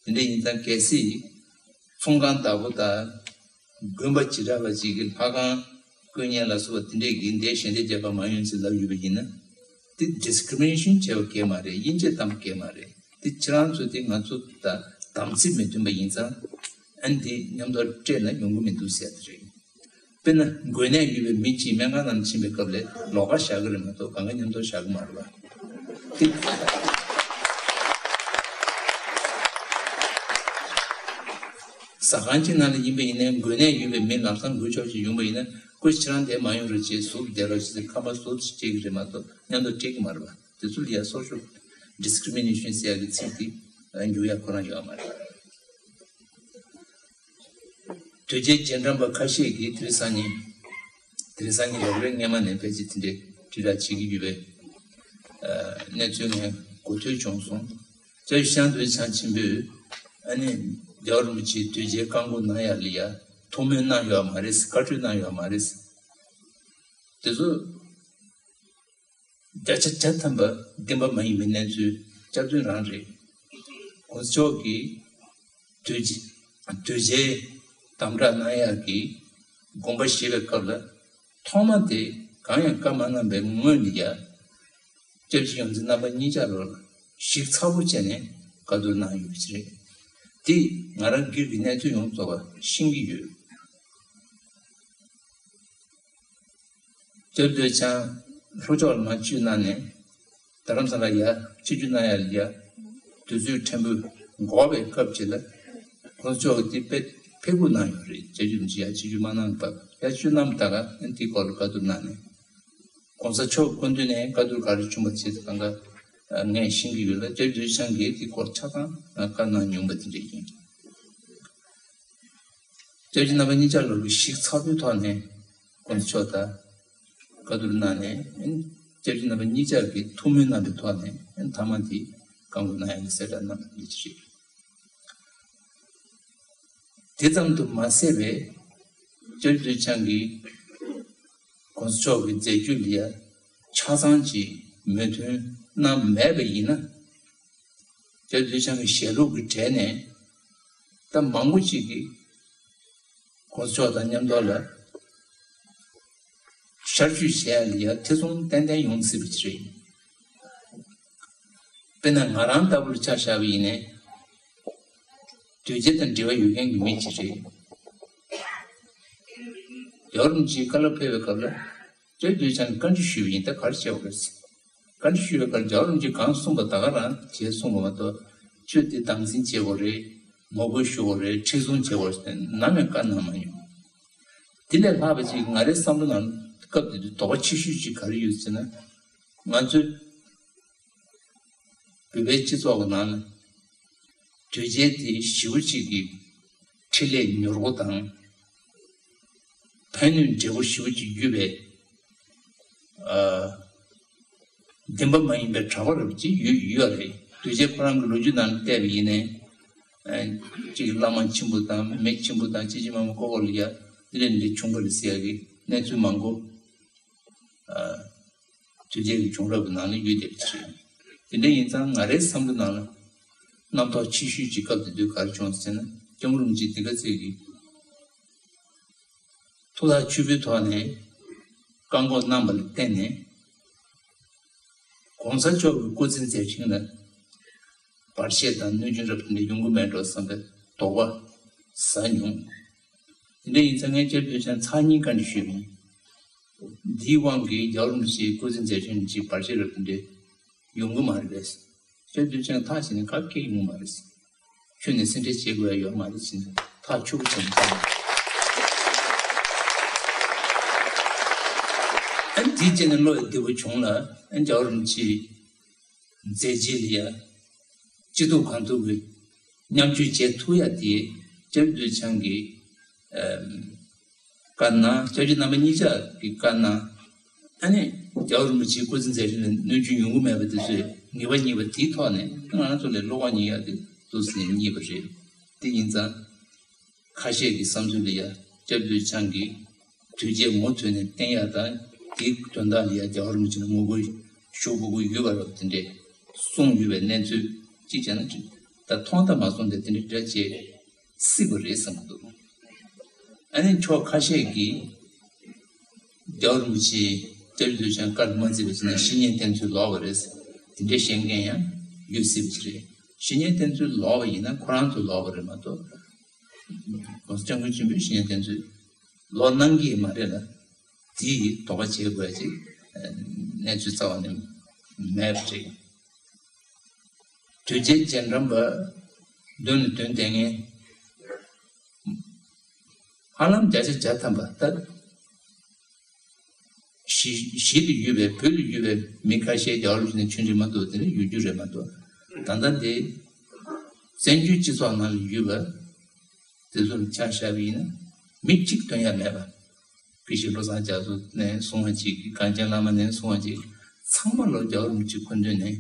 དེ་འདྲ་ཡིན་ཙང་གལ་སྲིད་ཚོང་ཁང་བདག་པོ་དང་དགོན་པ་བྱེ་བྲག་པ་ཅིག་གིས་ལྷ་ཁང་བརྐོ་མཁན་ལ་སོགས་པ་དེ་འདྲས་ཀྱིས་འདིར་ཞལ་འདེབས་བརྒྱབ་པ་མ་ཡོང་ཟེར་ལབ་ཡོད་པ་ཡིན་ན། དེ་ཌི་སི་ཀི་རི་མི་ནེ་ཤན་བྱས་པ་གལ་མ་རེད། དབྱེ་འབྱེད་བཏང་པ་གལ་མ་རེད། དེ་ཁྱེད་རང་ཚོ་དེ་ང་ཚོ་དང་དམ་ཚིག་མི་མཐུན་པ་ཡིན་ཙང་། ཨ་ནི་དེ་མཉམ་དུ་སྤྲད་ན་ཡོང་གི་མི་འདུག་ཟེར་ཡ་དེ་རེད། དཔེར་ན་འགོས་ནད་ཡོད་པའི་མི་གཅིག་སྨན་ཁང་ནང་ཕྱིན་པའི་སྐབས་ལ་ལོགས་ཀ་བཞག་གི་རེད་མ་གཏོགས་གང་ག་མཉམ་དུ་བཞག་གི་མ་རེད་པ། དེ་ཟ་ཁང་གཅིག་ནང་ལ་ཡིན་པ་ཡིན་ནའི་འགོས་ནད་ཡོད་པའི་མི་ལམ་སང་འགོས་ཆོག་ཅིག་ཡོང་པ་ཡིན་ན། ཁོས་ཁྱེད་རང་འདིར་མ་ཡོང་རོགས་བྱེད། ཟུར་བསྡད་རོགས་བྱེད་ཟེར་ཁ་པར་ཟུར་དུ་སྤྲད་ཀྱི་རེད་མ་གཏོགས་མཉམ་དུ་སྤྲད་ཀྱི་མ་རེད་པ། དེ་ཚོ་ལ་ཡ་སོ་ཤལ་ཌི་སི་ཀི་རི་མི་ནེ་ཤན་ཟེར་ཡ་གི་ཚིག་དེ་འགྱུར་ཡ་ཁོ་རང་ཡོད་མ་རེད། དོལ་རྒྱལ་རྗེས་འབྲང་པ་ཁ་ཤས་ཀྱིས་དེ་རིང་སང་ཉིན། དེ་རིང་སང་ཉིན་རེ་བའི་སྔས་མ་ནས་ཕལ་ཆེར་དེ་འདྲའི་དྲིལ་བསྒྲགས་བྱེད་ཀྱི་ཡོད་པའི་གནས་ཚུལ་ངས་གོ་ཐོས་བྱུང་སོང་། སྐྱབས་རྗེ་ཤར་རྡོ་རྗེ་འཆང་ཆེན་པོས་ཨ་ནི་རྒྱལ་བ་རིན་པོ་ཆེའི་དོལ་རྒྱལ་བཀའ་བསྒོ་གནང་ཡག་ལ་ཡ་ཐུགས་སྨོན་གནང་ཡོད་མ་རེད། བཀའ་གྲོས་གནང་ཡོད་མ་རེད། དེ་ཚོ་བརྒྱ་ཆ་བརྒྱ་ཐམ་པ་བདེན་པ་མ་ཡིན་པའི་གནས་ཚུལ་སྐྱག་རྫུན་རང་རེད། གོང་ས་མཆོག་གིས་དོལ་རྒྱལ་དོལ་རྒྱལ་དམ་དྲག་གནང་ཡག་གི་དགོངས་པ་བཞེས་པའི་སྐབས་ལ། ཐོག་མ་དེ་གང་ཡང་བཀའ་མ་གནང་པའི་སྔོན་ལ་ཡ། སྐྱབས་རྗེ་ཡོངས་འཛིན་རྣམ་པ་གཉིས་ཆར་ལོ་ལ་ཞིབ་ཚགས་པོ་བྱས་ནས་བཀའ་བསྡུར་གནང་ཡོད་པ་ཞིག་རེད། དེས་ང་རང་སྒེར་གྱི་གནས་ཚུལ་ཡོངས་རྫོགས་པ་ཤེས་ཀྱི་ཡོད། སྐྱབས་རྗེ་རྡོ་རྗེ་འཆང་ལྷོ་ཕྱོགས་ལ་མར་བསྐྱོད་གནང་ནས། རྡ་རམ་ས་ལ་ཡར་ཆིབས་བསྒྱུར་གནང་ཡ་ལ་ཡ། དུས་ཚོད་ཕྲན་བུ་འགོར་བའི་སྐབས་ཅིག་ལ། གོང་ས་མཆོག་གིས་དེ་དཔེ་ཕེབས་སྒུག་གནང་ཡོད་རེད། སྐྱབས་རྗེ་རིན་པོ་ཆེ་ཡར་ཆིབས་བསྒྱུར་མ་གནང་བར་ཡར་ཆིབས་བསྒྱུར་གནང་བ་ད་ག་ཨ་ནི་དེའི་སྐོར་ལ་བཀའ་བསྡུར་གནང་ནས། གོང་ས་མཆོག་སྐུ་མདུན་ནས་བཀའ་བསྡུར་ག་རེ་བྱུང་བ་ཅིག་གང་ག་ངས་ཤེས་ཀྱི་ཡོད་ལ། སྐྱབས་རྗེ་རྡོ་རྗེ་འཆང་གིས་དེའི་སྐོར་ཆ་ཚང་བཀའ་གནང་མྱོང་བ་དེ་འདྲ་ཡིན། སྐྱབས་རྗེ་རྣམ་པ་གཉིས་ཆར་ལོ་གི་ཞིབ་ཚགས་པོའི་ཐོག་ནས་གོང་ས་མཆོག་དང་བཀའ་བསྡུར་གནང་ནས། སྐྱབས་རྗེ་རྣམ་པ་གཉིས་ཆར་གྱིས་ཐུགས་སྨོན་གནང་པའི་ཐོག་ནས་མཐའ་མ་དེ་བཀའ་བསྒོ་གནང་ཡག་གི་གསལ་བསྒྲགས་གནང་བ་འདི་ཅིག་རེད། དེ་ཙམ་དུ་མ་ཟད་པའི་སྐྱབས་རྗེ་རྡོ་རྗེ་འཆང་གིས་གོང་ས་མཆོག་གི་མཛད་བརྒྱུད་ལ་ཡ་ཆ་ཚང་གྱི་མོས་མཐུན་གནང་མེད་པ་ཡིན་ན། སྐྱབས་རྗེ་རྡོ་རྗེ་འཆང་གི་ཞལ་སློབ་ཀྱི་གྲས་ནས་ད་མང་པོ་ཅིག་གིས་གོང་ས་མཆོག་དང་མཉམ་དུ་ལ་ཤར་བསྐྱོད་བྱེད་ཡ་ལ་ཡ་ཐེ་ཚོམ་ཏན་ཏན་ཡོང་སྲིད་པ་ཅིག་རེད། དཔེར་ན་ང་རང་ལྟ་བུར་ཆ་བཞག་པ་ཡིན་ནའི། དོལ་རྒྱལ་དང་འབྲེལ་བ་ཡོད་མཁན་གྱི་མི་ཅིག་རེད། རྒྱལ་བ་རིན་པོ་ཆེའི་བཀའ་སློབ་ཕེབས་པའི་སྐབས་ལ། སྐྱབས་རྗེ་རྡོ་རྗེ་འཆང་གིས་བཀའ་འདྲི་ཞུས་པ་ཡིན། ད་ག་རེ་བྱེད་དགོས་རེད། བཀའ་འདྲི་ཞུས་པའི་སྐབས་རྒྱལ་བ་རིན་པོ་ཆེས་གང་གསུངས་པ་ད་ག་རང་བྱས་གསུངས་པ་མ་གཏོགས། ཆོས་འདི་དམ་འཛིན་བྱེད་དགོས་རེད། ངོ་རྒོལ་ཞུ་དགོས་རེད། མཁྲེགས་བཟུང་བྱེད་དགོས་རེད་ཟེར་ནམ་ཡང་བཀའ་གནང་མ་མྱོང་། དེ་ལས་ལྷག་པ་ཅིག་ང་རའི་བསམ་བློ་ནང་སྐབས་དེ་དུས་དོགས་པ་ཆེ་ཤོས་ཅིག་ག་རེ་ཡོད་ཟེར་ན། ང་ཚོའི་བོད་པའི་སྤྱི་ཚོགས་ཀྱི་ནང་ལ་དོལ་རྒྱལ་དེ་ཞེ་པོ་ཅིག་གི་འཕྲིན་ལས་མྱུར་པོ་དང་ཕན་ནུས་འབྲས་བུ་ཞེ་པོ་ཅིག་ཡོད་པའི། ཨ། བདེན་པ་མ་ཡིན་པའི་གྲགས་པ་རབ་ཅིག་ཡོད་ཡོད་རེད། དོལ་རྒྱལ་ཁོ་རང་གི་ལོ་རྒྱུས་ནང་བལྟས་པ་ཡིན་ནའི། ཨ། གཅིག་བླ་མ་ཆེན་པོ་དང་མི་ཆེན་པོ་དང་ཅི་ཅི་མ་མ་ཀོ་ཀོ་ལ་ཡ་འདི་ལས་འདི་བྱུང་བ་རེད་ཟེར་ཡ་གི་གནས་ཚུལ་མང་པོ། ཨ། དོལ་རྒྱལ་གྱི་བྱུང་རབས་ཀྱི་ནང་ལ་ཡོད་བསྡད་པ་ཅིག་རེད། དེ་འདྲ་ཡིན་ཙང་ང་རའི་བསམ་བློ་ནང་ལ་རྣམ་རྟོག་ཆེ་ཤོས་ཀྱི་སྐབས་དེ་དུས་ག་རེ་བྱུང་ཟེར་ན། སྐྱབས་མགོན་རིན་པོ་ཆེ་འདི་ག་ཚོད་ཀྱི་ཐུགས་ཐག་ཆོད་པོའི་ཐོག་ནས་བཀའ་བསྒོ་གནང་བ་ལ་བརྟེན་ནས། གོང་ས་མཆོག་གི་སྐུ་ཚེ་མཛད་འཕྲིན་ལ་བར་ཆད་དང་གནོད་སྐྱོན་རབ་ཏུ་འདྲ་ཡོང་གི་མེད་འགྲོ་བསམ་པའི་དོགས་པ་ཟ་མྱོང་། དེ་འདྲ་ཡིན་ཙང་ངས་སྐྱབས་རྗེ་རྡོ་རྗེ་འཆང་ཚར་གཉིས་བཀའ་འདྲི་ཞུས་མྱོང་། འདིའི་དབང་གིས་རྒྱལ་བ་རིན་པོ་ཆེའི་སྐུ་ཚེ་མཛད་འཕྲིན་གྱི་བར་ཆད་རབ་ཏུ་འདྲ་ཡོང་གི་མ་རེད་པས། སྐྱབས་རྗེ་རྡོ་རྗེ་འཆང་ཐག་བཅད་ནས་ག་གེ་ཡོང་གི་མ་རེད། ཁྱོད་ནས་སེམས་ཁྲལ་བྱེད་དགོས་ཡ་ཡོད་མ་རེད་ཟེར་ནས་ཐག་ཆོད་པོ་བྱས་ནས་བཏང་། ཨ་ནི་དེའི་རྗེས་ནས་བློ་ཡི་བདེ་པོ་བྱུང་ལ། ཨ་ནི་རྒྱལ་བ་རིན་པོ་ཆེའི་མཛད་རྗེས་ལ་ཡ་ཅི་ཐུབ་གང་ཐུབ་ཀྱི་མཉམ་སྤྱོད་བྱེད་ཐུབ་ཡ་དེ་སྐྱབས་རྗེ་རྡོ་རྗེ་འཆང་གི་ཨ་བཀའ་གནང་། སྐྱབས་རྗེ་རྣམ་པ་གཉིས་ཆར་གྱི་བཀའ་གནང་། ཨ་ནི་རྒྱལ་བ་རིན་པོ་ཆེའི་སྐུ་ཚེ་མཛད་འཕྲིན་ལ་གནོད་སྐྱོན་ཡོང་གི་མེད་པ་དེ་ཚོས་ངེས་པ་རྙེད་པ་དེའི་ཐོག་ནས་ང་རང་ཚོ་ལ་བློ་ཁོག་རྙེད་ཡག་དེ་འདུག་ཟེར་ནས་རྙེད་པ་རེད། དེ་ཡིན་ཙང་ཁ་ཤས་ཀྱི་བསམ་ཚུལ་ལ་ཡ་སྐྱབས་རྗེ་རྡོ་རྗེ་འཆང་གིས་དོལ་རྒྱལ་མུ་མཐུད་ནས་བསྟེན་ཡག་དང་། དེའི་དོན་དག་ལ་ཡ་རྒྱལ་བ་རིན་པོ་ཆེ་ལ་ངོ་རྒོལ་ཞུ་དགོས་ཀྱི་ཡོད་པ་རབ་དེ་འདྲས་གསུངས་ཡོད་པའི་གནས་ཚུལ་གཅིག་བྱས་ན་ཅིག་ད་མཐོང་དང་མ་སོང་དེ་དེ་འདྲས་འདྲ་བྱེད་སྲིད་པ་རེད་བསམ་གྱི་འདུག་ཨ་ནི་ཕྱོགས་ཁ་ཤས་ཀྱིས་རྒྱལ་བ་རིན་པོ་ཆེའི་ སྐྱབས་རྗེ་རྡོ་རྗེ་འཆང་བཀའ་ལ་མ་བརྩིས་པ་བྱས་ན་བཤེས་གཉེན་བསྟེན་ཚུལ་ལོག་པ་རེད། དེ་འདྲའི་བཤད་མཁན་ཡང་ཡོད་སྲིད་པ་ཞིག་རེད། བཤེས་གཉེན་བསྟེན་ཚུལ་ལོག་པ་ཡིན་ན་ཁོ་རང་ཚོ་ལོག་པ་རེད་མ་གཏོགས།༸གོང་ས་༸སྐྱབས་མགོན་ཆེན་པོའི་བཤེས་གཉེན་བསྟེན་ཚུལ་ལོག་གནང་གི་མ་རེད་ལ། དེ་ཡི་དོགས་པ་བྱེད་དགོས་ཅིག་གནས་ཚུལ་རྩ་བ་ནས་མེད་པ་རེད། དུས་བཅད་རྗེས་འབྲང་པ། མདུན་ནས་འདོན་བསྡད་མཁན། ཧ་ལམ་བརྒྱ་ཆ་བརྒྱ་ཐམ་པ་ད། གཞིས་གཞིས་དུ་ཡོད་པའི་བོད་དུ་ཡོད་པའི་མི་ཁ་ཤས་རྒྱ་གར་ལ་ནས་ཆུང་ཆུང་མ་གཏོགས་དེ་ནས་ཡོད་རྒྱུ་རེད་མ་གཏོགས། ད་ལྟ་འདི་བཙན་བྱོལ་སྤྱི་ཚོགས་ནང་ལ་ཡོད་པ་དེ་ཚོ་ལ་ཆ་བཞག་པ་ཡིན་ན་མི་གཅིག་ཐོན་ཡ་མེད་པ། དགེ་བཤེས་བློ་བཟང་རྒྱ་མཚོ་ནས་བཟུང་བ་ཅིག་གངས་ཅན་བླ་མ་ནས་བཟུང་བ་ཅིག་ཚང་མ་ལོ་རྒྱལ་བ་རིན་པོ་ཆེའི་སྐུ་མདུན་ནས།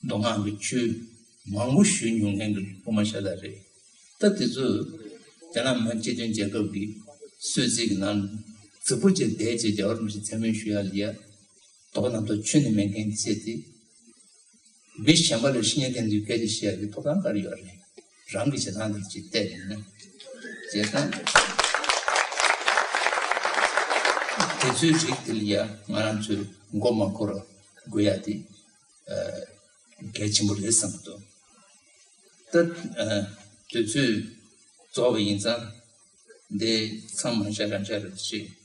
མདོ་སྔགས་ཀྱི་ཆོས་མང་པོ་ཞུས་མྱོང་མཁན་གྱི་སློབ་མ་ཤ་སྟག་རེད། ད་དེ་ཚོས་རྒྱ་ནག་མི་དམངས་སྤྱི་མཐུན་རྒྱལ་ཁབ་ཀྱི་གསོལ་ཚིགས་ཀྱི་ནང་རྫིག་པོ་ཅིག་བསྡད་བྱས་རྒྱལ་བ་རིན་པོ་ཆེ་མཚན་སྨད་ཞུ་ཡ་ལ་ཡ། དོགས་རྣམ་རྟོག་ཁྱོན་ནས་མེད་མཁན་བྱས་ཏེ། མི་གཞན་པ་ལ་བཤེས་གཉེན་བསྟེན་དུས་སྐད་ཆ་བཤད་ཡ་གི་ཐོབ་ཐང་ག་རེ་ཡོད་རེད། རང་གི་བྱེད་སྟངས་དེ་ཅིག་བལྟས་ནས་ན། བྱས་ཙང་དེ་ཚོའི་རིགས་དེ་ལ་ཡ་ང་རང་ཚོས་མགོ་མ་འཁོར་བ་དགོས་ཡ་དེ། གལ་ཆེན་པོ་རེད་བསམ་གྱི་འདུག་ད་དུས་ཚོད་རྫོགས་པ་ཡིན་ཙང་འདི་ཚང་མ་ཤ་རང་ཤ་རེད་ཅེས།